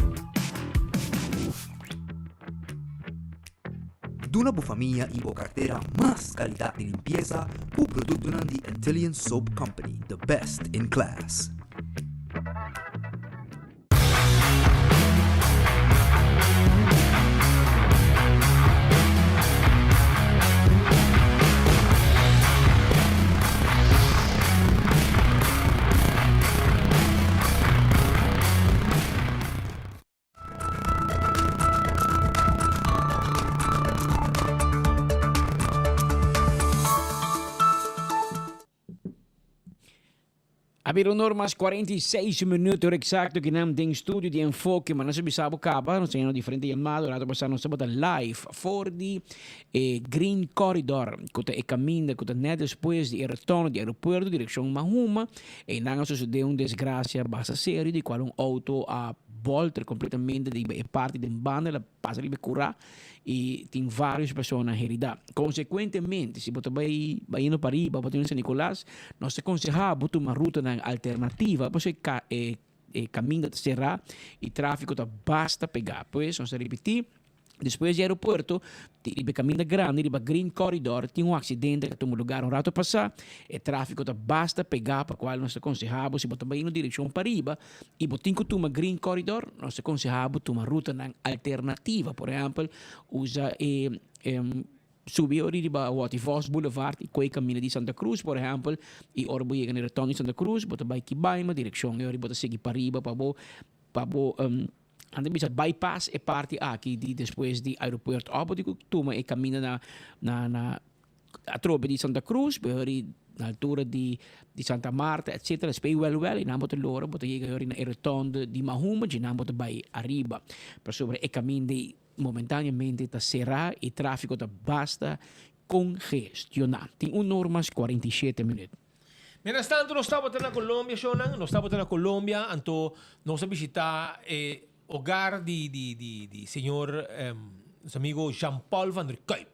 Duna bo famia y bo cartera mas calidad di limpieza cu productonan di Antillian Soap Company, the best in class. bira un or mas 46 minuut ora exacto ki nan den studio di Enfoke, ma nos a bisa bo caba, nos a yena diferente yamada, rato pasa nos tabata live for di e Green Corridor, cu ta e caminda cu ta net despues di e retorno di aeropuerto direccion Mahuma, eynan a sucede un desgracia basta serio di cual un auto a bolter completamente riba e parti den banda, el a pasa riba e cura y tin varios persona herida. Consecuentemente, si bo ta bay bayendo pariba, bo ta yendo San Nicolas, nos ta conseha bo tuma rutanan alternativa pasobra e e caminda ta cera y trafico ta basta pega. Pues nos ta ripiti, despues di aeropuerto, riba e caminda grandi, riba Green Corridor, tin un accidente cu a tuma lugar un rato pasa. E trafico ta basta pega pa cual nos ta conseha bo si bo ta bayendo direccion pariba, y bo tin cu tuma Green Corridor, nos ta conseha bo tuma rutanan alternativa. Por ehempel, usa e subi ori riba Watty Vos Boulevard y coy camina di Santa Cruz, por ehempel, y ora bo yega na e rotonda di Santa Cruz, bo ta bay Kibaima, direccion e ori bo ta sigui pariba pa bo pa bo nan ta bisa bypass e parti aki di despues di aeropuerto. Of bo tin cu tuma e camina na na na Atrobe di Santa Cruz, bo hori na altura di di Santa Marta etcetera, despues wel wel y nan bo ta lora bo ta yega hori na e rotonde di Mahuma dje nan bo ta bay ariba. Pasobra e caminda ey momentáneamente ta cera y trafico ta basta congestiona. Tin un or mas 47 minuut. Mientras tanto nos tabata na Colombia shownan, nos tabata na Colombia anto nos a bishita e hogar di di di di señor nos amigo Jean Paul van der Kuyp.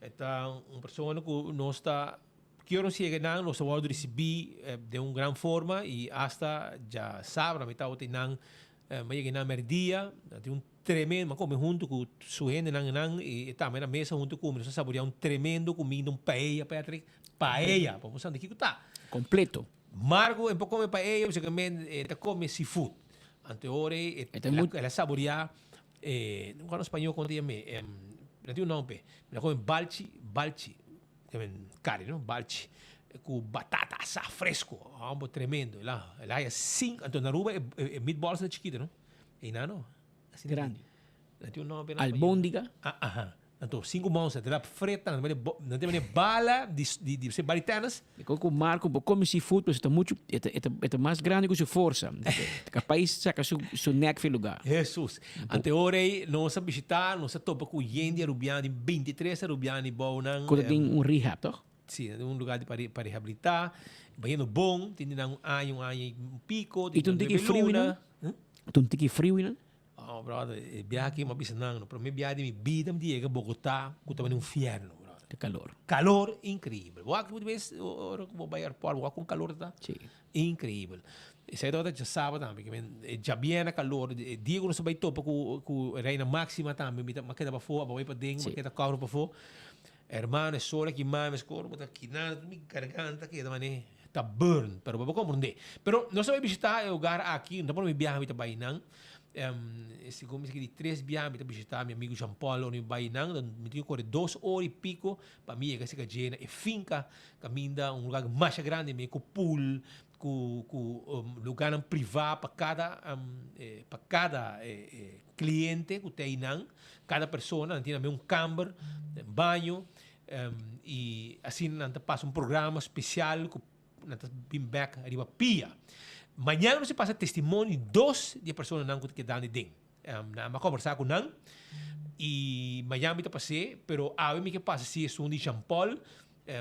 E ta un persona ku nos ta kier nos yega nan, nos ta wòrdu risibí den un gran forma i asta djasabra mi tabata einan, mi a yega einan mèrdia, nan tin un tremendo, mi a kome huntu ku su hendenan einan i e tambe na mesa huntu ku mi, nos a saboreá un tremendo kuminda, un paella Patrick, paella, bo sa di kiko ta. Kompleto. Margo e por kome paella pasobra e ta kome seafood, anto e ora ei el a saboreá E no kòrda spañó kon ta yam'é e no tin un nòmber p'e. Mi ta kome balchi, balchi, kari no, balchi ku batata asá fresko, homber tremendo. El a el a haya sinku, anto na Aruba e e meatballs ta chikito no, einan no, asina Grandi. No tin un nòmber p'e na spañó. Albóndiga? Ah aha. Anto sinku mousa te la freta, nan ta mane bala di di di bala di tennis. E kon ku Marco bo come seafood pues e ta muchu e ta e ta mas grandi ku su forsa. Ta capaz saka su su nek fi lugar. Hesus. Ante ora ei nos a bishita, nos a topa ku yen di Arubiano, di bintitres Arubiano di bou nan. Ku ta den un rehab toch? Si, den un lugar di pa pa rehabilita. Bayendo bon, tin di nan un aña, un aña y pico, I tin ta un nan tiki nuebe friu luna. einan? Ta un tiki friu einan? Oh brother, e biaha aki mi a bisa nan, no prome biaha di mi bida mi ta yega Bogotá ku tabata un fierno, brother. Di kalor. Kalor increibel. Bo wak bes ora ku bo bai airport, bo wak kon kalor ta. Sí. Increibel. Esei tabata djasabra tambe, ke men e djabièrnè kalor, e dia ku nos a bai topa ku ku Reina Máxima tambe, mi ta mi a keda pafó, abo a bai paden, mi a keda kòbra pafó. Hermano, e sol aki mami, e skor bo ta kina, mi garganta keda manera ta burn, pero bo por komprendé. Pero nos a bai bishitá e hogar aki, no ta por mi biaha mi ta bai nan. Segun mi sa ki di tres biaha mi ta bishitá mi amigu Jean Paul ora mi bai nan, mi tin ku kore dos ora i piko pa mi yega serka dje na e finka kaminda un lugar masha grandi mi ku pool, ku ku lugarnan privá pa kada pa kada kliente ku ta einan, kada persona nan tin tambe un kamber, baño i asina nan ta pasa un programa spesial ku nan ta bin bek riba pia. Mañana nos ta pasa testimonio di dos di e personanan ku ta keda den. Nan a kombersá ku nan i mañana mi ta pas'é, pero awe mi ke pasa si esun di Jean Paul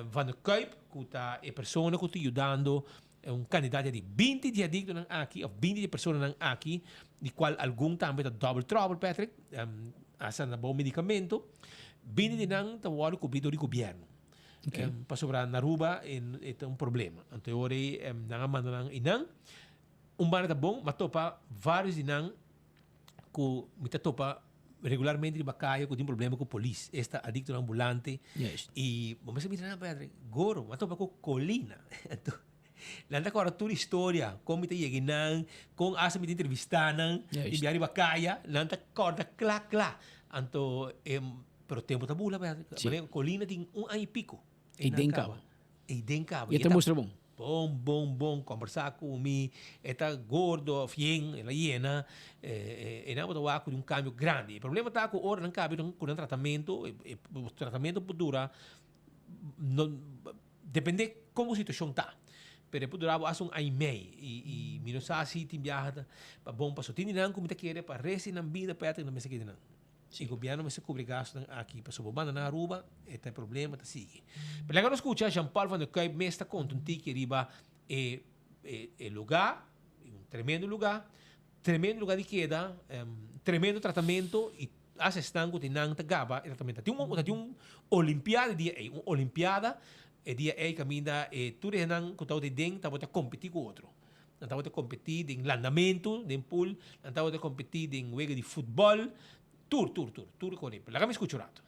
van der Kuyp ku ta e persona ku ta yudando un kandidat di binti di adiktonan aki òf binti di personanan aki di kual algun tambe ta double trouble Patrick, hasta na bon medikamento, binti di nan ta wòrdu kubrí dor di gobièrnu. Pasobra na Aruba e ta un problema. Anto e ora ei nan a manda nan einan. Un banda ta bon, m'a topa varios di nan ku mi ta topa regularmente riba kaya ku tin problema ku polis. Esta adiktonan ambulante. I bo mester mira nan Patrick, goro, m'a topa ku Colina. Anto nan ta kòrda tur historia, kon mi ta yega einan, kon asta mi ta entrevistá nan, tin bia riba kaya, nan ta kòrda kla kla. Anto e pero tempu ta bula Patrick. Manera Colina tin un aña i piko. Ei den kaba. Ei den kaba. I e ta mustra bon. Bon, bon, bon. Kombersá ku mi. E ta gordo òf yen, el a yena. E nan bo ta wak ku di un kambio grandi. E problema ta ku ora nan kabi ku nan tratamentu, e tratamentu por dura, no, depende kon bo situashon ta. Pero e por dura bo hasta un aña y mei. Y, y mi no sa si tin biaha ta pa bon paso. Tin di nan cu mi ta kere pa rest di nan bida Patrick nan mester keda nan. Y gobierno mester cubri gastonan aki. Pasobra bo banda nan Aruba e ta e problema ta sigui. Pero laga nos scucha Jean Paul van der Kuyp mes ta conta un tiki riba e e e lugar, un tremendo lugar, tremendo lugar di keda, tremendo tratamento y hasta esnan cu tin nan ta gaba e tratamento. Ta tin un ta tin un olimpiada e dia ey, un olimpiada e dia ey caminda e tur e hendenan cu tabata den tabata competi cu otro. Nan tabata competi den landamento, den pool, nan tabata competi den wega di futbol, tur, tur, tur, tur con e. Laga mi scucha un rato.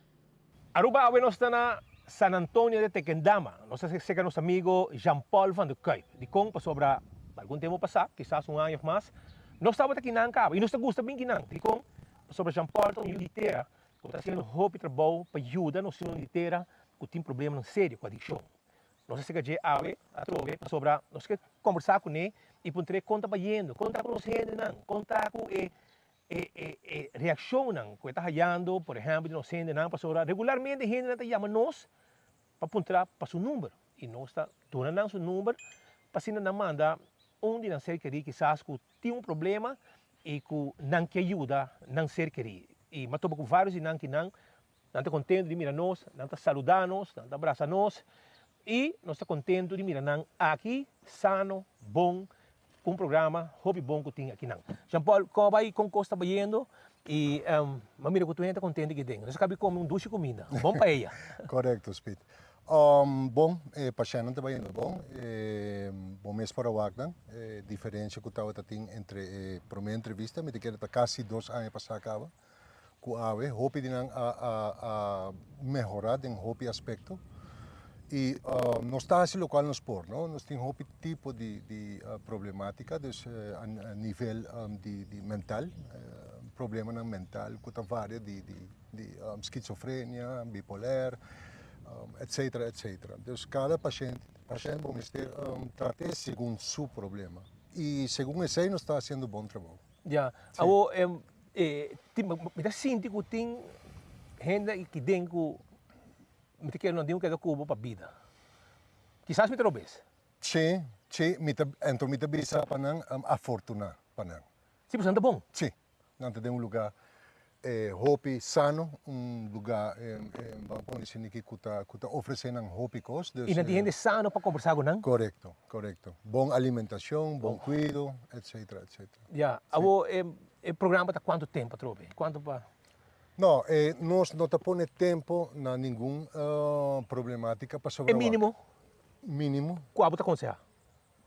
Aruba awe nos ta na San Antonio de Tequendama. Nos ta serka nos amigo Jean Paul van der Kuyp. Dikon? Pasobra algun tempu pasá, kisas un aña of mas, nos tabata kinan kaba i nos ta gusta bin kinan. Dikon? Pasobra Jean Paul ta un yu di tera ku ta hasiendo hopi trabou pa yuda nos yunan di tera ku tin problemanan serio ku adikshon. Nos a serka dje awe atrobe pasobra nos ke kombersá kuné i puntr'é kon ta bayendo, kon ta ku nos hendenan, kon ta ku e E e e reaccionnan cu e ta hayando, por ehempel, di nos hendenan, pasobra regularmente hendenan ta yama nos pa puntra pa su number y nos ta duna nan su number pa asina nan manda un di nan ser keri kisas cu tin un problema y cu nan ke yuda nan ser keri. Y mi a topa cu varios di nan ki nan Nan ta contento di mira nos, nan ta saluda nos, nan ta brasa nos y nos ta contento di mira nan aki sano, bon, cu un programa hopi bon cu tin akinan. Jean Paul, como a bay, con cos ta bayendo y m'a mira cu tur hende ta contento aki den. Nos a caba di come un dushi cuminda, bon paella. Correcto, Speed. Bon, e pashentnan ta bayendo bon. Bo mes por a wak nan, e diferencia cu tabata tin entre e prome entrevista, mi ta kere ta casi dos aña pasa caba. ku awe hopi di nan a a mehorá den hopi aspekto i nos ta hasi lokual nos por no, nos tin hopi tipo di di problematika dus a nivel di di mental problemanan mental ku ta varia di di di skizofrenia, bipoler etsetera etsetera dus kada pashent pashent bo mester trat'é segun su problema i segun esei nos ta hasiendo bon trabou. Ya, awo e tin mi ta sinti ku tin hende aki den ku mi ta kere nan tin ku keda ku bo pa bida. Kisas mi ta robes. Sí, sí, mi ta, anto mi ta bisa pa nan afortuná pa nan. Sí, pasobra nan ta bon. Sí, nan ta den un lugá hopi sano, un lugá ban pone esaki ku ta ku ta ofresé nan hopi kos. I nan tin hende sano pa kombersá ku nan. Korekto, korekto. Bon alimentashon, bon kuido, etsetera, etsetera. Ya, abo e programa ta kuantu tempu atrobe? Kuantu pa? No, nos no ta pone tempu na ningun problematica pasobra E minimo? Minimo. Ku abo ta konsehá?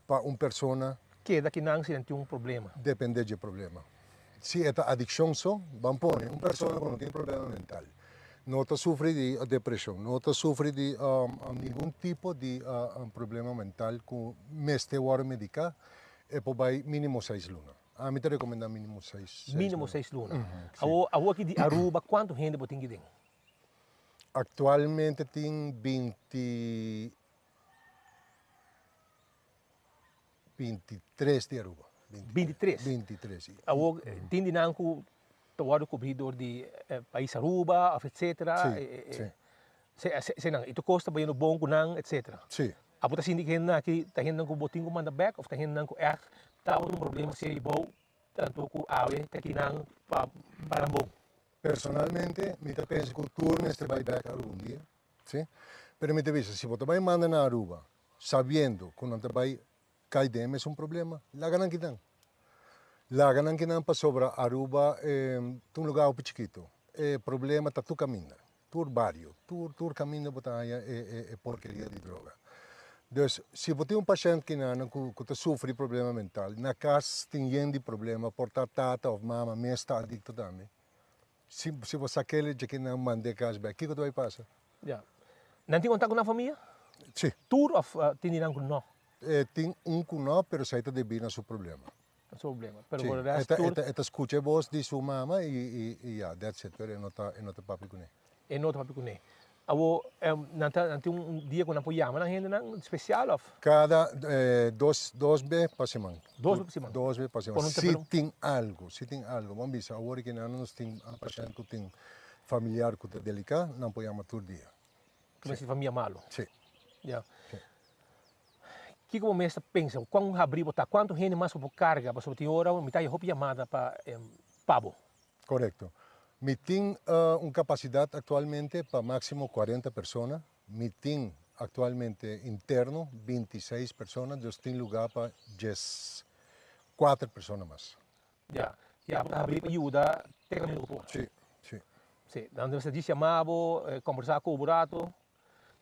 Pa un persona. Keda kinan si nan tin un problema. Depende dje problema. Si e ta adikshon so, ban pone un persona ku no tin problema mental, no ta sufri di depreshon, no ta sufri di ningun tipo di problema mental ku mester wòrdu mediká, e por bai minimo seis luna. Ami ta rekomendá minimo seis luna. Minimo seis luna. Awor, awor aki di Aruba kuantu hende bo tin ki den? Aktualmente tin binti 23 di Aruba. 23? 23, si. Awor, tin di nan ku ta wòrdu kubrí dor di pais Aruba òf etsetera? Si, si. Se nan, i tur kos ta bayendo bon ku nan, etsetera? Si. Abo ta sinti ku hendenan aki ta hendenan ku bo tin ku manda bèk òf ta hendenan ku ègt tabata un problema serio bou tantu ku awe ta kinan pa nan bon? Personalmente, mi ta pensa ku tur mester bai bèk Aruba un dia. Sí, pero mi ta bisa, si bo ta bai manda na Aruba sabiendo ku nan ta bai kai den e mesun problema, laga nan kinan. Laga nan kinan pasobra Aruba ta un lugar hopi chikito. E problema ta tur kaminda, tur bario, tur tur kaminda bo ta haña e porkeria di droga. Dus, si bo tin un pashènt kinan ku ku ta sufri problema mental, na kas tin yen di problema, por ta tata òf mama mes ta adikto tambe. Si si bo sa kele dje ke nan mand'é kas bek, kiko ta bai pasa? Ya. Nan tin kontak ku nan famia? Si. Tur òf tin di nan ku nò? E tin un ku nò, pero esei ta debí na su problema. Na su problema. Pero por e rèst tur. E ta skucha e bos di su mama i i i ya, that's it. Pero e no ta e no ta papia kuné. E no ta papia kuné. Awor, nan ta nan tin un dia ku nan por yama nan hendenan spesial òf? Kada dos dos be pa siman. Dos be pa siman? Dos be pa siman. Si tin algu, si tin algu. Bo a bisa awor ki nan nos tin pashènt ku tin familiar ku ta deliká, nan por yama tur dia. Ku mester famia malu? Si. Ya. Kiko bo mes ta pensa? Kuan habrí bo ta? Kuantu hende mas bo por karga? Pasobra tin ora mi ta haña hopi yamada pa pa bo. Korekto. Mi tin un kapasidat aktualmente pa máksimo kuarenta persona. Mi tin aktualmente interno bintiseis persona, dus tin lugá pa djes kuater persona mas. Ya, ya bo ta habrí pa yuda te kaminda ku por. Sí, sí. Sí, nan mester djis yama bo, kombersá ku bo rato.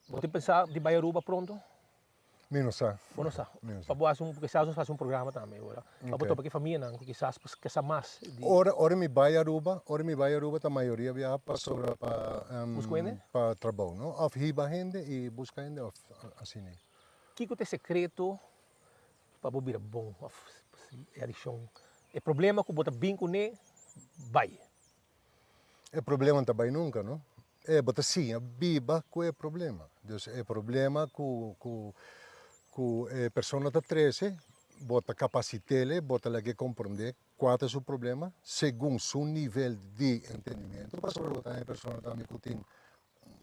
Bo tin pensá di bai Aruba pronto? Mi no sa. Bo no sa. Mi no sa. Pa bo hasi un, kisas nos hasi un programa tambe ora. Pa bo topa ku e famianan ku kisas por ke sa mas di. Ora, ora mi bai Aruba, ora mi bai Aruba ta mayoria biaha pasobra pa, Buska hende? pa trabou, no? Of hiba hende i buska hende of asina. Kiko ta e sekreto pa bo bira bon of e adikshon, e problema ku bo ta bin kuné bai? E problema no ta bai nunca, no? E bo ta siña biba cu e problema. Dus e problema cu cu cu e persona ta trece, bo ta capacitele, bo ta lag'e comprende cua ta su problema, segun su nivel di entendimento, pasobra bo ta e persona tambe cu tin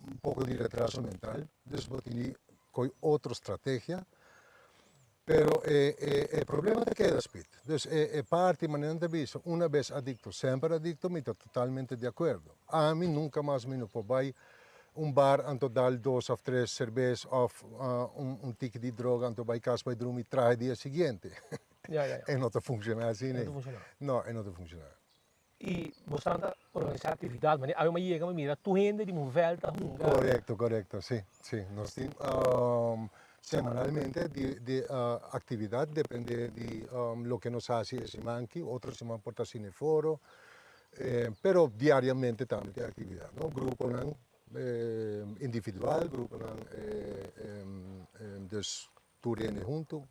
un poco di retraso mental, dus bo tin di coy otro strategia, pero e e e problema ta keda Speed. Dus e e parti manera nan ta bisa una bes adicto semper adicto mi ta totalmente di acuerdo. Ami nunca mas mi no por bay un bar anto dal dos of tres cerbes of un un tiki di droga anto bay cas bay drumi traha e dia siguiente. Ya ya ya. E no ta funciona asina. E no ta funciona. No, e no ta funciona. I bo stan ta organisá aktividat manera awe mi a yega mi mira tur hende di Muvel ta hunga. Korekto, korekto, si, si. Nos tin semanalmente di di aktividat depende di loke nos hasi e siman aki, otro siman por ta cineforo, pero diariamente tambe tin aktividat, no? Gruponan individual, gruponan dus Tur hende huntu.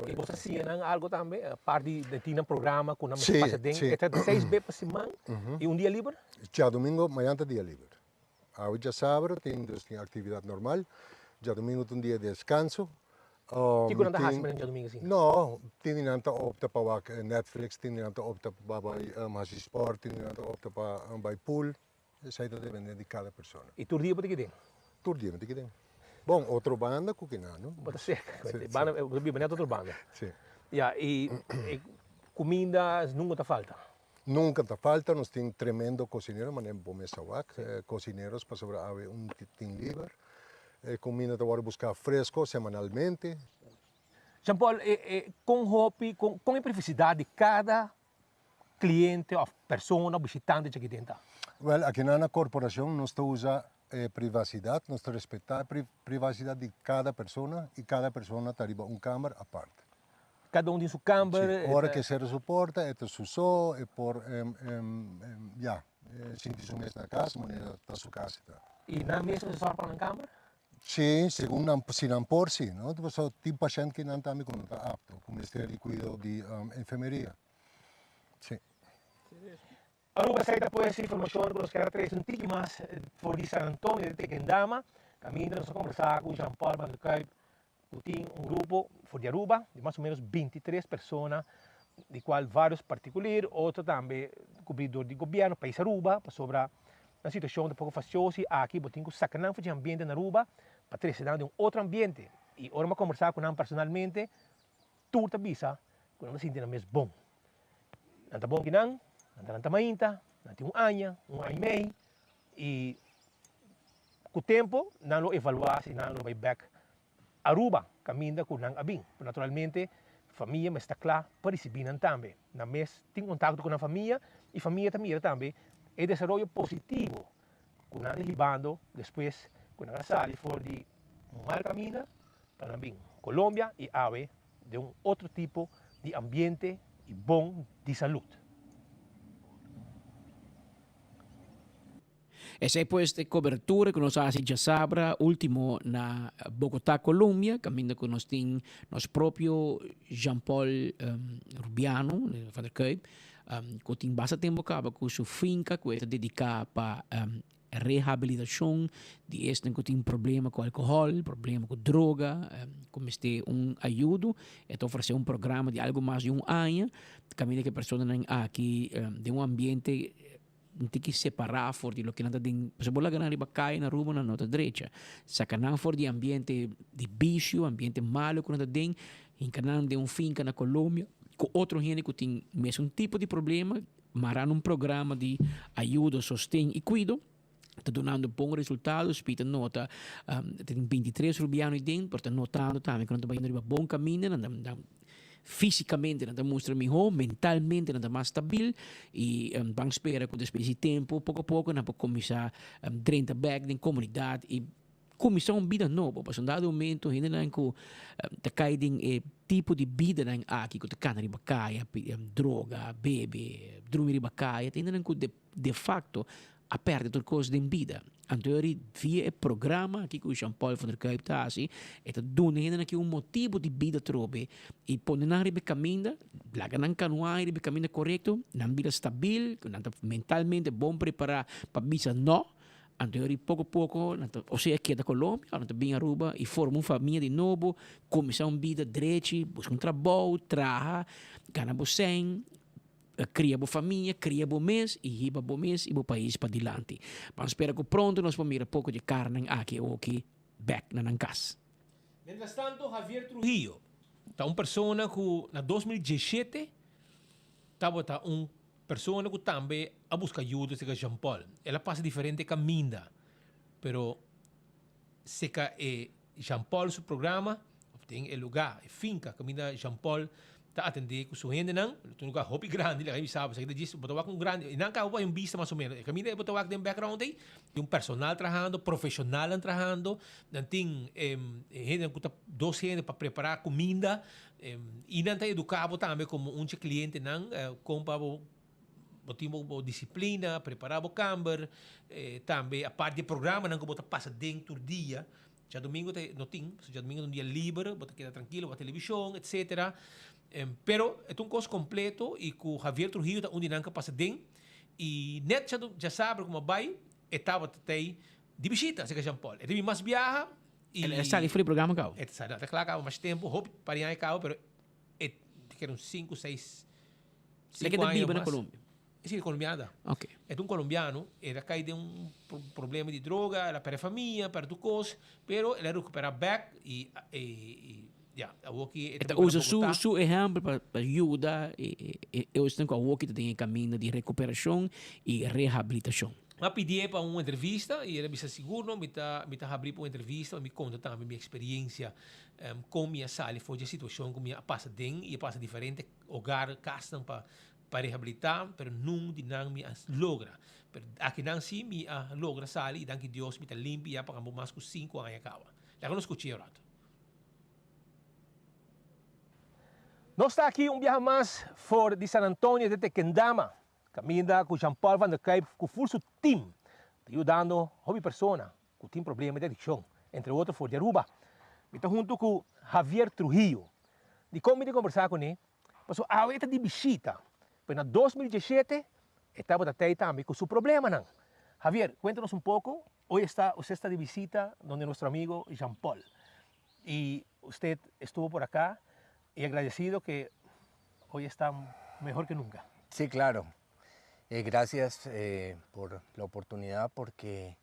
I bo ta siña nan algo tambe? Apart di tin nan programa ku nan mester pasa den, e ta seis be pa siman i un dia liber? Djadumingo mañan ta dia liber. Awe djasabra tin dus tin aktividat normal. Djadumingo ta un dia di deskanso. Kiko nan ta hasi mañan djadumingo asina? No, tin di nan ta opta pa wak Netflix, tin di nan ta opta pa bai hasi sport, tin di nan ta opta pa bai pool. Esei ta depende di kada persona. I tur dia bo ta kiden? Tur dia mi ta kiden. Bon, otro banda ku kinan, no? Bo ta serka. Banda, bo ta biba net otro banda. Si. Ya, i e kuminda nunka ta falta? Nunka ta falta. Nos tin tremendo kosinero, manera bo mes a wak. Kosineros pasobra awe un tin liber. E kuminda ta wòrdu buská fresko semanalmente. Jean Paul, e kon hopi, kon e privasidat di kada cliente of persona of bishitante djaki den ta? Wel, aki na na corporacion nos ta usa e privacidad, nos ta respecta e privacidad di cada persona y cada persona ta riba un kamer apart. Cada un tin su kamber? Si, ora ke sera su porta e ta su so, e por ya, sinti su mes na cas manera ta su cas e ta. Y nan mes ta zorg pa nan kamber? Sí, segun nan, si nan por sí, no? Pasobra tin pashènt ki nan tambe ku no ta apto, ku mester di kuido di enfermeria. Sí. Aruba esei ta pues informashon ku nos kier a trese un tiki mas for di San Antonio di Tequendama, kaminda nos a kombersá ku Jean Paul van der Kuyp ku tin un grupo for di Aruba di mas o menos bintitres persona, di kual varios partikulir, otro tambe kubrí dor di gobièrnu pais Aruba, pasobra Nan situacion ta poco fastioso y aki bo tin cu saca nan for dje ambiente na Aruba pa trece nan den un otro ambiente. Y ora mi a conversa cu nan personalmente, tur ta bisa cu nan ta sinti nan mes bon. Nan ta bon ki nan, nan ta lanta mainta, nan tin un aña, un aña y mei y cu tempo nan lo evalua si nan lo bay bek Aruba caminda cu nan a bin. Pero naturalmente famia mester ta cla pa ricibi nan tambe. Nan mes tin contacto cu nan famia y famia ta mira tambe e desaroyo positivo cu nan ta hibando despues cu nan a sali for di un mal caminda pa nan bin Colombia y awe den un otro tipo di ambiente y bon di salud. Esei pues ta e cobertura cu nos a haci djasabra ultimo na Bogota, Colombia, caminda cu nos tin nos propio Jean Paul Rubiano van der Kuyp, cu tin basta tempo caba cu su finca cu e ta dedica pa rehabilitacion di esnan cu tin problema cu alcohol, problema cu droga, cu mester un ayudo. E ta ofrece un programa di algo mas di un aña, caminda cu e personanan aki den un ambiente. Un tiki separá for di loke nan ta den, pasobra bo laga nan riba kaya na Aruba nan no ta drecha. Saka nan for di ambiente di bisio, ambiente malo ku nan ta den, hinka nan den un finka na Colombia ku otro hende ku tin mesun tipo di problema, mara nan un programa di ayudo, sosten i kuido, ta dunando bon resultado. Spi ta nota ta tin bintitres rubiano ei den, pero ta notando tambe ku nan ta bayendo riba bon kaminda, nan ta Físikamente nan ta mustra mihó, mentalmente nan ta mas stabil i ban spera ku despues di tempu poko a poko nan por kuminsá drenta bèk den komunidat i kuminsá un bida nobo. Pasobra un dado momento hendenan ku ta kai den e tipo di bidanan aki ku ta kana riba kaya, droga, bebe, drumi riba kaya, ta hendenan ku de facto a perde tur cos den bida. Anto e via e programa aki cu Jean Paul van der Kuyp ta haci, e ta duna hendenan aki un motibo di bida atrobe y pone nan riba e caminda, laga nan canua riba e caminda corecto, nan bira stabil, cu nan ta mentalmente bon prepara pa bisa no. Anto e poco poco nan ta osea keda Colombia o nan ta bin Aruba y forma un famia di nobo, cuminsa un bida drechi, busca un trabou, traha, gana bo cen. Kria bo famia, kria bo mes i hiba bo mes i bo pais padilanti. Ban spera ku pronto nos por mira poko di karnan aki oki bèk na nan kas. Mientras tanto Javier Trujillo ta un persona ku na 2017 tabata un persona ku tambe a buska ayuda serka Jean Paul. El a pasa diferente kaminda pero Seca e Jean Paul su programa of den e lugar, e finca caminda Jean Paul ta atende cu su hendenan. Lo ta un lugar hopi grandi, laga mi bisa bo, esaki ta djis bo ta wak un grandi, y nan caba bo hay un bista mas o menos. E caminda bo ta wak den background ey, tin un personal trahando, profesionalnan trahando, nan tin e hendenan cu ta dos hende pa prepara cuminda, y nan ta educa bo tambe como un dje clientenan con pa bo. Bo tin bo disiplina, prepará bo kamber, tambe apart di e programanan ku bo ta pasa den tur dia, djadumingu ta no tin, pasobra djadumingu ta un dia liber, bo ta keda trankilo, wak televishon, etsetera. Pero e ta un kos kompleto i ku Javier Trujillo ta un di nan ku a pasa den i nèt djasabra ku mi a bai e tabata tei di bishita serka Jean Paul. E ta bin mas biaha i. El a sali for di programa kaba? E ta sali, ta kla kaba mas tempu, hopi par di aña kaba, pero e ta keda un sinku, seis. Leke ta biba na Colombia? Si, e colombiano ta. Ok. E ta un colombiano, el a cay den un problema di droga, el a perde famia, perde tur cos, pero el a recupera bek y ya, awoki e ta biba na Bogota. E ta usa su ehempel pa yuda e esnan cu awoki ta den e caminda di recuperacion y rehabilitacion. Mi a pidié pa un entrevista y el a bisa sigur no, mi ta mi ta habrí pa un entrevista pa mi conta tambe mi experiencia, con mi a sali for dje situacion cu mi a pasa den y a pasa diferente Hogar, kasnan pa pa rehabilitá, pero nun di nan mi a logra. Pero akinan sí mi a logra sali i danki Dios mi ta limpi ya pa kambo mas ku sinku aña kaba. Laga nos skuch'é un rato. Nos ta aki un biaha mas for di San Antonio te Tequendama, kaminda ku Jean Paul van der Kuyp ku ful su team ta yudando hopi persona ku tin problema di adikshon, entre otro for di Aruba. Mi ta huntu ku Javier Trujillo. Dikon mi ta kombersá kuné? Pasobra awe e ta di bishita, pero na 2017 e tabata tei tambe ku su problemanan. Javier, kuéntanos un poko, hoy está, usted está di visita donde nuestro amigo Jean Paul y usted estuvo por acá y agradecido que hoy está mejor que nunca. Sí, claro. Eh, gracias eh, por la oportunidad porque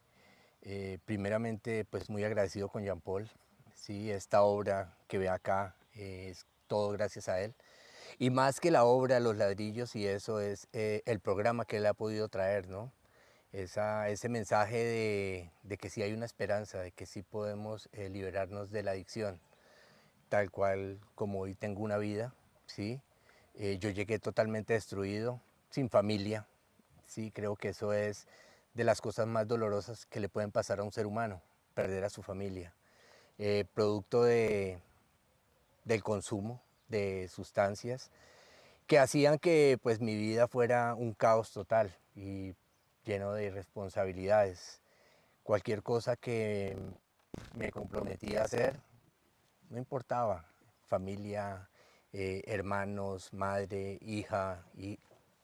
Eh, primeramente, pues muy agradecido con Jean Paul. Sí, esta obra que ve acá eh, es todo gracias a él. Y más que la obra, los ladrillos y eso es eh, el programa que él ha podido traer, ¿no? Esa, ese mensaje de, de, que sí hay una esperanza, de que sí podemos liberarnos de la adicción, tal cual como hoy tengo una vida, ¿sí? yo llegué totalmente destruido, sin familia, Sí, creo que eso es de las cosas más dolorosas que le pueden pasar a un ser humano, perder a su familia. Eh, producto de, del consumo de sustancias que hacían que pues, mi vida fuera un caos total y lleno de irresponsabilidades. Cualquier cosa que me comprometía a hacer, no importaba, familia, eh, hermanos, madre, hija y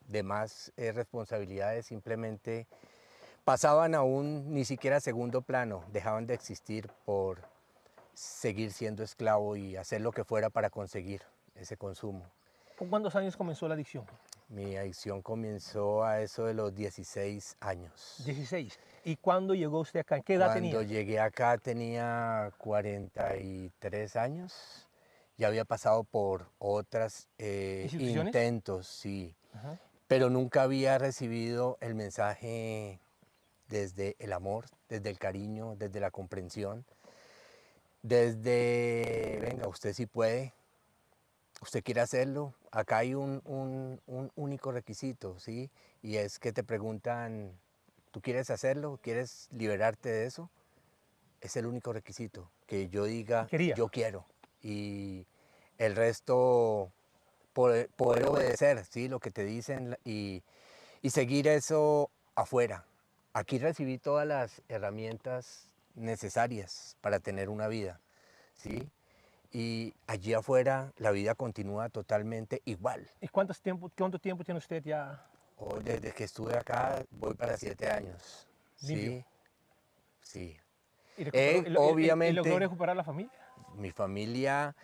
demás eh, responsabilidades simplemente pasaban a un ni siquiera segundo plano, dejaban de existir por seguir siendo esclavo y hacer lo que fuera para conseguir ese consumo. ¿Con cuántos años comenzó la adicción? Mi adicción comenzó a eso de los 16 años. 16. ¿Y cuándo llegó usted acá? ¿Qué edad Cuando tenía? llegué acá tenía 43 años. Ya había pasado por otras eh, ¿Instituciones? intentos, sí. Ajá. Pero nunca había recibido el mensaje desde el amor, desde el cariño, desde la comprensión, desde, venga, usted sí puede, usted quiere hacerlo, acá hay un, un- un único requisito, ¿sí? Y es que te preguntan, ¿tú quieres hacerlo? ¿Quieres liberarte de eso? Es el único requisito, que yo diga, Quería. yo quiero. Y el resto, poder, poder obedecer, ¿sí? Lo que te dicen y, y seguir eso afuera. Aquí recibí todas las herramientas necesarias para tener una vida, ¿sí? Y allí afuera la vida continúa totalmente igual. ¿Y cuántos tiempo, cuánto tiempo tiene usted ya? Oh, desde que estuve acá voy para siete años. Limpio. Sí, sí. ¿Y recuperó- Eh, y lo- y- y- y obviamente, logró recuperar la familia? mi familia,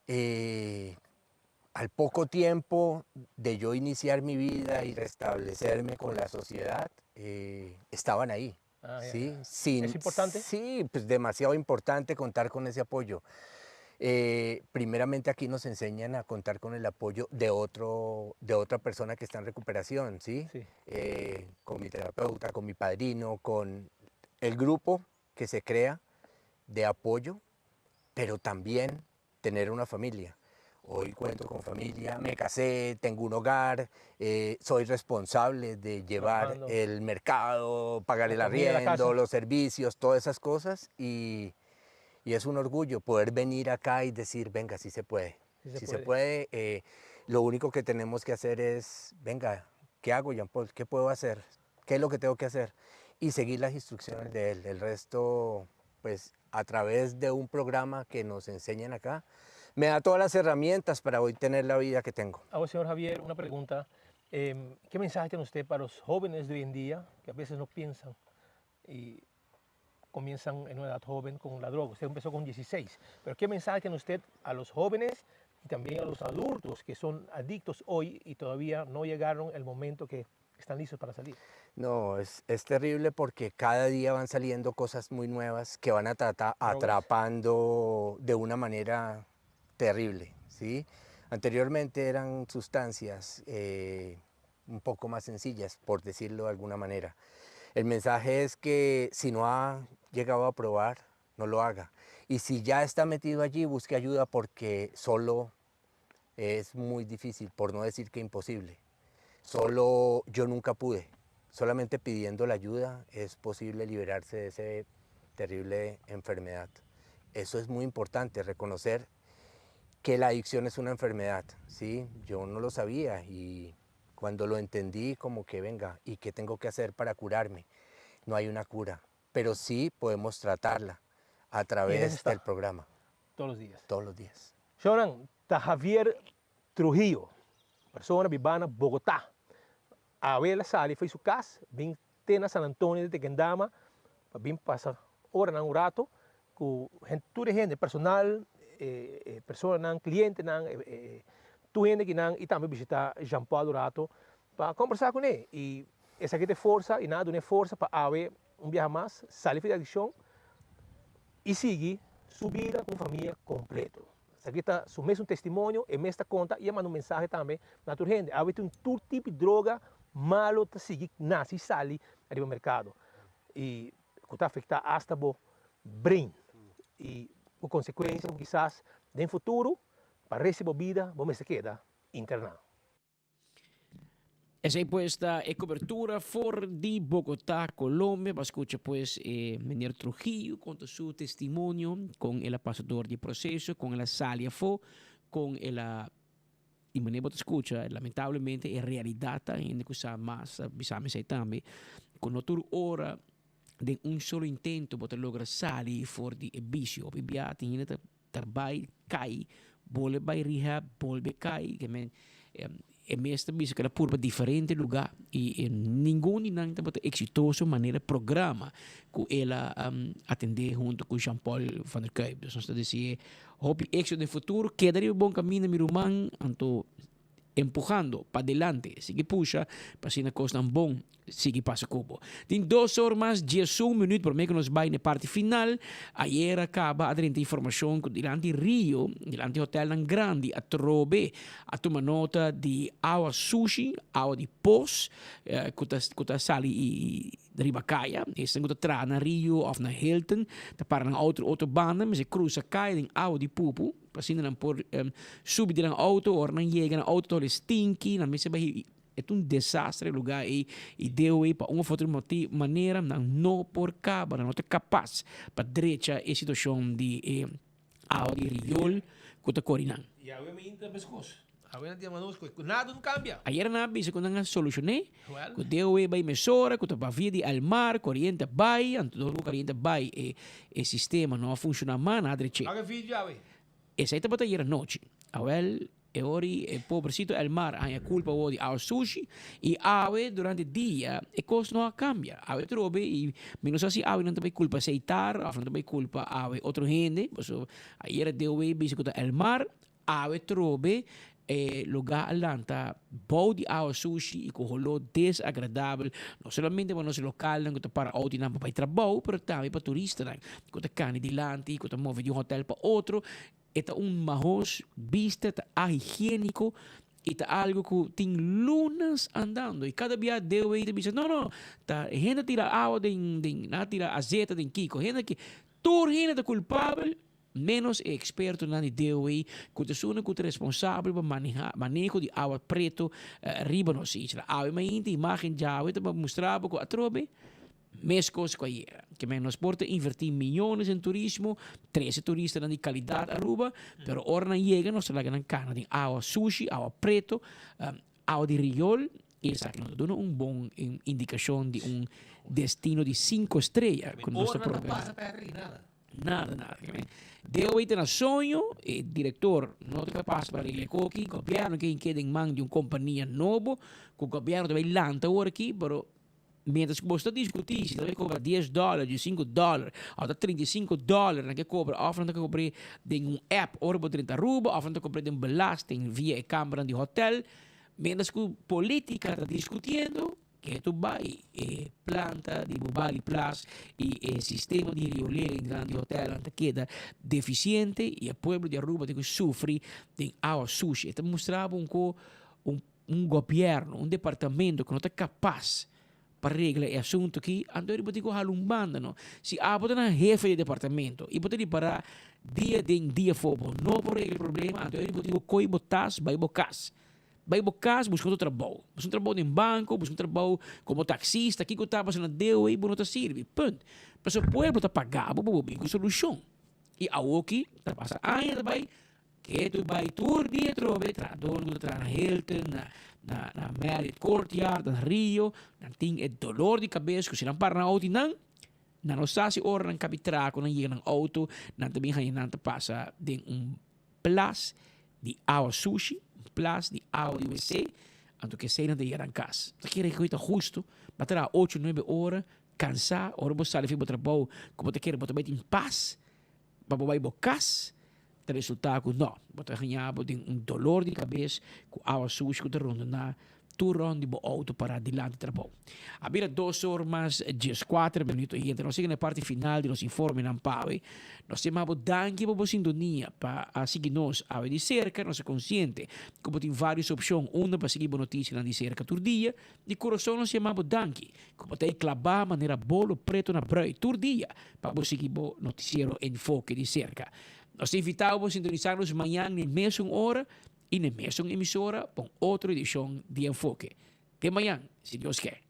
eh, al poco tiempo de yo iniciar mi vida y restablecerme con la sociedad, eh, estaban ahí. Ah, ya, ¿sí? ya. Sin- ¿Es importante? Sí, pues demasiado importante contar con ese apoyo. Eh, primeramente aquí nos enseñan a contar con el apoyo de, otro, de otra persona que está en recuperación, ¿sí? Eh, con mi terapeuta, con mi padrino, con el grupo que se crea de apoyo, pero también tener una familia. Hoy cuento con familia, me casé, tengo un hogar, eh, soy responsable de llevar Trabajando. el mercado, pagar La el comida, la arriendo, casa. los servicios, todas esas cosas. Y, y es un orgullo poder venir acá y decir, venga, sí se puede. Sí se Sí se puede. puede. eh, lo único que tenemos que hacer es, venga, ¿qué hago, Jean Paul? ¿Qué puedo hacer? ¿Qué es lo que tengo que hacer? Y seguir las instrucciones de él. El resto, pues, a través de un programa que nos enseñan acá, me da todas las herramientas para hoy tener la vida que tengo. Ahora, señor Javier, una pregunta. Eh, ¿Qué mensaje tiene usted para los jóvenes de hoy en día que a veces no piensan y comienzan en una edad joven con la droga? Usted empezó con 16, pero ¿qué mensaje tiene usted a los jóvenes y también a los adultos que son adictos hoy y todavía no llegaron el momento que están listos para salir? No, es, es terrible porque cada día van saliendo cosas muy nuevas que van a Drogas. atrapando de una manera terrible, ¿sí? Anteriormente eran sustancias eh, un poco más sencillas, por decirlo de alguna manera. El mensaje es que si no ha llegado a probar, no lo haga. Y si ya está metido allí, busque ayuda porque solo es muy difícil, por no decir que imposible. Solo yo nunca pude. Solamente pidiendo la ayuda es posible liberarse de esa terrible enfermedad. Eso es muy importante, reconocer que la adicción es una enfermedad, ¿sí? Yo no lo sabía y cuando lo entendí como que venga, ¿y qué tengo que hacer para curarme? No hay una cura, pero sí podemos tratarla a través está. del programa. Todos los días. Todos los días. Shonan, ta Javier Trujillo, persona bibá na Bogotá. Awe el a sali for di su cas, bin te na San Antonio de Tequendama, pa bin pasa oranan un rato cu tur e hende, personal, personanan, clientenan, tur hende kinan y tambe bishita Jean Paul un rato pa combersa cune. Y esaki ta e forsa y nan a duna e forsa pa awe un biaha mas sali for di adiccion y sigui su bida cu un famia completo. Esaki ta su mesun testimonio, e mes ta conta y a manda un mensahe tambe na tur hende. Awe tin tur tipo di droga malo ta sigui naci y sali ariba mercado y cu ta afecta hasta bo brain y cu consecuencia cu kisas den futuro pa resti bo bida bo mester keda interna. Esei pues ta e cobertura for di Bogotá, Colombia. Bo a scucha pues e meneer Trujillo conta su testimonio con el a pasa door di e proceso, con el a sali afo, con el a y manera bo ta scucha lamentablemente e realidad ta hende cu sa mas a bisa mi esei tambe cu no tur ora den un solo intento bo ta logra sali for di e bicio. Hopi bia tin hende ta Ta bai kai, bolbe bai rehab, bolbe kai. Ke men e mes ta bisa ku el a purba diferente lugá i ningun di nan tabata eksitoso manera programa ku el a atendé huntu ku Jean Paul van der Kuyp. Dus nos ta disi hopi éksito den futuro, keda riba bon kaminda mi ruman, anto. Empujando pa delante, sigui pusha pa asina kosnan bon sigui pasa ku bo. Tin dos or mas diesun minuut prome ku nos bai na e parti final. Ayera kaba a drenta informashon ku dilanti Rio, dilanti hotelnan grandi atrobe a tuma nota di awa sushi, awa di pos ku ta ku ta sali riba kaya. Esnan ku ta traha na Rio of na Hilton ta para nan auto otro banda mester krusa kaya den awa di pupu. Pa asina nan por subi di nan auto, ora nan yega nan auto ta holi stinky, nan mester bai, e ta un desastre e lugar ei, i deo ei pa un of otro manera nan no por caba, nan no ta capas pa drecha e situacion di e awa di riool cu ta cori nan. I awe mi intra mescos. Awe nan tin nos cu nada no cambia. Ayer nan a bisa cu nan a solucion'é, cu deo ei bai mesora, cu ta pa via di Elmar, coriente a bai, anto dor cu coriente a bai e e sistema no a funciona mas, nan a drech'é. Awe video awe. Esei tabata ayer anochi. Awel, e ora e pobrecito Elmar a haña culpa awor di awa sushi y awe durante dia e cos no a cambia. Awe trobe y mi no sa si awe nan ta bay culpa Seitar of nan ta bay culpa awe otro hende, pasobra ayer deo ei bisa cu ta Elmar. Awe trobe e lugá a lanta bou di awa sushi i ku holó desagradabel, no solamente pa nos lokalnan ku ta para outonan pa bai trabou, pero tambe pa turistanan ku ta kani dilanti, ku ta move di un hotèl pa otro. E ta un mahos bista, ta ahigiéniko i ta algu ku tin lunas andando. I kada bia DOW ta bisa, no, no, ta hende a tira awa den, den, nan a tira azeta den kiko, hende ki, tur hende ta kulpabel. Ménos e ekspertonan di DOE ku ta esunnan ku ta responsabel pa maneha maneho di awa preto riba nos isla. Awe mainta imágen djawe ta mustra bo ku atrobe meskos ku ayera. Ke men nos por ta invertí miyones den turismo, trese turistanan di kalidat Aruba, pero ora nan yega nos ta laga nan kana den awa sushi, awa preto, awa di riol i esaki no ta duna un bon indikashon di un destino di sinku estreya ku nos ta Ora nan ta probe. pasa pèrdè nada. Nada, nada. Deo ta na soño, e director no ta capaz pa regla e koki, gobierno ke keda den man di un compania nobo, ku gobierno ta bay lanta awor aki, pero mientras ku bo sta discuti si ta bay cobra dies dollar, diesinco dollar, of ta 35 dollar nan ke cobra, of nan ta cobre den un app ora bo drenta Aruba, of nan ta cobre den belasting via e cambernan di hotel, mientras ku politica ta discutiendo, Ke tu bai e planta di Bubali Plas y e sistema di riolering grandi hotelnan ta keda deficiente y e pueblo di Aruba tin cu sufri den awa sushi. E ta mustra bo un cu un un gobierno, un departamento cu no ta capas pa regla e asunto aki, anto bo tin cu hala un banda no. Si abo ta nan hefe di departamento y bo ta ripara dia den dia afo bo no por regla e problema, anto bo tin cu coy bo tas bay bo cas. Bai bo kas, buska otro trabou. Buska un trabou den banko, buska un trabou komo taksista, kiko ta pasa na deo ei bo no ta sirbi. Punt. Pasobra pueblo ta paga bo pa bo bin ku solushon. I awoki ta pasa aña ta bai, ke tu bai tur dia atrobe trahadornan ku ta traha na Hilton, na na na Marriott Courtyard, na Rio, nan tin e dolor di kabes ku si nan para nan outo i nan, nan no sa si ora nan kabi traha ku nan yega nan outo, nan ta bin haña nan ta pasa den un plas di awa sushi, un plas di awa di wc, anto ke eseinan ta yega nan kas. Ta kere ku ta hustu, bo a traha ocho, nuebe ora, kansá, ora bo sali fi bo trabou, ku bo ta kere bo ta bai tin pas pa bo bai bo kas, ta resultá ku no, bo ta haña bo den un dolor di kabes ku awa sushi ku ta rondoná Tur rond di bo auto para dilanti trabou. A bira dos or mas dieskuater minuto i entre nos yega na e parti final di nos informenan pa awe. Nos ta yama bo danki pa bo sintonia pa a sigui nos awe di serka. Nos ta konsiente ku bo tin varios opshon unda pa sigui bo notisianan di serka tur dia. Di kurason nos yama bo danki ku bo ta e klabá manera bolo preto na brui tur dia pa bo sigui bo notisiero Enfoke di serka. Nos ta invitá bo sintonisá nos mañan na e mesun ora. I n'e mesun emisora pa un otro edishon di Enfoke. Te mañan, si Dios ke.